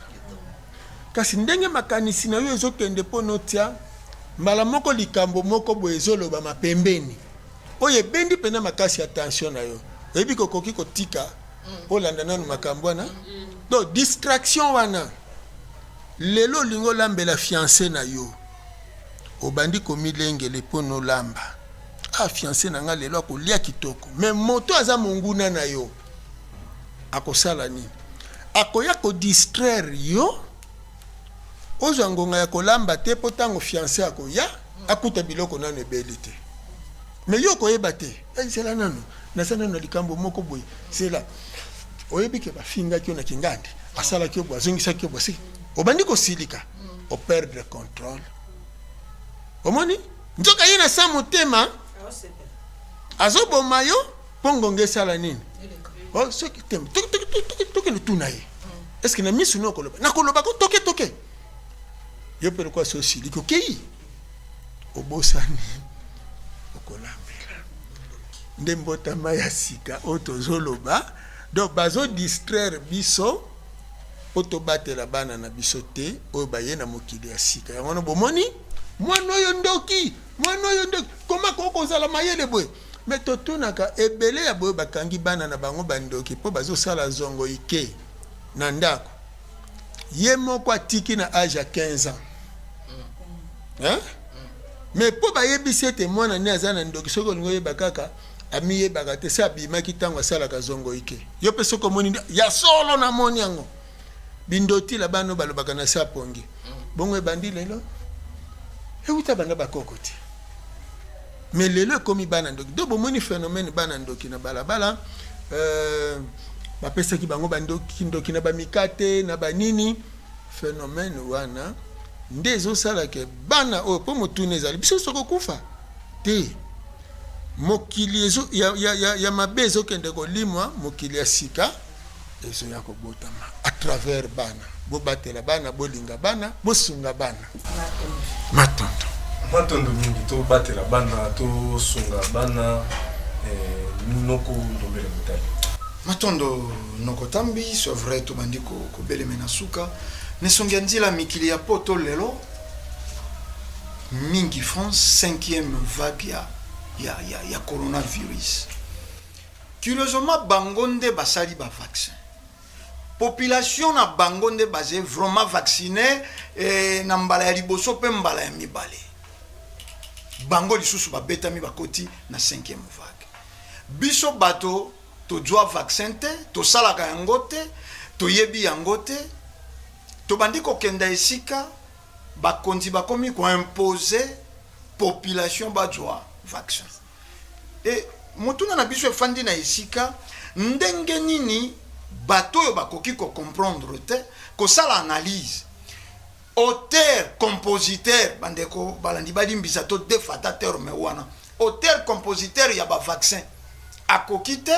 Kasi ndenge makanisi na yo ezokende mpo notia, mbala moko likambo moko boye ezolobama pembeni, oyo ebendi mpenza makasi attention na yo. Oyebi kokoki kotika olanda nanu makambo wana. Donc distraction wana, lelo olingi olambela fiancé na yo, obandi komilengele mpo nolamba. Ah, fiancé na nga lelo akolia kitoko. Mais moto aza monguna na yo akosala nini? Akoya kodistraire yo, ozwa ngonga ya kolamba te, mpo ntango fiancé akoya akuta biloko nano ebeli te. Mais yo okoyeba te, zela nano, naza nano na likambo moko boye, zela. Oyebi ke bafingaki yo na kingandi, asalaki yo boye, azongisaki yo boye, soki obandi kosilika, operdre contrôle. Omoni nzoka ye na sa motema azoboma yo mpo ngonga esala nini? Oh, soki te, tokende tuna ye, est-ce na misu no okoloba? Nakoloba ko toke toke yo mpe lokola so osiliki, okei, obosani okolambela. Nde mbotama ya sika oyo tozoloba. Donc bazodistraire biso mpo tobatela bana na biso te oyo baye na mokili ya sika. Yango wana bomoni mwana oyo ndoki, mwana oyo ndoki, koma koki kozala mayele boye. Me totunaka ebele ya boye, bakangi bana na bango bandoki mpo bazosala zongo ike na ndako. Ye moko atiki na age ya 15 ans, hein? Mais mpo bayebisi ete mwana ne aza na ndoki, soki olingi oyeba kaka, amiyebaka te, se abimaki ntango asalaka zongo ike. Yo mpe soki omoni ya solo, namoni yango bindotila bana oyo balobaka na se apongi bongo, ebandi lelo, euta banda bakoko te, mais lelo ekomi bana ndoki. Do bomoni phénomène bana ndoki na balabala, bapesaki bango bandoki ndoki na bamikate na banini. Phénomène wana nde ezosalaka bana oyo, mpo motuna ezali biso sokokufa te. Mokili ezo, ya, ya, ya, ya mabe ezokende kolimwa, mokili ya sika ezoya kobotama à travers bana. Bobatela bana, bolinga bana, bosunga bana. Matondo. Matondo mingi. Tobatela bana, tosunga bana. Noko Ndombele Motali. Matondo, noko Tambi. C'est vrai, tobandi kobeleme na suka nesongi ya nzela. Mikili ya poto lelo mingi, France, cinquième vague ya coronavirus. Curieusement, bango nde basali bavaccin, population na bango nde baze vraiment vacciné na mbala ya liboso mpe mbala ya mibale. Bango lisusu babetami, bakoti na cinquième vague. Biso bato tozwa vaccin te, tosalaka yango te, toyebi yango te. Tobandi kokenda esika bakonzi bakomi koimpose population bazwa vaccin. E motuna na biso efandi na esika ndenge nini bato oyo bakoki kocomprendre te, kosala analyse, auteur compositeur, bandeko balandi balimbisa to defata terme wana, auteur compositeur ya bavaccin akoki te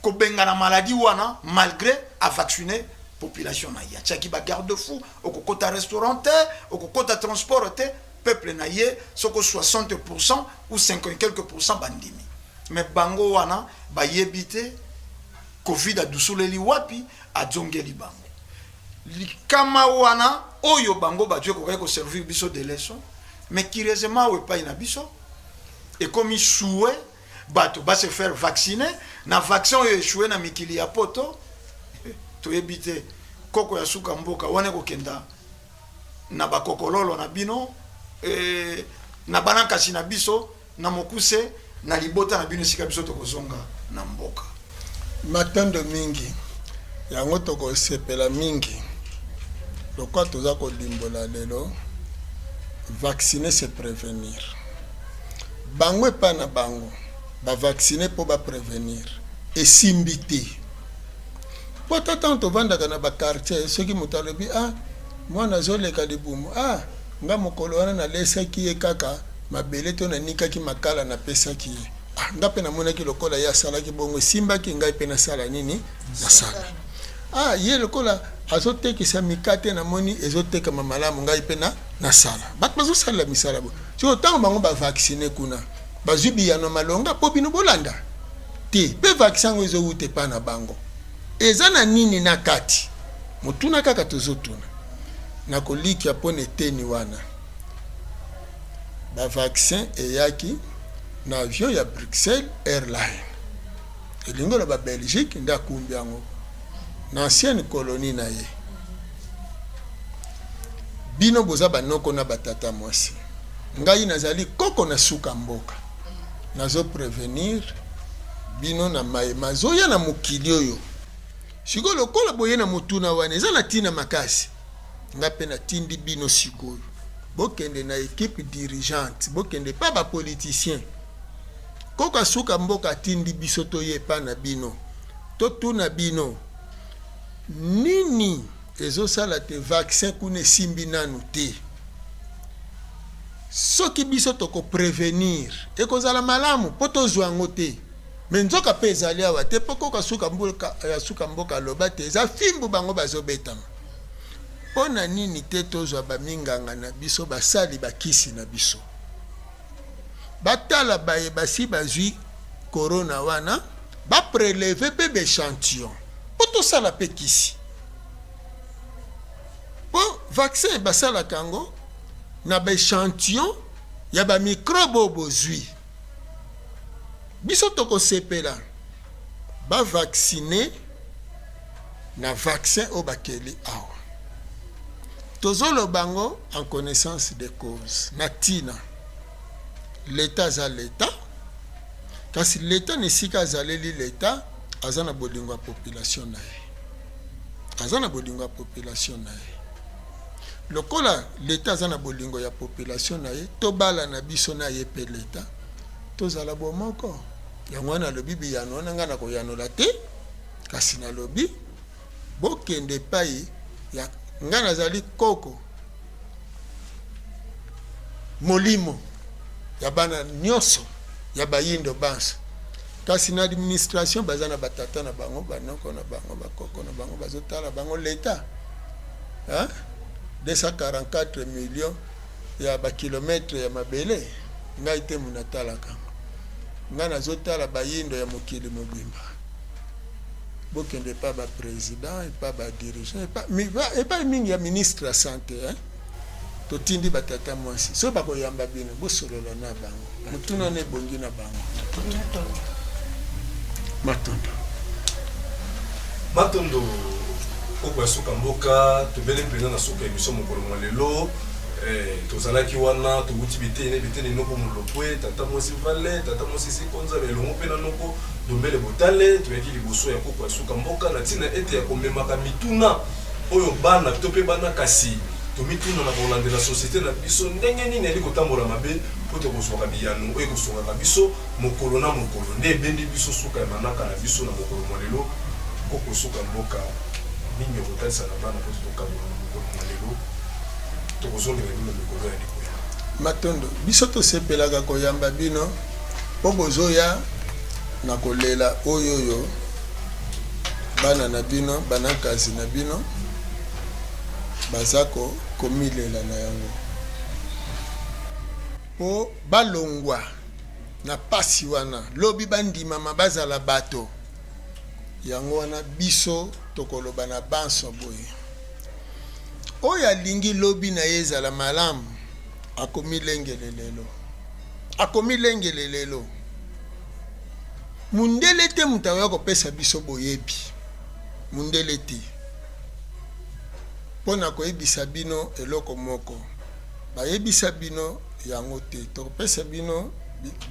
kobengana maladie wana malgré avaccine population na ye, atiaki bagarde fou, okokota restaurant te, okokota transport te. Peuple na ye soko 60 ou 50 quelque pourcent bandimi, mais bango wana bayebi te Covid adusuleli wapi, azongeli bango. Likama wana oyo bango bazwi ekokaki ko servir biso de leçon, mais curieusement awa epai na biso ekomi souhait bato ba se faire vacciner na vaccin oyo echoue na mikili ya poto. Toyebi te koko ya suka mboka wana ekokenda na bakokololo na bino e, na banankasi na biso na mokuse na libota na bino esika biso tokozonga na mboka. Matondo mingi. Yango tokosepela mingi lokola toza kolimbola lelo, vacciner c'est prevenir. Bango epai na bango ba vacciner mpo ba prevenir, esimbi te. Mpo ata ntango tovandaka na ba quartier, soki moto alobi ah mwana azoleka libumu, ah nga mokolo wana nalesaki ye kaka mabele to nanikaki makala napesaki ye, ah nga mpe namonaki lokola ye asalaki bongo esimbaki, ngai mpe nasala nini? Nasala. Ah ye lokola azotekisa mikate namoni ezotekama malamu, ngai mpe na nasala. Bato bazosalela misala boye. Sikoyo ntango bango bavaccine kuna bazwi biyano malonga mpo bino bolanda te, mpe vaccin yango ezowuta epai na bango eza na nini na kati? Motuna kaka tozotuna na kolikia mpo na eteni wana. Ba vaccin eyaki na avion ya Bruxelles Airline, elingi oloba Belgique nde akumbi yango na ancienne colonie na ye. Bino boza banoko na batata mwasi, ngai nazali koko na suka mboka, nazo prevenir bino na maye mazoya na mokili oyo. Sikoyo lokola boye na motuna wana eza na tina makasi, nga pe natindi bino sikoyo bokende na equipe dirigeante, bokende pa ba politiciens. Koko asuka mboka atindi biso toye epa na bino totuna bino nini ezosala te vaccin kuna esimbi nanu te. Soki biso toko prevenir ekozala malamu po tozwa yango te. Mais nzoka pe ezali awa te po koko asuka mboka, asuka mboka aloba te eza fimbu bango bazobetama. Pona nini te tozwa ba minganga na biso basali ba kisi na biso batala baye basi bazwi corona wana ba prelever pe ba echantillon po tosala pe kisi po vaccin basalaka yango na ba echantillon ya ba microbe oyo bozwi. Biso tokosepela ba vacciner na vaccin oyo bakeli awa. Tozoloba yango en connaissance de cause, na tina. L'etat aza l'etat, kasi l'etat na esika azaleli l'etat aza na bolingo ya population na ye. Aza na bolingo ya population na ye. Lokola l'etat aza na bolingo ya population na ye, tobalana biso na ye pe l'etat, tozala bomoko. Yango wana nalobi biyano wana ngai nakoyanola te, kasi nalobi bokende epai ya ngai nazali koko molimo ya bana nyonso ya bayindo banso. Kasi na administration baza na batata na bango, banoko na bango, bakoko na bango, bazotala bango l'etat. Hein? 244 millions ya ba kilomètres ya mabele, ngai te mutu natalaka yango. Ngai nazotala bayindo ya mokili mobimba. Bokende epai ba president, epai ba dirigeant, epai mingi ya ministre ya sante, hein? Totindi ba tata mwasi soki bakoyamba bino bosolola na bango, motuna wana ebongi na bango. Matondo. Matondo koko ya suka mboka, tobele mpenza na suka emission mokolo mwa lelo. Eh, tozalaki wana towuti biteni na biteni noko molopwe tata mwasi vale tata mwasi sikonza elongo mpe na noko dombele botale toyaki liboso ya koko ya suka mboka na ntina ete ya komemaka mituna oyo bana to mpe bana kasi tomituna na kolandela societe na biso ndenge nini eyali kotambola mabe mpo te kozwaka biyano oyo ekosungaka biso mokolo na mokolo nde ebendi biso suka ya manaka na biso na mokolo mwa lelo. Koko suka mboka nini okotalisa na bana mpo te tokabola na mokolo mwa lelo? Tokozongela bino mikolo eyali koya. Matondo. Biso tosepelaka koyamba bino mpo bozoya na kolela oyo oyo bana na bino, banakazi na bino baza ko komilela na yango mpo balongwa na pasi wana, lobi bandimama bazala bato. Yango wana biso tokoloba na banso boye. Oyo alingi lobi na ye ezala malamu, akomilengele lelo. Akomilengele lelo. Mundele te moto akoya kopesa biso boyebi. Mundele te. Mpo na koyebisa bino eloko moko, bayebisa bino yango te. Tokopesa bino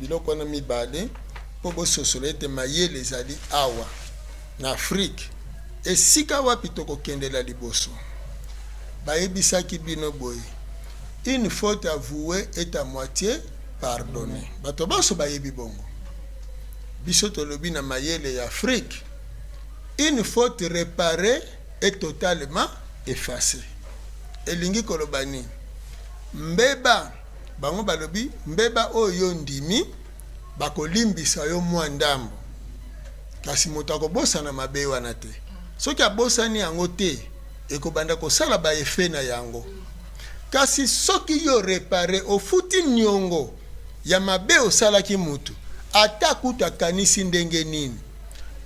biloko wana mibale mpo bososola ete mayele ezali awa na Afrique, esika wapi tokokendela liboso. Bayebisaki bino boye, Une faute avouee est à moitie pardonnee. Bato banso bayebi bongo. Biso tolobi na mayele ya Afrique, une faute reparee est totalement effacee. Elingi koloba nini? Mbeba, bango balobi mbeba oyo yo ondimi, bakolimbisa yo mua ndambo. Kasi moto akobosana mabe wana te. Soki abosani yango te, ekobanda kosala ba effets na yango. Kasi soki yo reparer, ofuti niongo ya mabe osalaki mutu, ata kutu akanisi ndenge nini,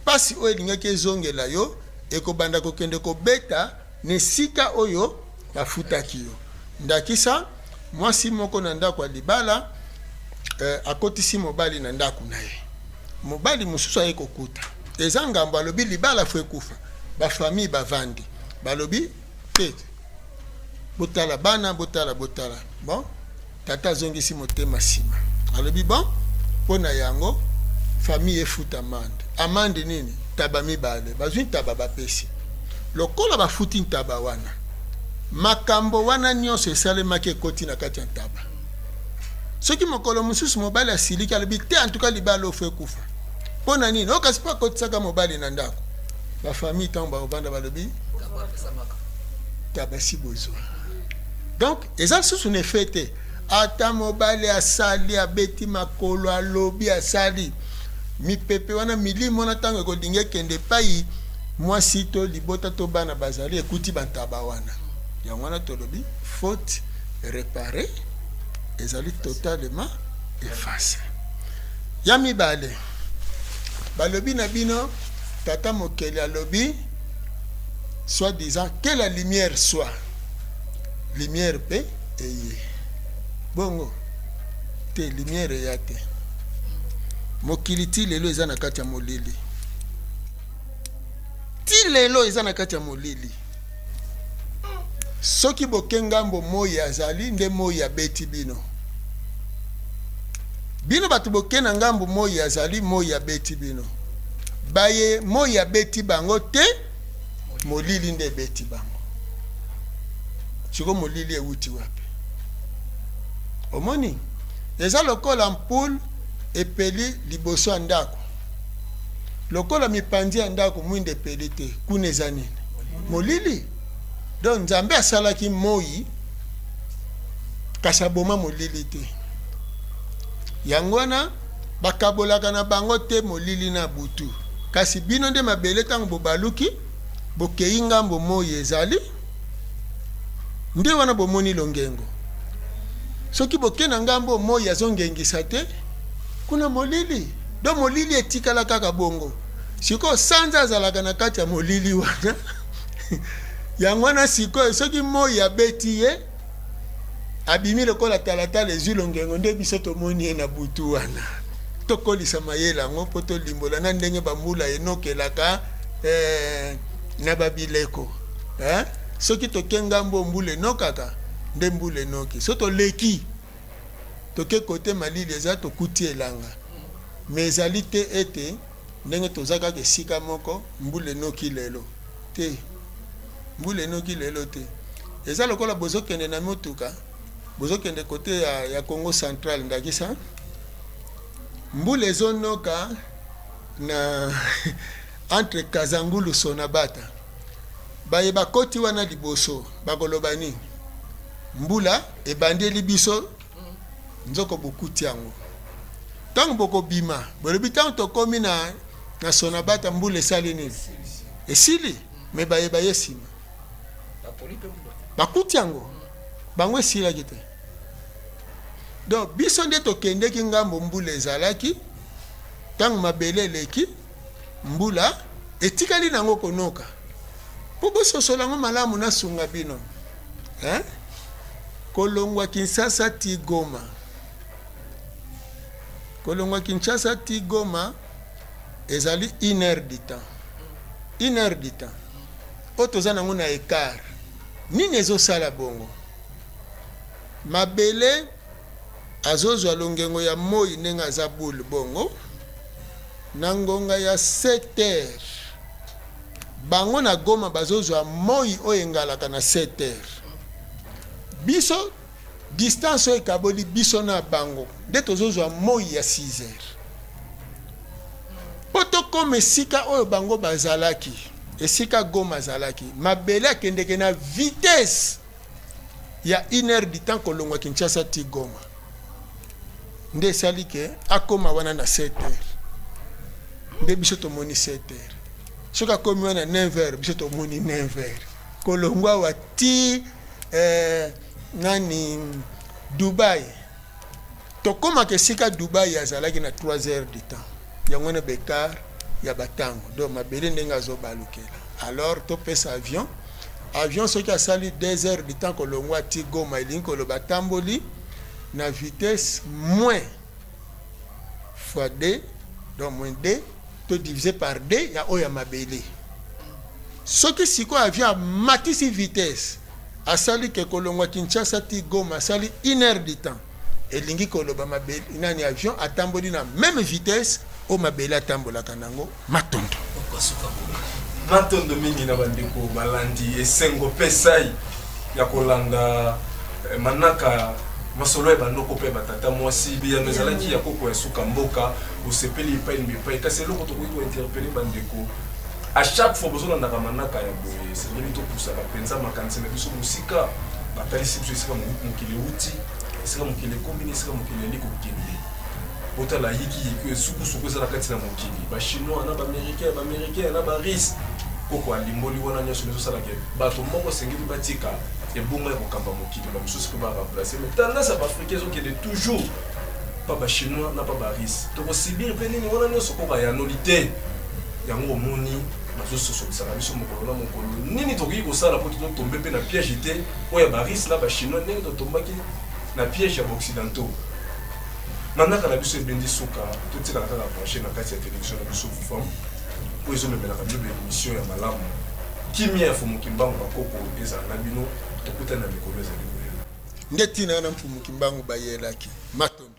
pasi oyo elingaki ezongela yo ekobanda kokende kobeta na esika oyo bafutaki yo. Ndakisa, mwasi moko na ndako ya libala eh, akotisi mobali na ndako na ye. Mobali mosusu aye kokuta eza ngambo, alobi libala fo ekufa. Ba famille bavandi balobi te, botala bana, botala botala. Bon, tata azongisi motema nsima, alobi bon, mpo na yango famille efuta amande. Amande nini? Ntaba mibale. Bazwi ntaba bapesi. Lokola bafuti ntaba wana, makambo wana nyonso esalemaki ekoti na kati ya ntaba. Soki mokolo mosusu mobali asiliki, alobi te, en tout cas libala oyo fo ekufa. Mpo na nini? Oh, kasi mpo akotisaka mobali na ndako. Ba famille ntango bakovanda balobi ntaba si bozwa. Donc eza lisusu na effet te. Ata mobali asali, abeti makolo, alobi, asali, mipepe wana, milimo wana ntango ekolinga ekende epai mwasi to libota to bana bazali, ekuti bantaba wana. Yango wana tolobi faute reparee ezali totalement efface. Ya mibale, balobi na bino tata mokeli alobi soit disant que la lumière soit, lumière pe eye. Bongo te, lumière eya te. Mokili ti lelo eza na kati ya molili, ti lelo eza na kati ya molili. Soki boke ngambo moi azali nde moi abeti bino. Bino bato boke na ngambo moi azali, moi abeti bino. Baye moi abeti bango te, molili nde ebeti bango. Siko molili ewuti wapi? Omoni, eza lokola ampoule epeli liboso ya ndako. Lokola mipanzi ya ndako mwinda epeli te, kuna eza nini? Molili. Donc Nzambe asalaki moi kasi aboma molili te. Yango wana bakabolaka na bango te molili na butu. Kasi bino nde mabele ntango bobaluki bokei ngambo moi ezali, nde wana bomoni longengo. Soki boke na ngambo moi azongengisa te, kuna molili. Donc molili etikala kaka bongo. Sikoyo sanza azalaka na kati ya molili wana. Yango wana sikoyo soki moi abeti ye, abimi lokola talatala ezwi longengo, nde biso tomoni ye na butu wana. Tokolisa mayele yango mpo tolimbola na ndenge bambula enokelaka eh, na babileko eh? Soki toke ngambo mbula enokaka, nde mbula enoki. So toleki toke kote malili eza, tokuti elanga. Mais ezali te ete ndenge toza kaka esika moko mbula enoki lelo te. Mbula enoki lelo te. Eza lokola bozokende na motuka, bozokende kote ya, ya Congo central ndakisa, mbula ezonoka na entre Kazangulu Sonabata. Baye bakoti wana liboso bakoloba nini? Mbula ebandeli biso nzoko bokuti yango. Ntango bokobima bolobi ntango tokomi na, na Sonabata mbula esali nini? Esili. Me baye baye nsima bakuti yango, bango esilaki te. Donc biso nde tokendeki ngambo mbula ezalaki, ntango mabele eleki mbula etikali nango konoka. Mpo bososola yango malamu, nasunga bino. Hein? Kolongwa Kinshasa ti Goma. Kolongwa Kinshasa ti Goma ezali une heure du temps. Une heure du temps. Oyo toza nango na écart. Nini ezosala bongo? Mabele azozwa longengo ya moi ndenge aza boule bongo na ngonga ya 7 heures. Bango na Goma bazozwa moi oyo engalaka na 7 heures. Biso distance oyo ekaboli biso na bango nde tozozwa moi ya 6 heures. Mpo tokoma esika oyo bango bazalaki, esika Goma azalaki, mabele akendeke na vitesse ya une heure du temps kolongwa Kinshasa ti Goma. Nde esali ke akoma wana na 7 heures. Nde biso tomoni 7 heures. Soki akomi wana 9 heures, biso tomoni 9 heures. Kolongwa awa ti nani Dubai. Tokomaka esika Dubai azalaki na 3 heures du temps. Yango wana bekar ya batango. Donc mabele ndenge azobalukela. Alors topesa avion. Avion soki asali 2 heures du temps kolongwa ti Goma, elingi koloba atamboli na vitesse moins fois 2, donc moins 2 to divisé par 2 ya oyo ya mabele. Soki sikoyo avion amatisi vitesse, asali ke kolongwa Kinshasa ti Goma asali 1 heure du temps, elingi koloba mabele nani avion atamboli na même vitesse oyo mabele atambolaka nango. Matondo. Matondo mingi na bandeko balandi, esengo mpe sai ya kolanda manaka masolo ya banoko mpe batata mwasi. Biyano ezalaki ya koko ya suka mboka, bosepeli epai na epai. Kasi eloko tokoki kointerpeller bandeko, à chaque fois bozolandaka manaka ya boye, esengeli topusaka mpenza makanisi na biso mosika. Batalisi biso esika mokili euti, esika mokili ekomi na esika mokili ali kokende. Botala yikiyiki oyo esukusuku eza na kati na mokili, bachinois na baaméricain, baaméricain na barusse. Koko alimboli wana nyonso ezosalaka bato moko esengeli batika ebonga ya kokamba mokili, bamisusu mpe baremplace. Mais tendance ya baafricain ezokende toujours pa bachinois na pa barusse. Tokosibir mpe nini wana nyonso, koko ayanoli te. Yango omoni bazososolisaka biso mokolo na mokolo nini tokoki kosala mpo totombe mpe na piège te oyo ya barusse na bachinois, ndenge totombaki na piège ya baoccidentaux. Manaka na biso ebendi suka. Totikala kaka branché na kati ya télévision na biso Fufam oyo ezomemelaka bino baémission ya malamu. Kimia ya Fumu Kimbangu, bakoko ezala na bino. Tokutani na mikolo ezali koya. Nde ntina wana Mfumu Kimbangu bayelaki. Matondo.